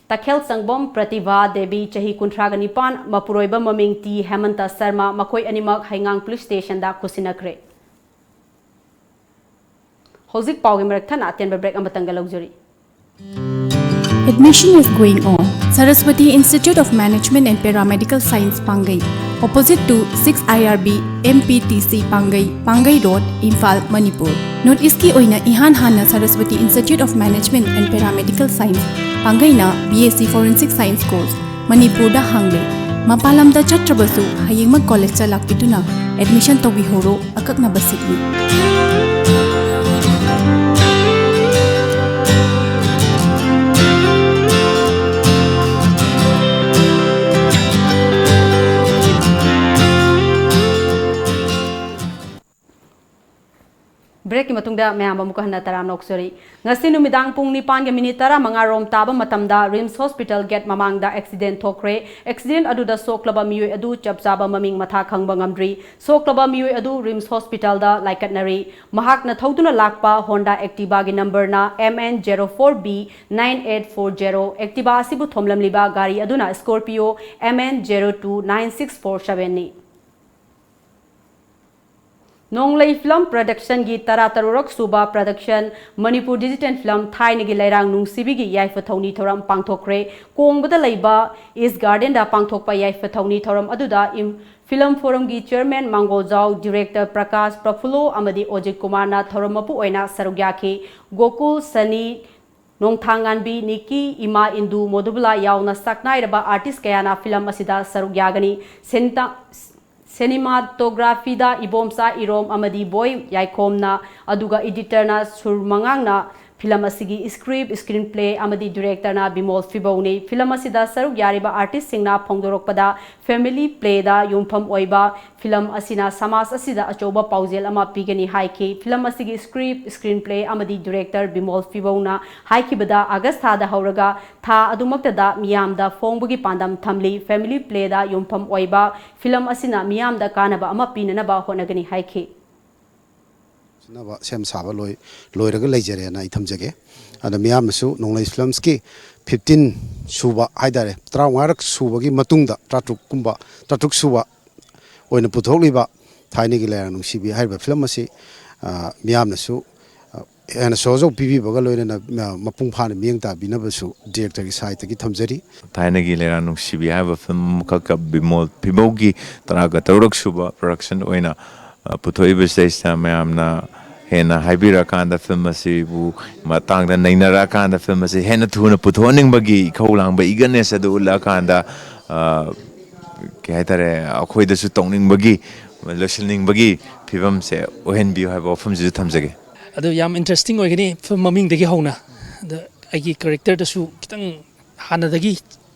ꯇꯈꯦꯜ ꯁꯪꯕꯝ ꯄ꯭ꯔꯇꯤꯚꯥ ꯗꯦꯕꯤ, ꯆꯍꯤ ꯀꯨꯟꯊ꯭ꯔꯥꯒ ꯅꯤꯄꯥꯟ, ꯃꯄꯨꯔꯣꯏꯕ ꯃꯃꯤꯡ ꯇꯤ ꯍꯦꯃꯟꯇ ꯁꯔꯃ, ꯃꯈꯣꯏ ꯑꯅꯤꯃꯛ ꯍꯩꯉꯥꯡ Police Stationꯗ ꯈꯨꯠꯁꯤꯟꯅꯈ꯭ꯔꯦ꯫ ꯍꯧꯖꯤꯛ ꯄꯥꯎꯒꯤ ꯃꯔꯛ ꯊꯠꯅ ꯑꯇꯦꯟꯕ break ꯑꯃꯇꯪꯒ ꯂꯧꯖꯔꯤ꯫ Admission is going on. Saraswati Institute of Management and Paramedical Science, Pangai, opposite to six IRB MPTC, Pangai, Pangai Road, Imphal, Manipur. North East ꯀꯤ ꯑꯣꯏꯅ ꯏꯍꯥꯟ ꯍꯥꯟꯅ Saraswati Institute of Management and Paramedical Science, ꯄꯥꯡꯒꯩꯅ BSc Forensic Science course ꯃꯅꯤꯄꯨꯔꯗ ꯍꯥꯡꯂꯦ꯫ ꯃꯄꯥꯟ ꯂꯝꯗ ꯆꯠꯇ꯭ꯔꯕꯁꯨ ꯍꯌꯦꯡꯃꯛ ꯀꯣꯂꯦꯖꯇ ꯂꯥꯛꯄꯤꯗꯨꯅ admission ꯇꯧꯕꯤꯍꯧꯔꯣ꯫ ꯑꯀꯛꯅꯕ ꯁꯤꯠꯅꯤ꯫ ꯕ꯭ꯔꯦꯛꯀꯤ ꯃꯇꯨꯡꯗ ꯃꯌꯥꯝ ꯑꯃꯨꯛꯀ ꯍꯟꯅ ꯇꯔꯥꯝꯅ ꯑꯣꯛꯆꯔꯤ꯫ ꯉꯁꯤ ꯅꯨꯃꯤꯗꯥꯡ ꯄꯨꯡ ꯅꯤꯄꯥꯟꯒ ꯃꯤꯅꯤꯠ ꯇꯔꯥꯃꯉꯥ ꯔꯣꯝ ꯇꯥꯕ ꯃꯇꯝꯗ ꯔꯤꯝꯁ ꯍꯣꯁꯄꯤꯇꯥꯜ ꯒꯦꯠ ꯃꯃꯥꯡꯗ ꯑꯦꯛꯁꯤꯗꯦꯟ ꯊꯣꯛꯈ꯭ꯔꯦ꯫ ꯑꯦꯛꯁꯤꯗꯦꯟ ꯑꯗꯨꯗ ꯁꯣꯛꯂꯕ ꯃꯤꯑꯣꯏ ꯑꯗꯨ ꯆꯞ ꯆꯥꯕ ꯃꯃꯤꯡ ꯃꯊꯥ ꯈꯪꯕ ꯉꯝꯗ꯭ꯔꯤ꯫ ꯁꯣꯛꯂꯕ ꯃꯤꯑꯣꯏ ꯑꯗꯨ ꯔꯤꯝꯁ ꯍꯣꯁꯄꯤꯇꯥꯜꯗ ꯂꯥꯏꯀꯠꯅꯔꯤ꯫ ꯃꯍꯥꯛꯅ ꯊꯧꯗꯨꯅ ꯂꯥꯛꯄ ꯍꯣꯟꯗꯥ ꯑꯦꯛꯇꯤꯚꯥꯒꯤ ꯅꯝꯕꯔꯅ M N zero four B nine eight four zero꯫ Activa ꯑꯁꯤꯕꯨ ꯊꯣꯝꯂꯝꯂꯤꯕ ꯒꯥꯔꯤ ꯑꯗꯨꯅ ꯁ꯭ꯀꯣꯔꯄꯤꯌꯣ M N zero two nine six four seven ꯅꯤ꯫ ꯅꯣꯡꯂꯩ ꯐꯤꯂꯝ ꯄ꯭ꯔꯗꯛꯁꯟꯒꯤ ꯇꯔꯥꯇꯔꯨꯛꯔꯛ ꯁꯨꯕ ꯄ꯭ꯔꯗꯛꯁꯟ ꯃꯅꯤꯄꯨꯔ ꯗꯤꯖꯤꯇꯦꯜ ꯐꯤꯂꯝ ꯊꯥꯏꯅꯒꯤ ꯂꯩꯔꯥꯡ ꯅꯨꯡꯁꯤꯕꯤꯒꯤ ꯌꯥꯏꯐ ꯊꯧꯅꯤ ꯊꯧꯔꯝ ꯄꯥꯡꯊꯣꯛꯈ꯭ꯔꯦ꯫ ꯀꯣꯡꯕꯗ ꯂꯩꯕ ꯏꯁ ꯒꯥꯔꯗꯦꯟꯗ ꯄꯥꯡꯊꯣꯛꯄ ꯌꯥꯏꯐ ꯊꯧꯅꯤ ꯊꯧꯔꯝ ꯑꯗꯨꯗ ꯏꯝ-, ꯐꯤꯂꯝ ꯐꯣꯔꯝꯒꯤ ꯆꯤꯌꯔꯃꯦꯟ ꯃꯥꯡꯒꯣꯜꯖꯥꯎ, ꯗꯤꯔꯦꯛꯇꯔ ꯄ꯭ꯔꯀꯥꯁ ꯄ꯭ꯔꯐꯨꯜꯂꯣ ꯑꯃꯗꯤ ꯑꯣꯖꯤꯠ ꯀꯨꯃꯥꯔꯅ ꯊꯧꯔꯝ ꯃꯄꯨ ꯑꯣꯏꯅ ꯁꯔꯨꯛ ꯌꯥꯈꯤ꯫ ꯒꯣꯀꯨꯜ, ꯁꯅꯤ, ꯅꯣꯡꯊꯥꯡꯉꯥꯟꯕꯤ, ꯅꯤꯀꯤ, ꯏꯃꯥ ꯏꯟꯗꯨ, ꯃꯣꯗꯨꯕꯂꯥ ꯌꯥꯎꯅ ꯁꯛꯅꯥꯏꯔꯕ ꯑꯥꯔꯇꯤꯁ ꯀꯌꯥꯅ ꯐꯤꯂꯝ ꯑꯁꯤꯗ ꯁꯔꯨꯛ ꯌꯥꯒꯅꯤ꯫ ꯁꯦꯅꯤꯇꯥ-, ꯁꯤꯅꯦꯃꯥꯇꯣꯒ꯭ꯔꯥꯐꯤꯗ ꯏꯕꯣꯝꯆꯥ ꯏꯔꯣꯝ ꯑꯃꯗꯤ ꯕꯣꯏ ꯌꯥꯏꯈꯣꯝꯅ, ꯑꯗꯨꯒ ꯏꯗꯤꯇꯔꯅ ꯁꯨꯔ ꯃꯉꯥꯡꯅ, ꯐꯤꯂꯝ ꯑꯁꯤꯒꯤ ꯁ꯭ꯀ꯭ꯔꯤꯞ, ꯁ꯭ꯀ꯭ꯔꯤꯟ ꯄ꯭ꯂꯦ ꯑꯃꯗꯤ ꯗꯤꯔꯦꯛꯇꯔꯅ ꯕꯤꯃꯣꯜ ꯐꯤꯕꯧꯅꯤ꯫ ꯐꯤꯂꯝ ꯑꯁꯤꯗ ꯁꯔꯨꯛ ꯌꯥꯔꯤꯕ ꯑꯥꯔꯇꯤꯁꯁꯤꯡꯅ ꯐꯣꯡꯗꯣꯔꯛꯄꯗ ꯐꯦꯃꯤꯂꯤ ꯄ꯭ꯂꯦꯗ ꯌꯨꯝꯐꯝ ꯑꯣꯏꯕ ꯐꯤꯂꯝ ꯑꯁꯤꯅ ꯁꯃꯥꯖ ꯑꯁꯤꯗ ꯑꯆꯧꯕ ꯄꯥꯎꯖꯦꯜ ꯑꯃ ꯄꯤꯒꯅꯤ ꯍꯥꯏꯈꯤ꯫ ꯐꯤꯂꯝ ꯑꯁꯤꯒꯤ ꯁ꯭ꯀ꯭ꯔꯤꯞ, ꯁ꯭ꯀ꯭ꯔꯤꯟ ꯄ꯭ꯂꯦ ꯑꯃꯗꯤ ꯗꯤꯔꯦꯛꯇꯔ ꯕꯤꯃꯣꯜ ꯐꯤꯕꯧꯅ ꯍꯥꯏꯈꯤꯕꯗ ꯑꯥꯒꯁ ꯊꯥꯗ ꯍꯧꯔꯒ ꯊꯥ ꯑꯗꯨꯃꯛꯇꯗ ꯃꯤꯌꯥꯝꯗ ꯐꯣꯡꯕꯒꯤ ꯄꯥꯟꯗꯝ ꯊꯝꯂꯤ꯫ ꯐꯦꯃꯤꯂꯤ ꯄ꯭ꯂꯦꯗ ꯌꯨꯝꯐꯝ ꯑꯣꯏꯕ ꯐꯤꯂꯝ ꯑꯁꯤꯅ ꯃꯤꯌꯥꯝꯗ ꯀꯥꯟꯅꯕ ꯑꯃ ꯄꯤꯅꯅꯕ ꯍꯣꯠꯅꯒꯅꯤ ꯍꯥꯏꯈꯤ꯫ ꯁꯤꯟꯅꯕ ꯁꯦꯝ ꯁꯥꯕ ꯂꯣꯏ-, ꯂꯣꯏꯔꯒ ꯂꯩꯖꯔꯦꯅ ꯑꯩ ꯊꯝꯖꯒꯦ꯫ ꯑꯗ ꯃꯤꯌꯥꯝꯅꯁꯨ ꯅꯣꯡꯂꯩ ꯐꯤꯂꯝꯁꯀꯤ fifteen ꯁꯨꯕ ꯍꯥꯏꯇꯥꯔꯦ, ꯇꯔꯥꯃꯉꯥꯔꯛ ꯁꯨꯕꯒꯤ ꯃꯇꯨꯡꯗ ꯇꯔꯥꯇꯔꯨꯛ ꯀꯨꯝꯕ, ꯇꯔꯥꯇꯔꯨꯛ ꯁꯨꯕ ꯑꯣꯏꯅ ꯄꯨꯊꯣꯛꯂꯤꯕ ꯊꯥꯏꯅꯒꯤ ꯂꯩꯔꯥꯡ ꯅꯨꯡꯁꯤꯕꯤ ꯍꯥꯏꯔꯤꯕ ꯐꯤꯂꯝ ꯑꯁꯤ, ꯑ, ꯃꯤꯌꯥꯝꯅꯁꯨ, ꯑ, ꯍꯦꯟꯅ ꯁꯍꯖꯣꯛ ꯄꯤꯕꯤꯕꯒ ꯂꯣꯏꯅꯅ, ꯑ, ꯃꯄꯨꯡ ꯐꯥꯅ ꯃꯤꯠꯌꯦꯡ ꯇꯥꯕꯤꯅꯕꯁꯨ ꯗꯤꯔꯦꯛꯇꯔꯒꯤ ꯁꯥꯏꯠꯇꯒꯤ ꯊꯝꯖꯔꯤ꯫ ꯊꯥꯏꯅꯒꯤ ꯂꯩꯔꯥꯡ ꯅꯨꯡꯁꯤꯕꯤ ꯍꯥꯏꯕ ꯐꯤꯂꯝ ꯑꯃꯈꯛꯀ ꯕꯤꯃꯣꯜ ꯐꯤꯕꯧꯒꯤ ꯇꯔꯥꯒ ꯇꯔꯨꯛ ꯁꯨꯕ ꯄ꯭ꯔꯗꯛꯁꯟ ꯑꯣꯏꯅ, ꯑ, ꯄꯨꯊꯣꯛꯏꯕꯁꯤꯗꯩꯁꯤꯗ ꯃꯌꯥꯝꯅ ꯍꯦꯟꯅ ꯍꯥꯏꯕꯤꯔꯀꯥꯟꯗ ꯐꯤꯂꯝ ꯑꯁꯤꯕꯨ ꯃꯇꯥꯡꯗ ꯅꯩꯅꯔꯛꯑꯀꯥꯟꯗ ꯐꯤꯂꯝ ꯑꯁꯤ ꯍꯦꯟꯅ ꯊꯨꯅ ꯄꯨꯊꯣꯛꯍꯟꯅꯤꯡꯕꯒꯤ ꯏꯈꯧ ꯂꯥꯡꯕ eagerness ꯑꯗꯨ ꯎꯠꯂꯛꯑꯀꯥꯟꯗ, ꯑ, ꯍꯥꯏꯇꯥꯔꯦ, ꯑꯩꯈꯣꯏꯗꯁꯨ ꯇꯧꯅꯤꯡꯕꯒꯤ, ꯂꯣꯏꯁꯤꯟꯅꯤꯡꯕꯒꯤ ꯐꯤꯕꯝꯁꯦ ꯑꯣꯏꯍꯟꯕꯤꯌꯨ ꯍꯥꯏꯕ ꯋꯥꯐꯝꯁꯤꯁꯨ ꯊꯝꯖꯒꯦ꯫ ꯑꯗꯨ ꯌꯥꯝ interesting ꯑꯣꯏꯒꯅꯤ ꯐꯤꯂꯝ ꯃꯃꯤꯡꯗꯒꯤ ꯍꯧꯅ꯫ ꯑꯗ ꯑꯩꯒꯤ characterꯗꯁꯨ ꯈꯤꯇꯪ ꯍꯥꯟꯅꯗꯒꯤ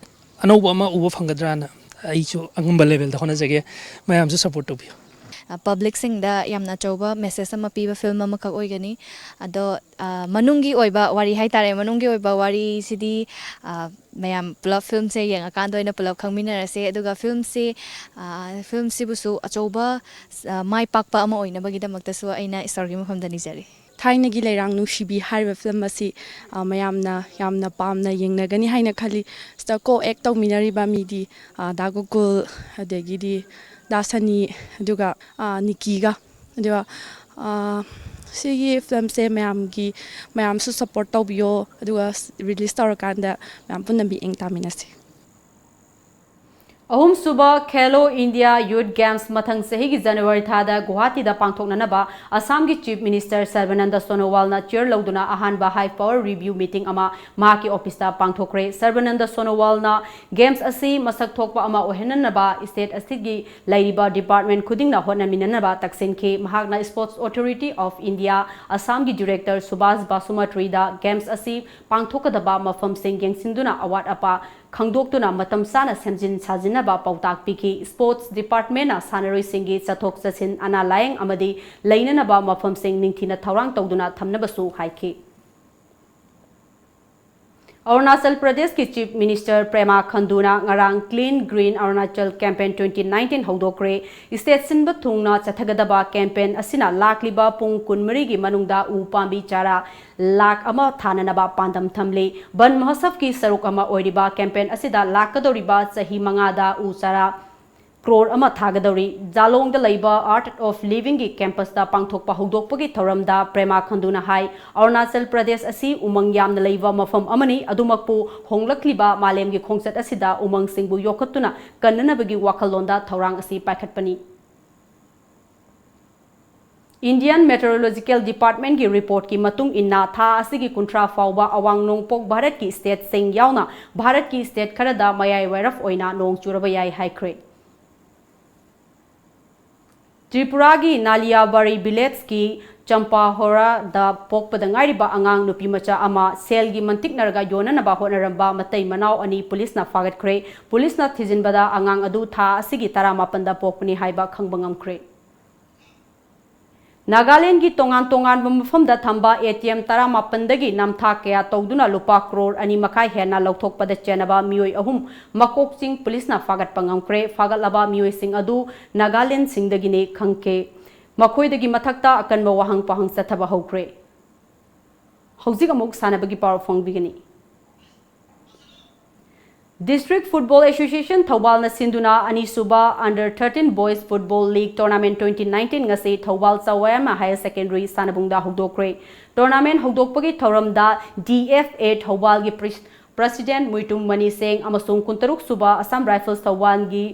ꯑꯅꯧꯕ ꯑꯃ ꯎꯕ ꯐꯪꯒꯗ꯭ꯔꯥꯅ ꯑꯩꯁꯨ ꯑꯉꯝꯕ levelꯗ ꯍꯣꯠꯅꯖꯒꯦ꯫ ꯃꯌꯥꯝꯁꯨ support ꯇꯧꯕꯤꯌꯨ꯫ ꯄꯕ꯭ꯂꯤꯛꯁꯤꯡꯗ ꯌꯥꯝꯅ ꯑꯆꯧꯕ message ꯑꯃ ꯄꯤꯕ ꯐꯤꯂꯝ ꯑꯃꯈꯛ ꯑꯣꯏꯒꯅꯤ꯫ ꯑꯗꯣ ꯃꯅꯨꯡꯒꯤ ꯑꯣꯏꯕ ꯋꯥꯔꯤ ꯍꯥꯏꯇꯥꯔꯦ, ꯃꯅꯨꯡꯒꯤ ꯑꯣꯏꯕ ꯋꯥꯔꯤꯁꯤꯗꯤ ꯃꯌꯥꯝ ꯄꯨꯂꯞ ꯐꯤꯂꯝꯁꯦ ꯌꯦꯡꯉꯀꯥꯟꯗ ꯑꯣꯏꯅ ꯄꯨꯂꯞ ꯈꯪꯃꯤꯟꯅꯔꯁꯦ꯫ ꯑꯗꯨꯒ ꯐꯤꯂꯝꯁꯤ ꯐꯤꯂꯝꯁꯤꯕꯨꯁꯨ ꯑꯆꯧꯕ ꯃꯥꯏ ꯄꯥꯛꯄ ꯑꯃ ꯑꯣꯏꯅꯕꯒꯤꯗꯃꯛꯇꯁꯨ ꯑꯩꯅ ꯏꯁꯣꯔꯒꯤ ꯃꯐꯝꯗ ꯅꯤꯖꯔꯤ꯫ ꯊꯥꯏꯅꯒꯤ ꯂꯩꯔꯥꯡ ꯅꯨꯡꯁꯤꯕꯤ ꯍꯥꯏꯔꯤꯕ ꯐꯤꯂꯝ ꯑꯁꯤ ꯃꯌꯥꯝꯅ ꯌꯥꯝꯅ ꯄꯥꯝꯅ ꯌꯦꯡꯅꯒꯅꯤ ꯍꯥꯏꯅ ꯈꯜꯂꯤ꯫ ꯁꯤꯗ co-act ꯇꯧꯃꯤꯟꯅꯔꯤꯕ ꯃꯤꯗꯤ ꯗꯥ ꯒꯣꯀꯨꯜ, ꯑꯗꯒꯤꯗꯤ ꯗꯥ ꯁꯅꯤ, ꯑꯗꯨꯒ ꯅꯤꯀꯤꯒ꯫ ꯑꯗꯨꯒ ꯁꯤꯒꯤ ꯐꯤꯂꯝꯁꯦ ꯃꯌꯥꯝꯒꯤ, ꯃꯌꯥꯝꯁꯨ support ꯇꯧꯕꯤꯌꯣ꯫ ꯑꯗꯨꯒ release ꯇꯧꯔꯀꯥꯟꯗ ꯃꯌꯥꯝ ꯄꯨꯟꯅ ꯃꯤꯠꯌꯦꯡ ꯇꯥꯃꯤꯟꯅꯁꯤ꯫ ꯑꯍꯨꯝꯁꯨꯕ Khelo India Youth Games ꯃꯊꯪ ꯆꯍꯤꯒꯤ January ꯊꯥꯗ ꯒꯨꯋꯥꯍꯥꯇꯤꯗ ꯄꯥꯡꯊꯣꯛꯅꯅꯕ ꯑꯁꯥꯝꯒꯤ Chief Minister ꯁꯔꯕꯥꯅꯟꯗ ꯁꯣꯅꯣꯋꯥꯜꯅ chair ꯂꯧꯗꯨꯅ ꯑꯍꯥꯟꯕ high power review meeting ꯑꯃ ꯃꯍꯥꯛꯀꯤ officeꯇ ꯄꯥꯡꯊꯣꯛꯈ꯭ꯔꯦ꯫ ꯁꯔꯕꯥꯅꯟꯗ ꯁꯣꯅꯣꯋꯥꯜꯅ games ꯑꯁꯤ ꯃꯁꯛ ꯊꯣꯛꯄ ꯑꯃ ꯑꯣꯏꯍꯟꯅꯅꯕ state ꯑꯁꯤꯒꯤ ꯂꯩꯔꯤꯕ department ꯈꯨꯗꯤꯡꯅ ꯍꯣꯠꯅꯃꯤꯟꯅꯅꯕ ꯇꯛꯁꯤꯟꯈꯤ꯫ ꯃꯍꯥꯛꯅ Sports Authority of India ꯑꯁꯥꯝꯒꯤ director ꯁꯨꯕꯥꯁ ꯕꯥꯁꯨꯃꯇ꯭ꯔꯤꯗ games ꯑꯁꯤ ꯄꯥꯡꯊꯣꯛꯀꯗꯕ ꯃꯐꯝꯁꯤꯡ ꯌꯦꯡꯁꯤꯟꯗꯨꯅ ꯑꯋꯥꯠ ꯑꯄꯥ ꯈꯪꯗꯣꯛꯇꯨꯅ ꯃꯇꯝ ꯆꯥꯅ ꯁꯦꯝꯖꯤꯟ ꯁꯥꯖꯤꯟꯅꯕ ꯄꯥꯎꯇꯥꯛ ꯄꯤꯈꯤ꯫ Sports departmentꯅ ꯁꯥꯟꯅꯔꯣꯏꯁꯤꯡꯒꯤ ꯆꯠꯊꯣꯛ ꯆꯠꯁꯤꯟ, ꯑꯅꯥ ꯂꯥꯌꯦꯡ ꯑꯃꯗꯤ ꯂꯩꯅꯅꯕ ꯃꯐꯝꯁꯤꯡ ꯅꯤꯡꯊꯤꯅ ꯊꯧꯔꯥꯡ ꯇꯧꯗꯨꯅ ꯊꯝꯅꯕꯁꯨ ꯍꯥꯏꯈꯤ꯫ ꯑꯔꯨꯅꯥꯆꯜ ꯄ꯭ꯔꯗꯦꯁꯀꯤ Chief Minister ꯄ꯭ꯔꯦꯃꯥ ꯈꯟꯗꯨꯅ ꯉꯔꯥꯡ Clean Green Arunachal Campaign twenty nineteen ꯍꯧꯗꯣꯛꯈ꯭ꯔꯦ꯫ State ꯁꯤꯟꯕ ꯊꯨꯡꯅ ꯆꯠꯊꯒꯗꯕ campaign ꯑꯁꯤꯅ ꯂꯥꯛꯂꯤꯕ ꯄꯨꯡ ꯀꯨꯟꯃꯔꯤꯒꯤ ꯃꯅꯨꯡꯗ ꯎ ꯄꯥꯝꯕꯤ ꯆꯥꯔꯥ ꯂꯥꯈ ꯑꯃ ꯊꯥꯅꯅꯕ ꯄꯥꯟꯗꯝ ꯊꯝꯂꯤ꯫ ꯕꯟ ꯃꯍꯣꯠꯁꯕꯀꯤ ꯁꯔꯨꯛ ꯑꯃ ꯑꯣꯏꯔꯤꯕ campaign ꯑꯁꯤꯗ ꯂꯥꯛꯀꯗꯧꯔꯤꯕ ꯆꯍꯤ ꯃꯉꯥꯗ ꯎ ꯆꯥꯔꯥ ꯀ꯭ꯔꯣꯔ ꯑꯃ ꯊꯥꯒꯗꯧꯔꯤ꯫ ꯖꯥꯂꯣꯡꯗ ꯂꯩꯕ Art of Livingꯒꯤ campusꯇ ꯄꯥꯡꯊꯣꯛꯄ ꯍꯧꯗꯣꯛꯄꯒꯤ ꯊꯧꯔꯝꯗ ꯄ꯭ꯔꯦꯃꯥ ꯈꯟꯗꯨꯅ ꯍꯥꯏ, ꯑꯔꯨꯅꯥꯆꯜ ꯄ꯭ꯔꯗꯦꯁ ꯑꯁꯤ ꯎꯃꯪ ꯌꯥꯝꯅ ꯂꯩꯕ ꯃꯐꯝ ꯑꯃꯅꯤ, ꯑꯗꯨꯃꯛꯄꯨ ꯍꯣꯡꯂꯛꯂꯤꯕ ꯃꯥꯂꯦꯝꯒꯤ ꯈꯣꯡꯆꯠ ꯑꯁꯤꯗ ꯎꯃꯪꯁꯤꯡꯕꯨ ꯌꯣꯛꯈꯠꯇꯨꯅ ꯀꯟꯅꯅꯕꯒꯤ ꯋꯥꯈꯜꯂꯣꯟꯗ ꯊꯧꯔꯥꯡ ꯑꯁꯤ ꯄꯥꯏꯈꯠꯄꯅꯤ꯫ Indian Meteorological Departmentꯀꯤ reportꯀꯤ ꯃꯇꯨꯡ ꯏꯟꯅ, ꯊꯥ ꯑꯁꯤꯒꯤ ꯀꯨꯟꯊ꯭ꯔꯥ ꯐꯥꯎꯕ ꯑꯋꯥꯡ ꯅꯣꯡꯄꯣꯛ ꯚꯥꯔꯠꯀꯤ stateꯁꯤꯡ ꯌꯥꯎꯅ ꯚꯥꯔꯠꯀꯤ state ꯈꯔꯗ ꯃꯌꯥꯏ ꯋꯥꯏꯔꯞ ꯑꯣꯏꯅ ꯅꯣꯡ ꯆꯨꯔꯕ ꯌꯥꯏ ꯍꯥꯏꯈ꯭ꯔꯦ꯫ ꯇ꯭ꯔꯤꯄꯨꯔꯥꯒꯤ ꯅꯥꯂꯤꯌꯥꯕꯥꯔꯤ ꯚꯤꯂꯦꯖꯀꯤ ꯆꯝꯄꯥꯍꯣꯔꯥꯗ ꯄꯣꯛꯄꯗ ꯉꯥꯏꯔꯤꯕ ꯑꯉꯥꯡ ꯅꯨꯄꯤ ꯃꯆꯥ ꯑꯃ ꯁꯦꯜꯒꯤ ꯃꯟꯇꯤꯛꯅꯔꯒ ꯌꯣꯟꯅꯅꯕ ꯍꯣꯠꯅꯔꯝꯕ ꯃꯇꯩ ꯃꯅꯥꯎ ꯑꯅꯤ ꯄꯨꯂꯤꯁꯅ ꯐꯥꯒꯠꯈ꯭ꯔꯦ꯫ ꯄꯨꯂꯤꯁꯅ ꯊꯤꯖꯤꯟꯕꯗ ꯑꯉꯥꯡ ꯑꯗꯨ ꯊꯥ ꯑꯁꯤꯒꯤ ꯇꯔꯥꯃꯥꯄꯟꯗ ꯄꯣꯛꯄꯅꯤ ꯍꯥꯏꯕ ꯈꯪꯕ ꯉꯝꯈ꯭ꯔꯦ꯫ ꯅꯥꯒꯥꯂꯦꯟꯒꯤ ꯇꯣꯉꯥꯟ ꯇꯣꯉꯥꯟꯕ ꯃꯐꯝꯗ ꯊꯝꯕ ꯑꯦ ꯇꯤ ꯑꯦꯝ ꯇꯔꯥꯃꯥꯄꯟꯗꯒꯤ ꯅꯝꯊꯥꯛ ꯀꯌꯥ ꯇꯧꯗꯨꯅ ꯂꯨꯄꯥ ꯀ꯭ꯔꯣꯔ ꯑꯅꯤ ꯃꯈꯥꯏ ꯍꯦꯟꯅ ꯂꯧꯊꯣꯛꯄꯗ ꯆꯦꯟꯅꯕ ꯃꯤꯑꯣꯏ ꯑꯍꯨꯝ ꯃꯀꯣꯛꯆꯤꯡ ꯄꯨꯂꯤꯁꯅ ꯐꯥꯒꯠꯄ ꯉꯝꯈ꯭ꯔꯦ꯫ ꯐꯥꯒꯠꯂꯕ ꯃꯤꯑꯣꯏꯁꯤꯡ ꯑꯗꯨ ꯅꯥꯒꯥꯂꯦꯟꯁꯤꯡꯗꯒꯤꯅꯤ ꯈꯪꯈꯤ꯫ ꯃꯈꯣꯏꯗꯒꯤ ꯃꯊꯛꯇ ꯑꯀꯟꯕ ꯋꯥꯍꯪ ꯄꯥꯎꯍꯪ ꯆꯠꯊꯕ ꯍꯧꯈ꯭ꯔꯦ꯫ ꯍꯧꯖꯤꯛ ꯑꯃꯨꯛ ꯁꯥꯟꯅꯕꯒꯤ ꯄꯥꯎ ꯐꯣꯡꯕꯤꯒꯅꯤ꯫ District Football Association ꯊꯧꯕꯥꯜꯅ ꯁꯤꯟꯗꯨꯅ ꯑꯅꯤꯁꯨꯕ Under thirteen Boys Football League Tournament twenty nineteen ꯉꯁꯤ ꯊꯧꯕꯥꯜ ꯆꯋꯥꯌꯝ Higher Secondary ꯁꯥꯟꯅꯕꯨꯡꯗ ꯍꯧꯗꯣꯛꯈ꯭ꯔꯦ꯫ Tournament ꯍꯧꯗꯣꯛꯄꯒꯤ ꯊꯧꯔꯝꯗ D F A ꯊꯧꯕꯥꯜꯒꯤ ꯄ꯭ꯔꯦꯁ-, President ꯃꯨꯏꯇꯨꯝ ꯃꯅꯤ ꯁꯦꯡ ꯑꯃꯁꯨꯡ ꯀꯨꯟꯇꯔꯨꯛ ꯁꯨꯕ Assam Rifles ꯊꯧꯕꯥꯜꯒꯤ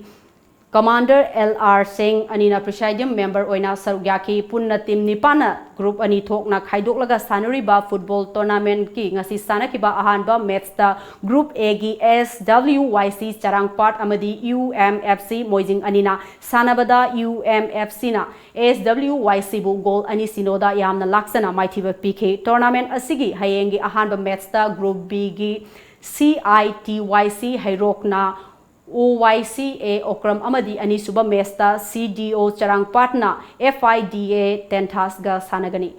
Commander L R ꯁꯤꯡ ꯑꯅꯤꯅ presiding member ꯑꯣꯏꯅ ꯁꯔꯨꯛ ꯌꯥꯈꯤ꯫ ꯄꯨꯟꯅ team ꯅꯤꯄꯥꯟꯅ group ꯑꯅꯤ ꯊꯣꯛꯅ ꯈꯥꯏꯗꯣꯛꯂꯒ ꯁꯥꯟꯅꯔꯤꯕ football tournamentꯀꯤ ꯉꯁꯤ ꯁꯥꯟꯅꯈꯤꯕ ꯑꯍꯥꯟꯕ matchꯇ Group Aꯒꯤ S W Y C ꯆꯔꯥꯡꯄꯥꯠ ꯑꯃꯗꯤ U M F C ꯃꯣꯏꯖꯤꯡ ꯑꯅꯤꯅ ꯁꯥꯟꯅꯕꯗ U M F Cꯅ S W Y Cꯕꯨ goal ꯑꯅꯤ ꯁꯤꯅꯣꯗ ꯌꯥꯝꯅ ꯂꯥꯛꯆꯅ ꯃꯥꯏꯊꯤꯕ ꯄꯤꯈꯤ꯫ Tournament ꯑꯁꯤꯒꯤ ꯍꯌꯦꯡꯒꯤ ꯑꯍꯥꯟꯕ matchꯇ Group Bꯒꯤ C I T Y C ꯍꯩꯔꯣꯛꯅ O Y C A Okram ꯑꯃꯗꯤ ꯑꯅꯤꯁꯨꯕ matchꯇ C D O ꯆꯔꯥꯡꯄꯥꯠꯅ F I D A ꯇꯦꯟꯊꯥꯁꯒ ꯁꯥꯟꯅꯒꯅꯤ꯫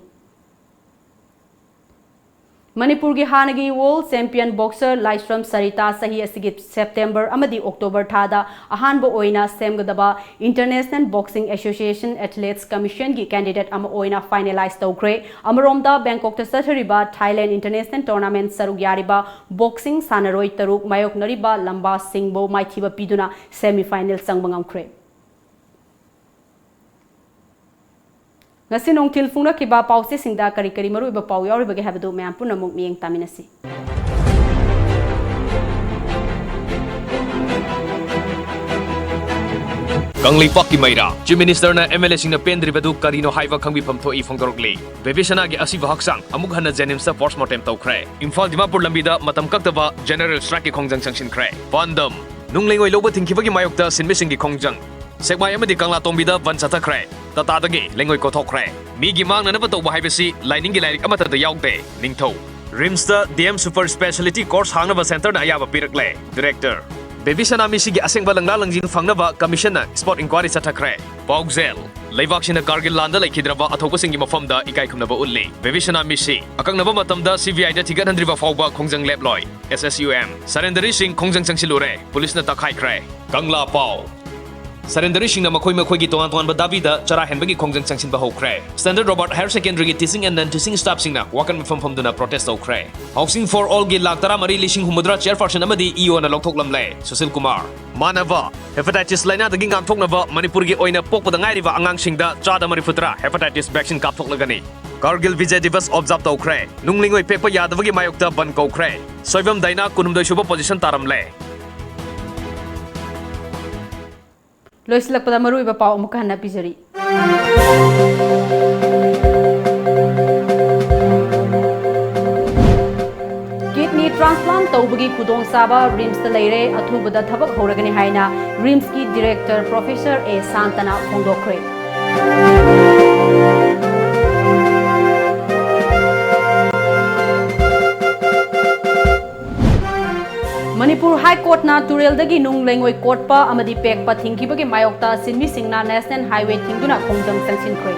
ꯃꯅꯤꯄꯨꯔꯒꯤ ꯍꯥꯟꯅꯒꯤ world champion boxer ꯂꯥꯏꯁ꯭ꯔꯝ ꯁꯔꯤꯇꯥ ꯆꯍꯤ ꯑꯁꯤꯒꯤ September ꯑꯃꯗꯤ October ꯊꯥꯗ ꯑꯍꯥꯟꯕ ꯑꯣꯏꯅ ꯁꯦꯝꯒꯗꯕ International Boxing Association Athletes Commissionꯒꯤ candidate ꯑꯃ ꯑꯣꯏꯅ finalize ꯇꯧꯈ꯭ꯔꯦ꯫ ꯑꯃꯔꯣꯝꯗ, ꯕꯦꯡꯀꯣꯛꯇ ꯆꯠꯊꯔꯤꯕ Thailand International Tournament ꯁꯔꯨꯛ ꯌꯥꯔꯤꯕ boxing ꯁꯥꯟꯅꯔꯣꯏ ꯇꯔꯨꯛ ꯃꯥꯌꯣꯛꯅꯔꯤꯕ ꯂꯝꯕꯥ ꯁꯤꯡꯕꯨ ꯃꯥꯏꯊꯤꯕ ꯄꯤꯗꯨꯅ semi final ꯆꯪꯕ ꯉꯝꯈ꯭ꯔꯦ꯫ ꯉꯁꯤ ꯅꯨꯡꯊꯤꯜ ꯐꯣꯡꯅꯈꯤꯕ ꯄꯥꯎꯆꯦꯁꯤꯡꯗ ꯀꯔꯤ ꯀꯔꯤ ꯃꯔꯨꯑꯣꯏꯕ ꯄꯥꯎ ꯌꯥꯎꯔꯤꯕꯒꯦ ꯍꯥꯏꯕꯗꯨ ꯃꯌꯥꯝ ꯄꯨꯟꯅ ꯑꯃꯨꯛ ꯃꯤꯠꯌꯦꯡ ꯇꯥꯃꯤꯟꯅꯁꯤ꯫ ꯀꯪꯂꯩꯄꯥꯛꯀꯤ ꯃꯩꯔꯥ, Chief Ministerꯅ M L Aꯁꯤꯡꯅ ꯄꯦꯟꯗ꯭ꯔꯤꯕꯗꯨ ꯀꯔꯤꯅꯣ ꯍꯥꯏꯕ ꯈꯪꯕꯤꯐꯝ ꯊꯣꯛꯏ ꯐꯣꯡꯗꯣꯔꯛꯂꯤ꯫ ꯕꯦꯕꯤꯁꯅꯥꯒꯤ ꯑꯁꯤꯕ ꯍꯛꯆꯥꯡ ꯑꯃꯨꯛ ꯍꯟꯅ JNIMSꯇ post mortem ꯇꯧꯈ꯭ꯔꯦ꯫ ꯏꯝꯐꯥꯜ ꯗꯤꯃꯥꯄꯨꯔ ꯂꯝꯕꯤꯗ ꯃꯇꯝ ꯀꯛꯇꯕ general strikeꯀꯤ ꯈꯣꯡꯖꯪ ꯆꯪꯁꯤꯟꯈ꯭ꯔꯦ꯫ ꯄꯥꯟꯗꯝ, ꯅꯨꯡ ꯂꯩꯉꯣꯏ ꯂꯧꯕ ꯊꯤꯡꯈꯤꯕꯒꯤ ꯃꯥꯌꯣꯛꯇ ꯁꯤꯟꯃꯤꯁꯤꯡꯒꯤ ꯈꯣꯡꯖꯪ꯫ ꯁꯦꯛꯃꯥꯏ ꯑꯃꯗꯤ ꯀꯪꯂꯥꯇꯣꯡꯕꯤꯗ ꯕꯟ ꯆꯠꯊꯈ꯭ꯔꯦ꯫ ꯇꯥꯇꯥꯗꯒꯤ ꯂꯩꯉꯣꯏ ꯀꯣꯊꯣꯛꯈ꯭ꯔꯦ꯫ ꯃꯤꯒꯤ ꯃꯥꯡꯅꯅꯕ ꯇꯧꯕ ꯍꯥꯏꯕꯁꯤ ꯂꯥꯏꯅꯤꯡꯒꯤ ꯂꯥꯏꯔꯤꯛ ꯑꯃꯠꯇꯗ ꯌꯥꯎꯗꯦ꯫ ꯅꯤꯡꯊꯧ꯫ ꯔꯤꯝꯁꯇ ꯗꯤ ꯑꯦꯝ ꯁꯨꯄꯔ ꯁ꯭ꯄꯦꯁꯥꯂꯤꯇꯤ ꯀꯣꯔꯁ ꯍꯥꯡꯅꯕ ꯁꯦꯟꯇꯔꯅ ꯑꯌꯥꯕ ꯄꯤꯔꯛꯂꯦ꯫ ꯗꯤꯔꯦꯛꯇꯔ꯫ ꯕꯦꯕꯤ ꯁꯅꯥ ꯃꯤꯁꯤꯒꯤ ꯑꯁꯦꯡꯕ ꯂꯪꯂꯥ ꯂꯪꯖꯤꯡ ꯐꯪꯅꯕ ꯀꯃꯤꯁꯟꯅ ꯁ꯭ꯄꯣꯠ ꯏꯟꯀ꯭ꯋꯥꯏꯔꯤ ꯆꯠꯊꯈ꯭ꯔꯦ꯫ ꯄꯥꯎꯖꯦꯜ꯫ ꯂꯩꯕꯥꯛꯁꯤꯅ ꯀꯥꯔꯒꯤꯜ ꯂꯥꯟꯗ ꯂꯩꯈꯤꯗ꯭ꯔꯕ ꯑꯊꯧꯕꯁꯤꯡꯒꯤ ꯃꯐꯝꯗ ꯏꯀꯥꯏ ꯈꯨꯝꯅꯕ ꯎꯠꯂꯤ꯫ ꯕꯦꯕꯤ ꯁꯅꯥ ꯃꯤꯁꯤ꯫ ꯑꯀꯛꯅꯕ ꯃꯇꯝꯗ ꯁꯤ ꯕꯤ ꯑꯥꯏꯗ ꯊꯤꯒꯠꯍꯟꯗ꯭ꯔꯤꯕ ꯐꯥꯎꯕ ꯈꯣꯡꯖꯪ ꯂꯦꯞꯂꯣꯏ꯫ ꯑꯦꯁ ꯑꯦꯁ ꯌꯨ ꯑꯦꯝ꯫ ꯁꯔꯦꯟꯗꯔꯤꯁꯤꯡ ꯈꯣꯡꯖꯪ ꯆꯪꯁꯤꯜꯂꯨꯔꯦ꯫ ꯄꯨꯂꯤꯁꯅ ꯇꯛꯈꯥꯏꯈ꯭ꯔꯦ꯫ ꯀꯪꯂꯥ ꯄꯥꯎ꯫ ꯁꯔꯦꯟꯗꯔꯤꯁꯤꯡꯅ ꯃꯈꯣꯏ ꯃꯈꯣꯏꯒꯤ ꯇꯣꯉꯥꯟ ꯇꯣꯉꯥꯟꯕ ꯗꯥꯕꯤꯗ ꯆꯔꯥ ꯍꯦꯟꯕꯒꯤ ꯈꯣꯡꯖꯪ ꯆꯪꯁꯤꯟꯕ ꯍꯧꯈ꯭ꯔꯦ꯫ ꯁ꯭ꯇꯦꯟꯗꯔꯗ ꯔꯣꯕꯥꯔꯠ ꯍꯥꯌꯔ ꯁꯦꯀꯦꯟꯗꯔꯤꯒꯤ ꯇꯤꯆꯤꯡ ꯑꯦꯟ ꯅꯟ ꯇꯤꯆꯤꯡ ꯁ꯭ꯇꯥꯐꯁꯤꯡꯅ ꯋꯥꯀꯠ ꯃꯤꯐꯝ ꯐꯝꯗꯨꯅ ꯄ꯭ꯔꯣꯇꯦꯁ ꯇꯧꯈ꯭ꯔꯦ꯫ ꯍꯥꯎꯁꯤꯡ ꯐꯣꯔ ꯑꯣꯜꯒꯤ ꯂꯥꯈ ꯇꯔꯥꯃꯔꯤ ꯂꯤꯁꯤꯡ ꯍꯨꯝꯐꯨꯇꯔꯥ ꯆꯦꯌꯔꯄꯔꯁꯟ ꯑꯃꯗꯤ ꯏ ꯑꯣꯅ ꯂꯧꯊꯣꯛꯂꯝꯂꯦ꯫ ꯁꯨꯁꯤꯜ ꯀꯨꯃꯥꯔ꯫ ꯃꯥꯟꯅꯕ꯫ ꯍꯦꯄꯥꯇꯥꯏꯇꯤꯁ ꯂꯥꯏꯅꯥꯗꯒꯤ ꯉꯥꯛꯊꯣꯛꯅꯕ ꯃꯅꯤꯄꯨꯔꯒꯤ ꯑꯣꯏꯅ ꯄꯣꯛꯄꯗ ꯉꯥꯏꯔꯤꯕ ꯑꯉꯥꯡꯁꯤꯡꯗ ꯆꯥꯗ ꯃꯔꯤꯐꯨꯇꯔꯥ ꯍꯦꯄꯥꯇꯥꯏꯇꯤꯁ ꯚꯦꯛꯁꯤꯟ ꯀꯥꯞꯊꯣꯛꯂꯒꯅꯤ꯫ ꯀꯥꯔꯒꯤꯜ ꯕꯤꯖꯌ ꯗꯤꯕꯁ ꯑꯣꯕꯖꯥꯔꯕ ꯇꯧꯈ꯭ꯔꯦ꯫ ꯅꯨꯡ ꯂꯩꯉꯣꯏ ꯄꯦꯛꯄ ꯌꯥꯗꯕꯒꯤ ꯃꯥꯌꯣꯛꯇ ꯕꯟ ꯀꯧꯈ꯭ꯔꯦ꯫ ꯁꯣꯏꯕꯝ ꯗꯥꯏꯅꯥ ꯀꯨꯟꯍꯨꯝꯗꯣꯏ ꯁꯨꯕ ꯄꯣꯖꯤꯁꯟ ꯇꯥꯔꯝꯂꯦ꯫ ꯂꯣꯏꯁꯤꯜꯂꯛꯄꯗ ꯃꯔꯨꯑꯣꯏꯕ ꯄꯥꯎ ꯑꯃꯨꯛꯀ ꯍꯟꯅ ꯄꯤꯖꯔꯤ꯫ ꯀꯤꯗꯅꯤ ꯇ꯭ꯔꯥꯟꯁꯄ꯭ꯂꯥꯟꯠ ꯇꯧꯕꯒꯤ ꯈꯨꯗꯣꯡꯆꯥꯕ ꯔꯤꯝꯁꯇ ꯂꯩꯔꯦ꯫ ꯑꯊꯨꯕꯗ ꯊꯕꯛ ꯍꯧꯔꯒꯅꯤ ꯍꯥꯏꯅ ꯔꯤꯝꯁꯀꯤ ꯗꯤꯔꯦꯛꯇꯔ ꯄ꯭ꯔꯣꯐꯦꯁꯔ ꯑꯦ ꯁꯥꯟꯇꯅ ꯐꯣꯡꯗꯣꯛꯈ꯭ꯔꯦ꯫ ꯃꯅꯤꯄꯨꯔ ꯍꯥꯏ ꯀꯣꯔꯠꯅ ꯇꯨꯔꯦꯜꯗꯒꯤ ꯅꯨꯡ ꯂꯩꯉꯣꯏ ꯀꯣꯠꯄ ꯑꯃꯗꯤ ꯄꯦꯛꯄ ꯊꯤꯡꯈꯤꯕꯒꯤ ꯃꯥꯌꯣꯛꯇ ꯁꯤꯟꯃꯤꯁꯤꯡꯅ ꯅꯦꯁꯅꯦꯜ ꯍꯥꯏꯋꯦ ꯊꯤꯡꯗꯨꯅ ꯈꯣꯡꯖꯪ ꯆꯪꯁꯤꯟꯈ꯭ꯔꯦ꯫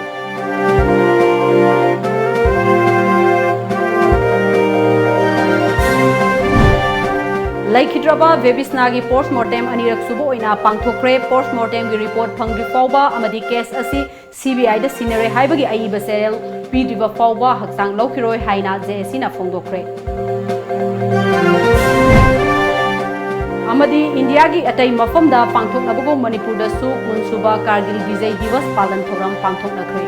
ꯂꯩꯈꯤꯗ꯭ꯔꯕ ꯕꯦꯕꯤꯁꯅꯥꯒꯤ ꯄꯣꯁꯃꯣꯔꯇꯦꯝ ꯑꯅꯤꯔꯛ ꯁꯨꯕ ꯑꯣꯏꯅ ꯄꯥꯡꯊꯣꯛꯈ꯭ꯔꯦ꯫ ꯄꯣꯁꯃꯣꯔꯇꯦꯝꯒꯤ ꯔꯤꯄꯣꯔꯠ ꯐꯪꯗ꯭ꯔꯤ ꯐꯥꯎꯕ ꯑꯃꯗꯤ ꯀꯦꯁ ꯑꯁꯤ ꯁꯤ ꯕꯤ ꯑꯥꯏꯗ ꯁꯤꯟꯅꯔꯦ ꯍꯥꯏꯕꯒꯤ ꯑꯏꯕ ꯆꯦꯔꯦꯜ ꯄꯤꯗ꯭ꯔꯤꯕ ꯐꯥꯎꯕ ꯍꯛꯆꯥꯡ ꯂꯧꯈꯤꯔꯣꯏ ꯍꯥꯏꯅ ꯖꯦ ꯑꯦ ꯁꯤꯅ ꯐꯣꯡꯗꯣꯛꯈ꯭ꯔꯦ꯫ ꯑꯃꯗꯤ ꯏꯟꯗꯤꯌꯥꯒꯤ ꯑꯇꯩ ꯃꯐꯝꯗ ꯄꯥꯡꯊꯣꯛꯅꯕꯒꯨꯝ ꯃꯅꯤꯄꯨꯔꯗꯁꯨ ꯀꯨꯟ ꯁꯨꯕ ꯀꯥꯔꯒꯤꯜ ꯕꯤꯖꯩ ꯗꯤꯋꯁ ꯄꯥꯂꯟ ꯊꯧꯔꯝ ꯄꯥꯡꯊꯣꯛꯅꯈ꯭ꯔꯦ꯫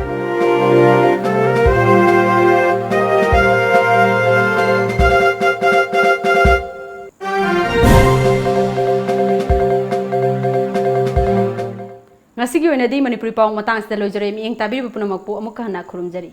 ꯉꯁꯤꯒꯤ ꯑꯣꯏꯅꯗꯤ ꯃꯅꯤꯄꯨꯔꯤ ꯄꯥꯎ ꯃꯇꯥꯡꯁꯤꯗ ꯂꯣꯏꯖꯔꯦ꯫ ꯃꯤꯠꯌꯦꯡ ꯇꯥꯕꯤꯔꯤꯕ ꯄꯨꯝꯅꯃꯛꯄꯨ ꯑꯃꯨꯛꯀ ꯍꯟꯅ ꯈꯨꯔꯨꯝꯖꯔꯤ꯫